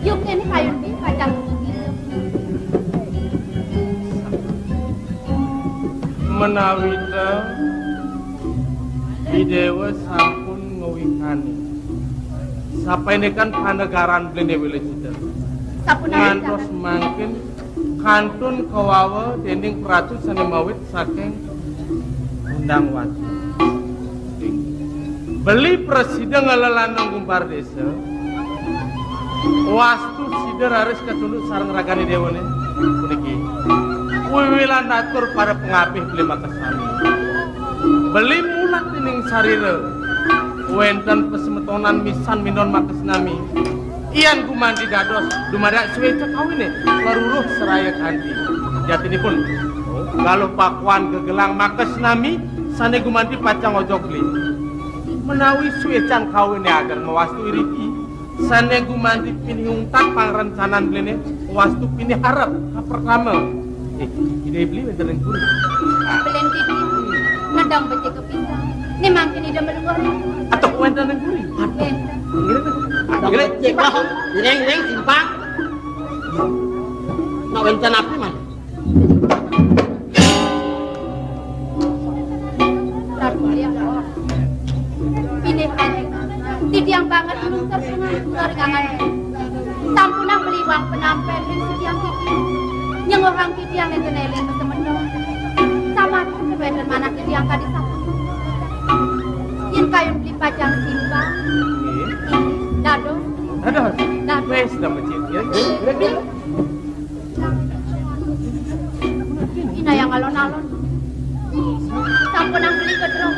Yuktene kayun beli pacang. Menawi ta Idewa sampun ngewikani. Sapainikan panegaran beli Dewi Lecita. Sampun ngantos mangkin kantun kawawa dening pratu sane mawit saking Undang Wati. Beli presida ngelelanang gumpar desa. Wastu sida raris katunduk sareng ragane dewane. Puniki. Wiwilan atur para pengabih beli makasami. Beli mulat dening sarira. Wenten pasemetonan misan minon makasnami. Iyan gumanti dados dumadak sueca kawine laruruh seraya kanti. Jatinipun, galuh pakuan gegelang makasnami sane gumanti pacang ojok li. Menawi suecan kawine ageng mawastu iriki, sane gumanti piniungtat pangrencanan beline wastu piniharep kapertama. Eh, ide beli wenten ring puri. Belen titi, ngedang becik kepisah. Ni mangkin ide melenggur. Atau wenten ring puri. Wenten. Ngene, ngene. Ngene, cek, Pak. Ngene, ngene, simpang. Nak wenten api, Mas? Ratu Liang. Pilih titiang banget nunter dengan keluarga. Sampunang beli uang penampel ring titiang titi. Nyengohang titiang enten eling kesemeton. Sama kebetulan mana titiang kadi sampun. Yen kayun beli pacang simpang. Nggih. Dados. Dados. Dados. Wes, dah becik, ya. Inayang alon-alon. Sampunang beli kedrong.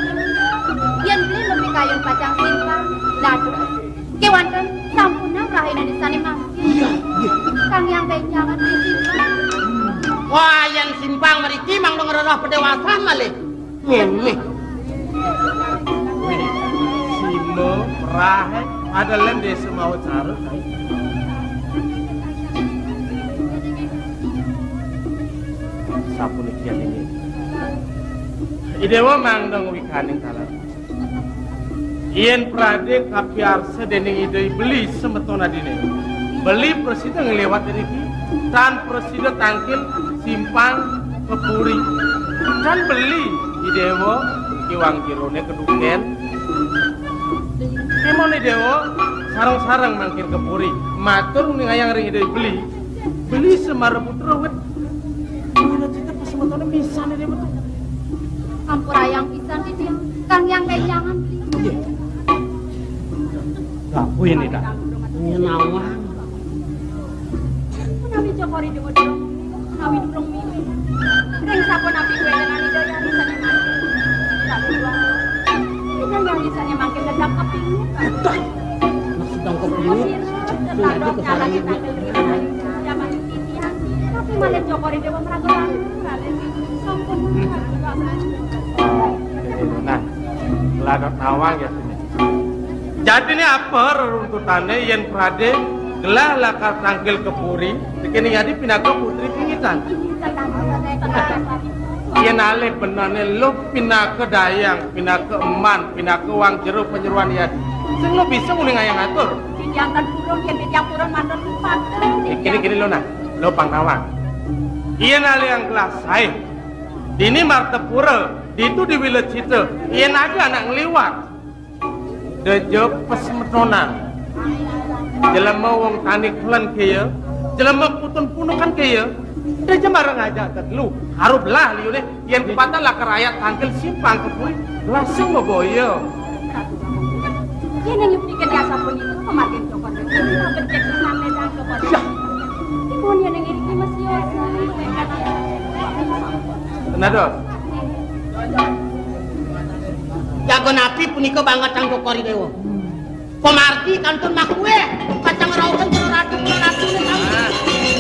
Yen beli mesti kayun pacang simpang. Dados. Kewanten sampunang rahina disane mangkin. Iya, iya. Kang yang benjangan di simpang. Wah, yang simpang meriki mang ngeroh pedewasan malih. Ngene. Sima, merahe, ada len desa mau cara. Sapuniki ini. Idewa mangdong wikaning taler. Yen prade kapiarsa dening Ida beli semeton adine. Beli prasida ngliwat iriki, tan prasida tangkil simpang pepuri. Tan beli Idewa kiwang kirone keduken. Kemon Idewa sareng-sareng mangkin kepuri. Matur ningayang ring Ida beli. Beli Semara Putra wit. Mana cita pas semetone misan Idewa tuh. Ampurayang pisan titiang, Kang yang benjangan. Nggih. Lah, kuwi ini, Dak. Nyenawang. Kori dewa durung minggu, menawi durung minggu. Ring sapunapi kuwi ngenani daya risane mangkin. Tapi dua. Ida yang risane mangkin dadak kepingin. Dah. Maksud nang kepingin. Tetandok nyalani tanggal risane. Zaman titian. Tapi malih Joko Ri Dewa meragu-ragu, Raden. Sampun meragu-ragu. Nah, ladak nawang ya sini. Jadine apa reruntutane yen Prade gelah lakar tangkil ke puri, tekene yadi pinaka putri pingitan. Yen alih benane lo pinaka dayang, pinaka eman, pinaka wang jero panyeroan yadi. Sing lo bisa uning ayang atur. Titiang tan purun, yen titiang purun matur lipat. Kene-kene lo nah, lo pang nawang. Yen alih yang gelah sae. Dini Martapura, ditu di Wilecita, yen ada anak ngliwat. Deja pesmetonan. Jelema wong tani klen kaya, jelema kutun punukan kaya. Deja marang ajak tetelu, haru belah liune, yen kepatan lakar ayat tangkil simpang ke puri, langsung maboya. Yen yang pikir dia sampun itu, pemargin cokot itu, becek sampai dan cokot. Ya. Ibu yen yang ini masih. Tenados. Jago napi punika banget Sang Cokor I Dewa. Pamargi kantun makuwih, kacang rauhan para ratu, para ratu ini sampun.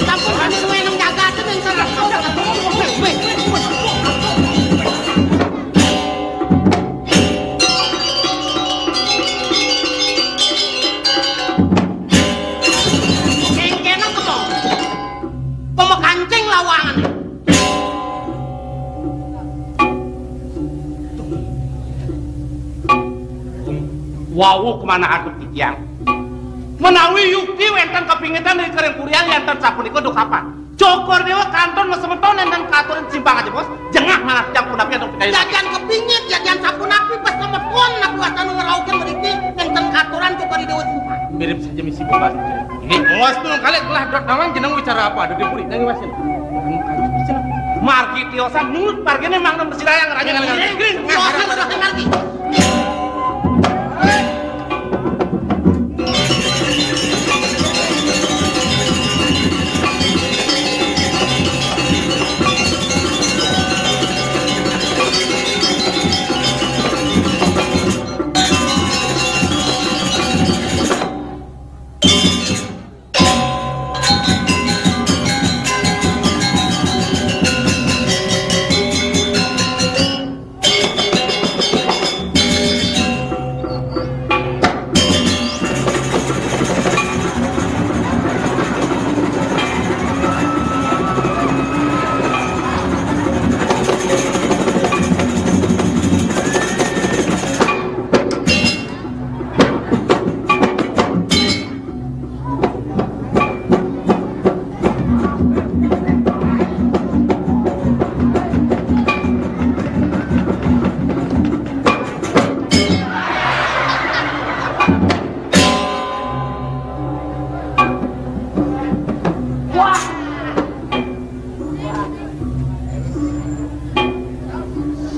Sampun kami ruwe nang jagat ini, sampun. Weh, weh, weh. Kengkena kemong. Pemekancing lawangan. Wau kemana aduh titiang. Menawi yukti wenten kepingitan dari kering kurian yanten sapunika duh kapan. Cokor Dewa kantun mesemeton enten katuran simpang aja, Bos. Jengah malah yang punapi atau kita. Jajan kepingit, jajan sapunapi, pas semeton, nah, buatan ngeraukin meriki, enten katuran Cokor Dewa simpang. Mirip saja misi bokas. Ini bos tuh kali telah dot nawang jeneng wicara apa? Ada di puri, nang wasin. Margi tiosan nurut margine mang nem sidayang raja. Ini, ini, ini, tiosan udah margi.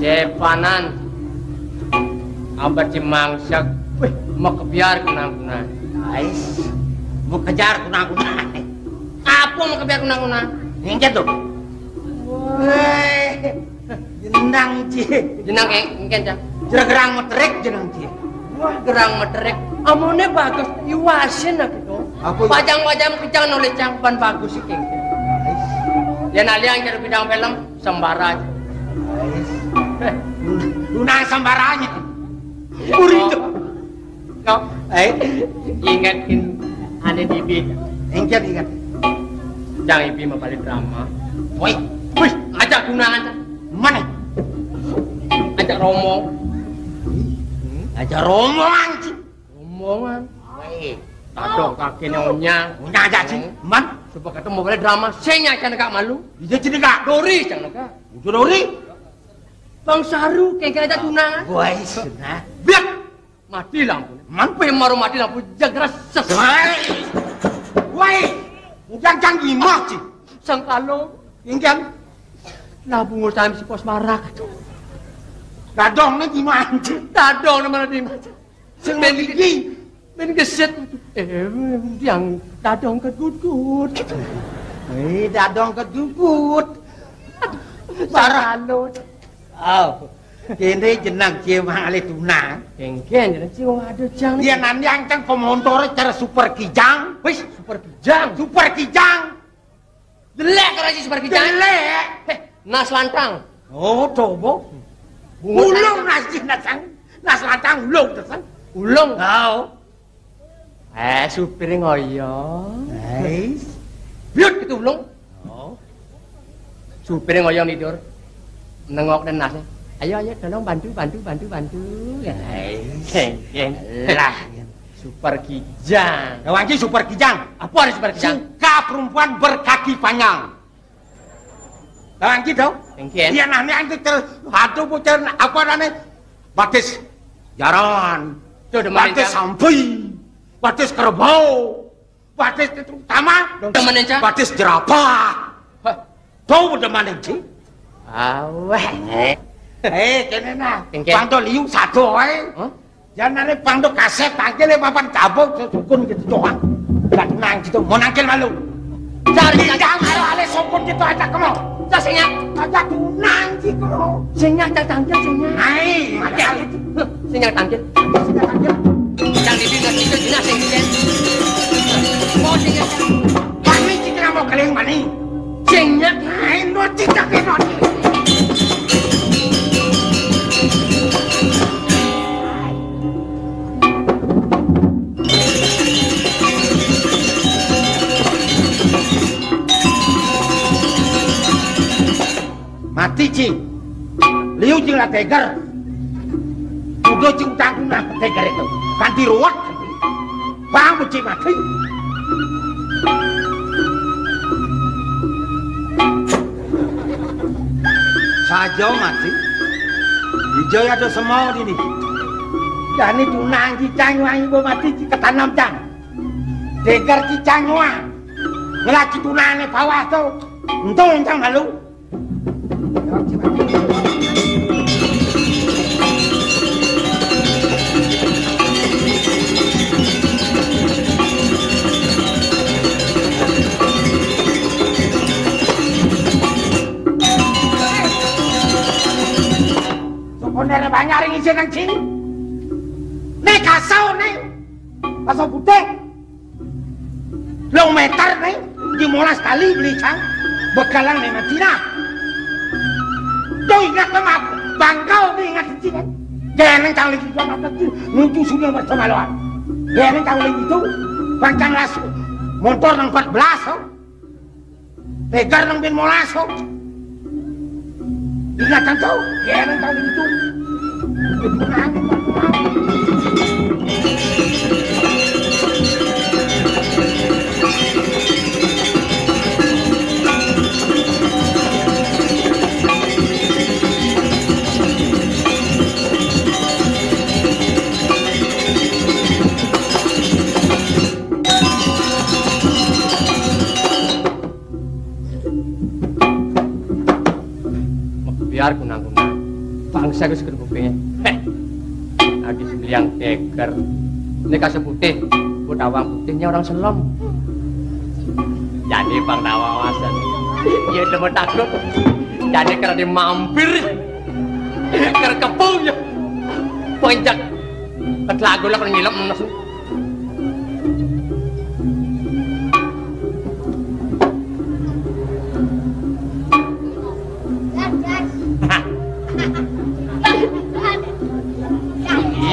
Sepanan abet si mangsak, wih, mau kebiar kunang-kunang. Ais, mau kejar kunang-kunang. Apa mau kebiar kunang-kunang? Ingat tuh. Weh, jenang, Ci. Jenang, eh, engken, Cang. Jera gerang meterik jenang, Ci. Wah, gerang meterik. Amone bagus, iwasin aku tuh. Apa? Pajang-pajang kejang oleh cangkupan bagus iki. Ais. Yen aliang jero bidang film, sembara. Ais. Lunang sembaranya. Burito. Kok, eh, ingetin ane Bibi. Inget, inget. Cang Ibi mau balik drama. Woi, woi, ajak tunangan. Mana? Ajak Romo. Ajak rombongan, Ci. Rombongan. Woi. Tadok kaki nyonya. Nyonya aja, Ci. Hmm. Man? Coba ketemu balik drama. Sing aja negak malu. Iya, Ci, negak. Dori, cang negak. Udah Dori. Bang Saru, kayak aja tunangan. Woi, senah. Biar. Mati lampu. Man? Pe maro mati lampu, jegres ses. Woi. Woi. Udah jangan gimah, Ci. Sengkalo. Ingkang. Lah bungo time si pos marak. Dadong ne gimana, Ci? Dadong ne mana di mana? Sing ben iki. Ben geset. Eh, yang dadong kegugut. Eh, dadong kedubut. Sarah. Oh, kene jeneng Cemang ale tunang. Kengken jeneng Cemang, aduh, Jang. Yen nang yang ceng komontore cara Super Kijang. Wis, Super Kijang. Super Kijang. Jelek karo si Super Kijang. Jelek. Heh, Nas Lantang. Oh, coba. Ulung Nas, Nas, Nas Lantang ulung, Nas. Ulung. Oh. Eh, supire ngoyo. Hei. Biut itu ulung. Oh. Supire ngoyo nidur. Nengok dan Nas. Ayo, ayo, tolong bantu, bantu, bantu, bantu. Hei. Kengken. Lah. Super Kijang. Kawan ki Super Kijang. Apa ada Super Kijang? Suka perempuan berkaki panjang. Kawan ki to? Kengken. Iya, nah, ini antik ter-, aduh, bocah, apa namanya? Batis jaran. Tuh, demen, Cang. Batis sampi. Batis kerbau. Batis itu utama. Demen, Cang. Batis jerapah. Hah. Tuh, demen, Cing. Aweh. Eh, kene nah. Kengken. Pang to liu satu wae. Hah? Janane pang to kasep tangkil ya papan cabut sukun gitu doang. Enggak nang gitu. Mau nangkil malu. Cari Kijang karo ale sukun gitu aja kemo. Cak sing nyak. Aja tunang gitu. Sing nyak cak tangkil sing nyak. Ai, ada ale. Sing nyak tangkil. Sing nyak tangkil. Cang di dina kita dina sing nyak. Mau sing nyak. Kami kita mau keling maning. Sing nyak. Ai, no cicak no. Mati, Cing. Liu, Cing, lah teger. Udah, Cing, tanggung nah teger itu. Ganti ruwet. Bang, Cing, mati. Saja mati. Ijai ada semau dini. Jani tunang Kijang wangi bo mati, Cing, ketanam, Cang. Teger Kijang wah. Ngelaki tunane bawah to. Untung, Cang, malu. Sokone banyak ring isin nang sini. Nek kasau nek. Kasau putih. Lung meter nih, lima belas kali beli, Cang. Begalan nih Madinah. Tuh ingat teman, bangkal nih ingat di sini. Jangan Cang lagi dua kata tuh, nuju sudah bersama lawan. Jangan Cang lagi itu, bang Cang las motor nang empat belas, oh. Tegar nang bin molas, oh. Ingatan to, yen nang taun itu. Biar kunang-kunang. Bangsa ku seger kupingnya. Heh. Lagi sembiang teger. Ini kasih putih. Ku tawang putihnya orang selom. Jadi bang tawawasan. Iya, demen takut. Jadi karena dia mampir. Ker kepung ya. Pencak. Ketlagu lah, kalau ngilang, emes.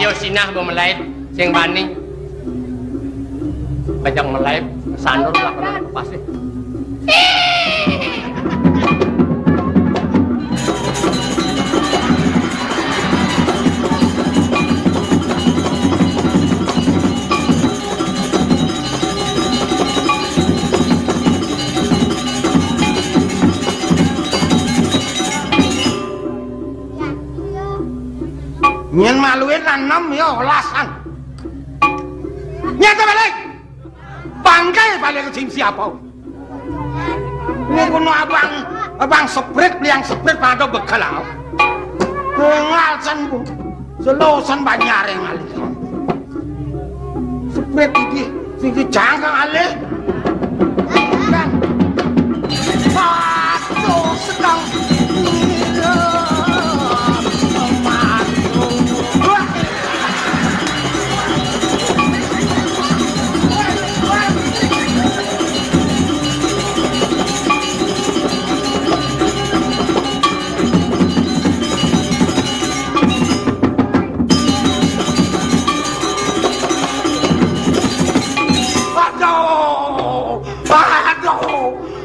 Iya, sinah, bo melait, sing bani. Bajang melait, sandur lah, kalau pasti. Nyen maluin anem ya olasan. Nyata balik. Bangkai balik ke sing siapa? Ini kuno abang, abang seprit, liang seprit pada begal aku. Ngalsen, Bu. Selosan banyak yang alih. Seprit iki, sing dijangkang alih. Kan?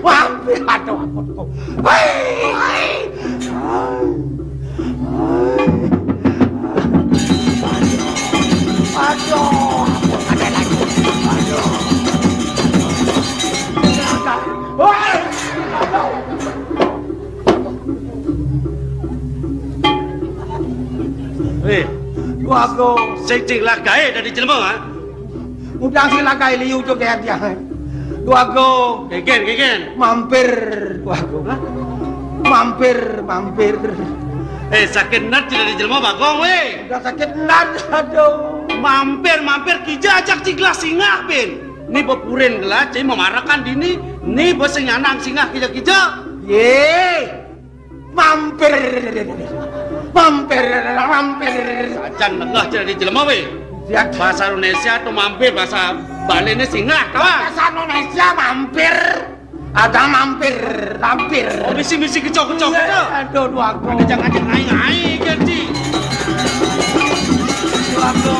Mampir, aduh, ampun, kok. Hei, hei. Aduh, ampun, ada lagi. Aduh. Hei, aduh. Hei, Dwagung. Sing cing lagae dadi jelema, ha? Ngundang sing lagae liu jo, Ger, ya. Dwagung. Keken, keken. Mampir, Dwagung. Hah? Mampir, mampir. Eh, sakit endat cing dadi jelema, Bagong, weh. Udah sakit endat, aduh. Mampir, mampir, kija ajak cing gelah singgah, Pin. Ni bepurin gelah, cing memarakan dini. Ni besing nyanang singgah kija-kija. Ye. Mampir. Mampir, mampir. Sajan megeh cing dadi jelema, weh. Ya. Bahasa Indonesia to mampir, bahasa Bali ni singgah, kawan. Bahasa Indonesia mampir. Ada mampir, mampir. Oh, misi-misi kecok-kecok. Iya, gitu. Aduh, dua aku. Ada jangan-jangan ngai-ngai, Ger, cing. Dua aku.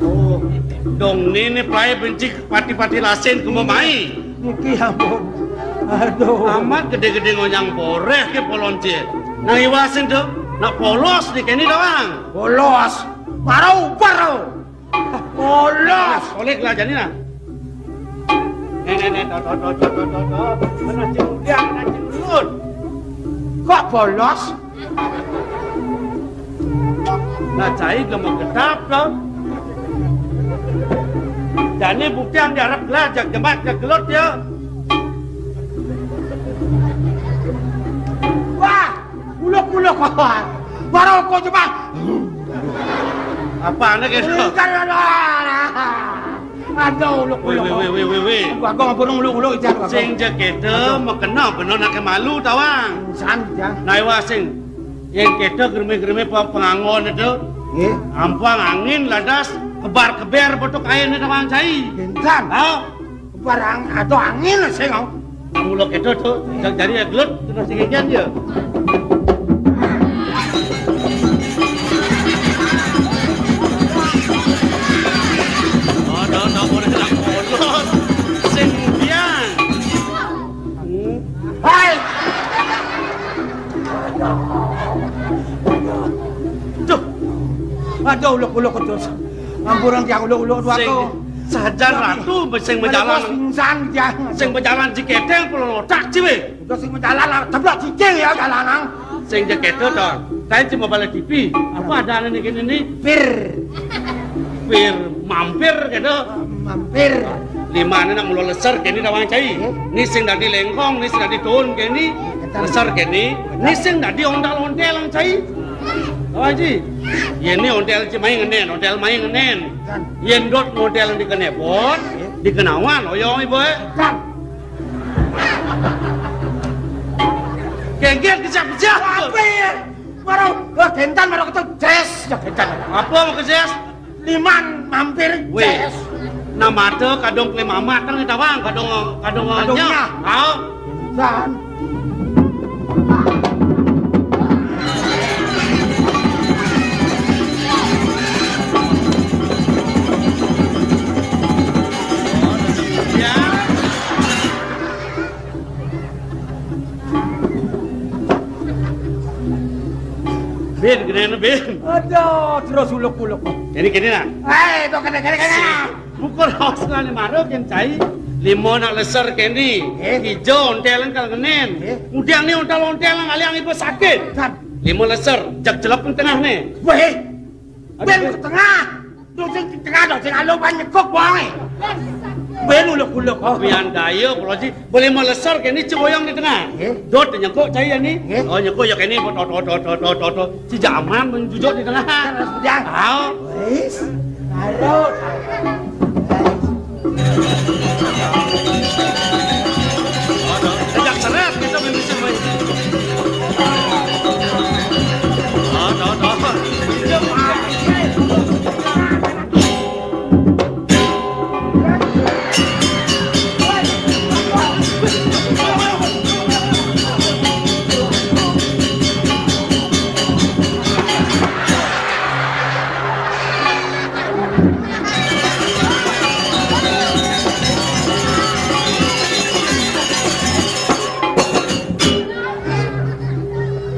Oh, dong ni, ni pelai bencik pati-pati lasin kemo mai. Niki ampun. Aduh. Amat gede-gede ngonyang boreh ke polon cie. Nang iwasin tu, nak polos di keni doang. Polos. Marau ubar. Polos. Kolek lah jani lah. Nek, nek, nek, to, to, to. Mana cing udiang, mana cing ulun. Kok polos? Lah, cai gemekedap, to. Jani buktian diarep gelah, jak jemat, jak gelut, ya. Wah, uluk-uluk, kawan. Baru kau jemat. Apa anak itu? Enggak, enggak, enggak. Aduh, uluk, weh, uluk. Weh, weh, weh, weh, weh. Gua, gua ngapur uluk, uluk, ijar, gua. Sing ja keta, aduh, makena bener nak malu, tawang. San, ja. Nah, iwa sing. Yen keta germe-germe pa-, pengangon itu. Nggih. Ampang angin ladas, kebar-keber betuk air ni, tawang cai. Pinsan. Ha? Kebar ang-, aduh angin sing, oh. Mula keta tu, jak jari ya gelut, terus sing ejan je. Oh, dah, dah, boleh nak polos. Sing biang. Hmm. Hai! Duh. Aduh, uluk-uluk terus. Ampuran tiang uluk-uluk dua. Sing ko. Sajan ratu, sing bejalan. Pingsan, ja. Sing bejalan ciketeng, pelon otak, ciwe. Udah sing bejalan lah, ceblok cicing ya, jalanan. Sing ja keta, to. Kain cuma balik T V. Apa ada ane kene ni? Pir. Pir mampir kene. Mampir. Lima ane nak mula leser kene tawang cai. Nggih. Ni sing dadi lengkong, ni sing dadi tuun kene. Nggih, ketan. Leser kene. Ketan. Ni sing dadi ontal-ontel ang cai. Tawang cai. Yen ni ontel ci main ngenen, ontel main ngenen. Ketan. Yen dot ontel di kenebon, nggih, di kenawan, oyong ibu, eh. Ketan. Geget kejap-kejap. Apa ya? Baru, wah, gentan baru ketu jes, ya gentan. Apa mau ke jes? Liman mampir. Weh, jes. Nama ada kadung klaim amat kan kita bang, kadung, kadung, kadungnya. Nyah. Tahu? Dan. Ya. Bin, kene, Bin. Aduh, terus uluk-uluk. Kene, kene, nah. Eh, itu kene, kene, kene. Bukan hoax, nah, ni maro, ken cai. Lima nak leser kene. Eh? Hijau, ontel kal ngenen. Eh? Udah ni ontel-ontel, aliang ibu sakit. Dan. Lima leser, jak jelap tengah ni. Weh. Aduh, bin ke tengah. Dosing tengah, dosing alo, banyak kok, bang, eh. Ben uluk-uluk. Oh. Pian daya, Bro Ji. Boleh melesar kene ci ngoyong di tengah. Nggih. Dot nyengkok cai ni. Nggih. Oh, nyengkok ya kene, to, to, to. Ci jaman menjujuk di tengah. Terus, ya. Ah. Wis. Aduh. Ajak seret kita main musik, Bro Ji. Ah, to, to. Pinjam, ah.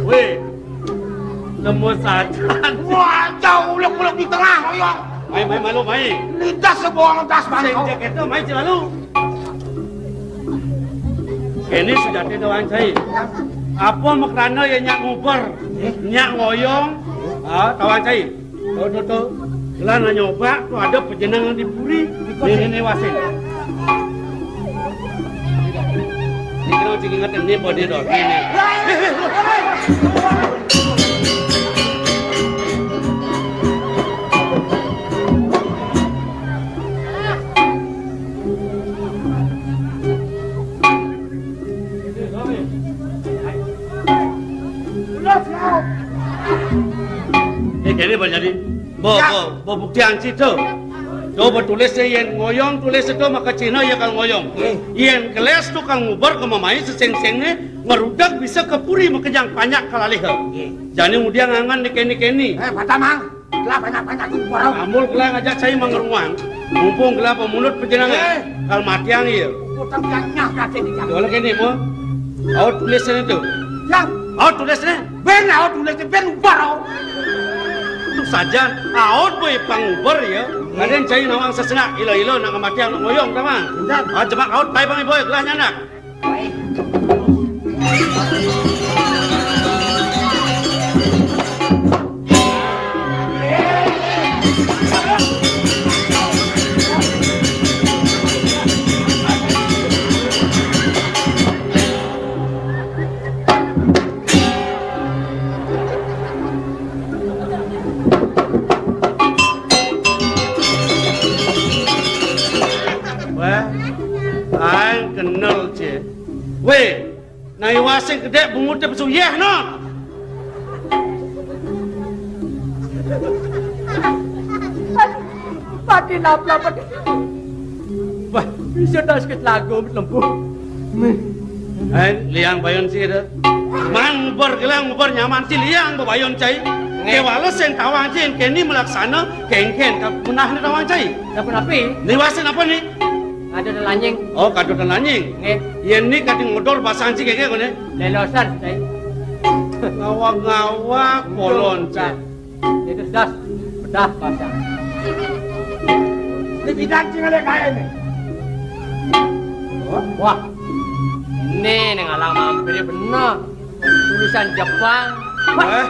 Weh, nemu sajan. Wah, jauh ulek-ulek di tengah, ngoyong. Mai, mai, malu, mai. Lidah sebuah ngedas, Bang. Sing jaket tu, mai, ci malu. Kene sujati tawang cai. Apa makrana ya nyak nguber, nyak ngoyong, ah, tawang cai. Tuh, tuh, tuh. Gelah nanya obak, tuh ada pejenengan di puri. Ini, ini, wasin. Ini kena cik ingat ini, apa dia dah? Ini. Eh, kene, Bang Jadi. Bo, ya. Bo, bo buktian situ. Coba tulis yen ngoyong, tulis itu maka Cina ya kal ngoyong. Nggih. Yen gelas tu kal nguber ke mamai seseng-seng ni, ngerudak bisa ke puri makejang panjak kalalih. Nggih. Jani ngudiang angan di kene-kene. Eh, patah, Mang. Lah banyak-banyak tu barang. Amul gelah ngajak saya mangeruang. Mumpung gelah pemunut pejenengan. Eh. Kal matiang iya. Utang yang nyah kate di jalan. Kalau kene mo. Au tulis ni tu. Yang. Au tulis ni. Ben au tulis ni, ben ubar au. Tu saja. Au boy pang ubar ya. Kadang saya nawang sesengak ilo-ilo nak matiang nak ngoyong tamang. Bentar. Ah, cemak au tai pang boy gelah nyanak. Wah, aing kenal, Cik. Weh, nai wasing gedek bungut dia pesu yeh, no. Pati napa, pati. Wah, bisa tak sikit lagu lembu. Eh, liang bayun si ada. Mang ubar gelang ubar nyaman si liang babayun cai. Nggih. Kewala sing tawang cai keni melaksana kengken kap punah ni tawang cai. Napa napi? Ni wasin apa ni? Kadut lanying. Oh, kadut lanying. Nggih. Yen ni kati ngodor basang cai keke kone. Lelosan cai. Ngawak-ngawak polon cai. Itu das, bedah pasang. Ini bidang sing ada kae ni. Wah, ini neng alang mampir bener. Tulisan Jepang. Wah. Eh?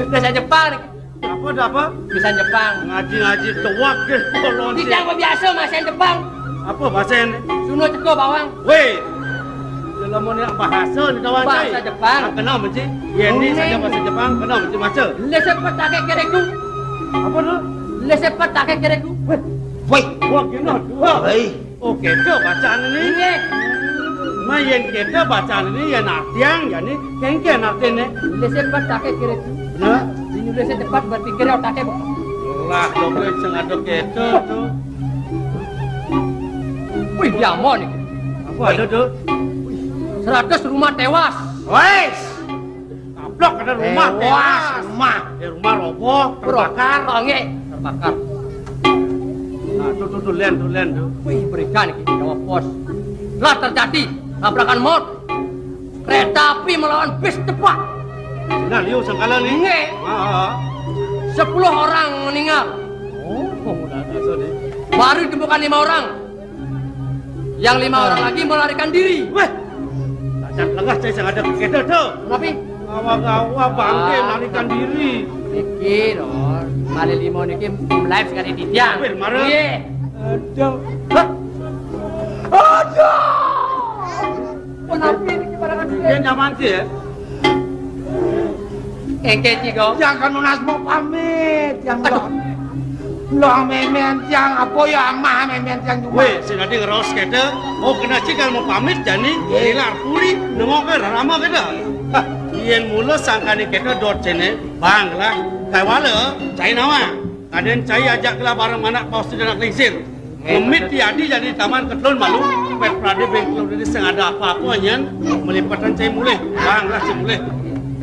Bahasa Jepang ni. Apa dah apa? Tulisan Jepang. Ngaji-ngaji tuak ke kolon. Tidak biasa bahasa Jepang. Apa bahasa ini? Suno ceko bawang. Weh, lamun nak bahasa ni tawang cai. Bahasa Jepang. Ah, kena mesti. Ya ni saja bahasa Jepang, kena mesti maca. Lesepat tak kereku. Apa tu? Lesepat tak kereku. Weh, weh, wah kena dua. Hei. Oh, kita bacaan ni. Iya. Main kita bacaan ni ya nak tiang ya ni kengken artinya. Lesepat tak kereku. Nah, ini lesepat berpikir otaknya. Lah, dokter sengaja kita tu. Wih, dia mau ni. Apa ada tu? Seratus rumah tewas. Wes. Kaplok ada rumah tewas. Tewas. Rumah. Ya, rumah roboh, terbakar. Oh, nggih, terbakar. Nah, tu, tu, tu, len, tu, len, tu. Wih, berikan ni, jawab pos. Telah terjadi tabrakan maut. Kereta api melawan bis cepat. Nah, liu sangkala ni. Nggih. Ah, ah, ah. Sepuluh orang meninggal. Oh, oh, dah, dah, so ni. Baru ditemukan lima orang. Yang lima orang lagi melarikan diri. Weh. Tajan lengah saya sangat ada kita tu. Kenapa? Ngawa-ngawa bangke melarikan diri. Niki, Lor. Kali lima niki live sekali titiang. Weh, marah. Iya. Aduh. Hah? Aduh. Kenapa ini barangan dia? Dia nyaman sih ya. Engke cigo. Tiang kan nunas mau pamit, tiang. Aduh. Lo, lo memen tiang apa ya, amah memen tiang juga. Weh, sing adi ngeros kete, oh, kena cikal mau pamit jani. Iya. Dilar puri, nengok ke rama kete. Hah, yen mula sangkane kete dot cene, bang lah. Kawala, cai nawa. Kaden cai ajak lah bareng anak paus di anak lingsir. Ngemit di adi jadi taman ketelun malu. Pet prade bengkel ini sing ada apa-apa nyen melipatan cai mulih. Bang lah cai mulih.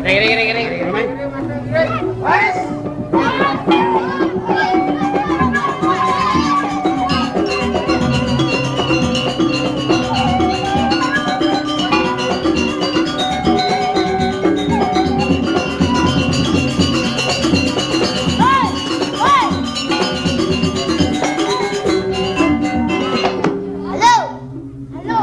Ring, ring, ring, ring, ring. Ramai. Halo. Halo.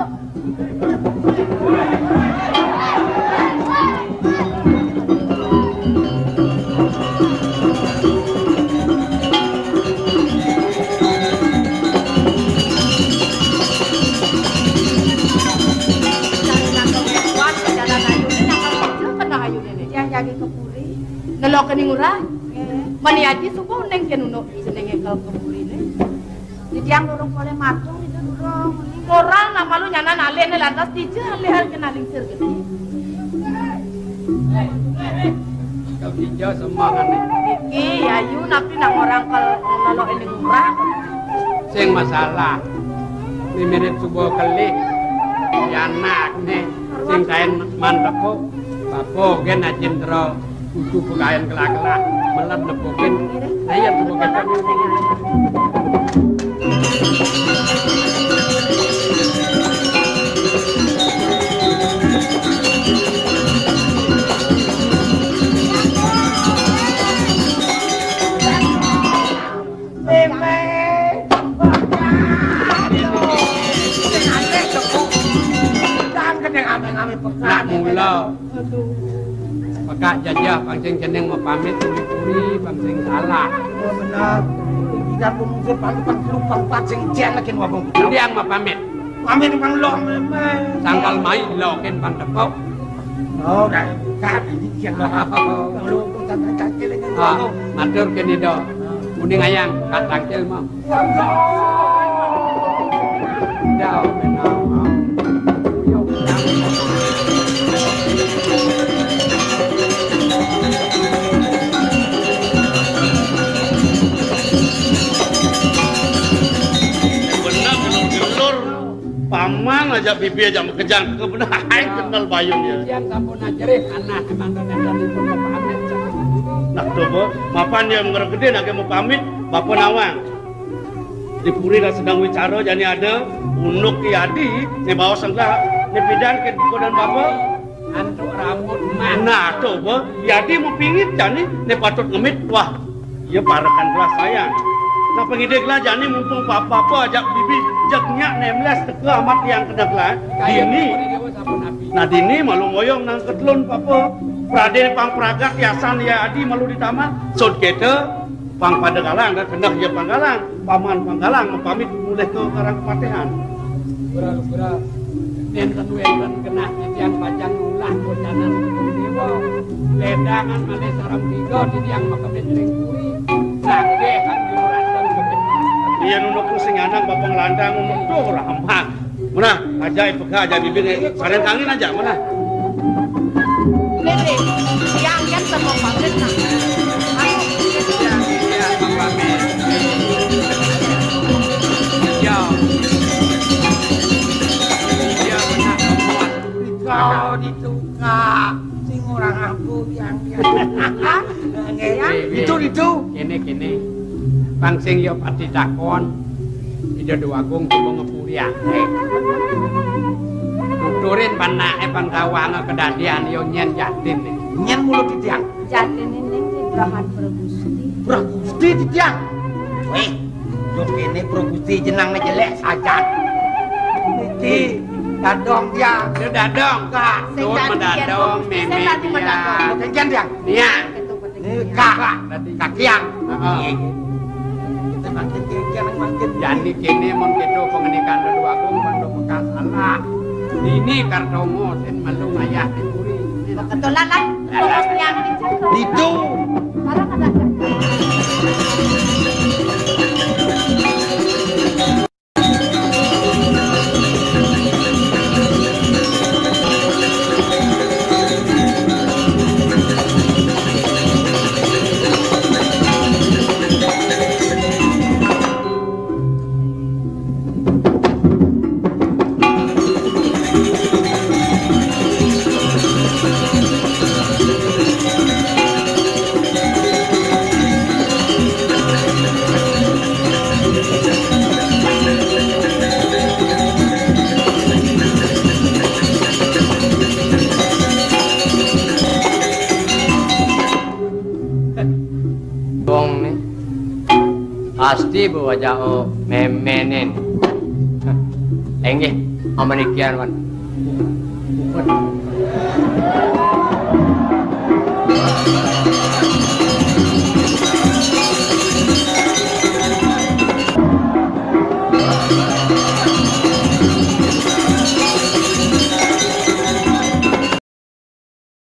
Yang jadi kepuri. Nelok kening urang. Mani aji suku neng kenunuk jenenge ke kepuri ne. Titiang durung poleh matur, itu durung. Orang nak malu nyanan alih ne lantas dija alih hal kena lingsir gede. Kau tinja semangane. Iki ayu napi nang orang kal nolok ini ngurang. Sing masalah. Ni mirip subuh kelih. Ya anak ne. Sing kain mantep kok. Bapak gen ajin tero. Kudu pekayan kelah-kelah, melet nepukin. Lah iya, nepukin. Meme. Sing aneh, Cuk. Jangan gede ame-ame pekat. Mula. Pekak jajah pang sing jeneng mapamit puri-puri pang sing salah. Ya bener. Iki kan pun musuh pang pang telu pang pat sing jen lagi ngomong. Ndiang mapamit. Pamit pang lo meme. Sangkal mai lo ken pang tepuk. Oh, kan. Kan iki jen lo. Lo kok sampe kaki lagi. Ah, matur kene do. Kuning ayang, kat tangkil mau. Bener, gelur-gelur. Paman aja bibi aja makejang. Kebener aing kenal bayun ya. Yang sampun ajerih, anak emang dan yang tadi pun pamit. Nah, coba, mapan dia ngergede, nak mau pamit, bapa nawang. Di puri dah sedang wicara, jani ada unduk ki adi, ne bawa sengkla, ne pidan ke kodan bapa. Antuk rambut emas. Nah, coba, ki adi mau pingit jani, ne patut ngemit, wah, iya parekan gelas sayang. Nah, pengidik lah jani mumpung bapa-bapa ajak bibi, jek nyak nemles teka amat yang kena gelas. Dini. Nah, dini malu ngoyong nang ketelun papa. Pradene pang pragat yasan ya adi malu di taman. Sod kete. Pang pada galang, kan keneh ya pang galang. Paman pang galang, pamit mulih ke karang kepatihan. Gura, gura. Nenten wenten kenah titiang pacang ulah kocanan dewa. Lendangan malih sareng tiga titiang makemit ring puri. Sageh kan diurasan kemit. Iya nunuk sing anak bapak ngelandang nunuk tuh rahmat. Mana? Aja ibu ka, aja bibi nih. Kalian kangen aja, mana? Lele, yang yang sama pamit nah. Ayo, ya, ya, pamit. Ya. Ya, benar. Kau ditukar, sing orang aku yang dia. Nggih. Itu, itu. Kene, kene. Pang sing ya pati takon. Ida Dewa Agung coba ngepuriake. Tuturin panake pang tawanga kedadian ya nyen jatin. Nyen mulut titiang. Jatin ini di Brahan Pragusti. Pragusti titiang. Weh, yo kene Pragusti jenengne jelek sajan. Niki dadong tiang. Yo dadong. Kak. Sing dadi dadong, Pragusti, sing dadi dadong. Kengken tiang. Iya. Ini kak, kak tiang. Heeh. Iya, iya. Mangkin kéné, mangkin. Jani kéné, mangkin kéto pangandikan Ratu Agung, bantu bekas anak. Dini kartongo sing malu ngayah di puri. Kebetulan lah. Itu. Sekarang ada. Wong né pasti bawa jao méméné. Inggih, amanikian wan.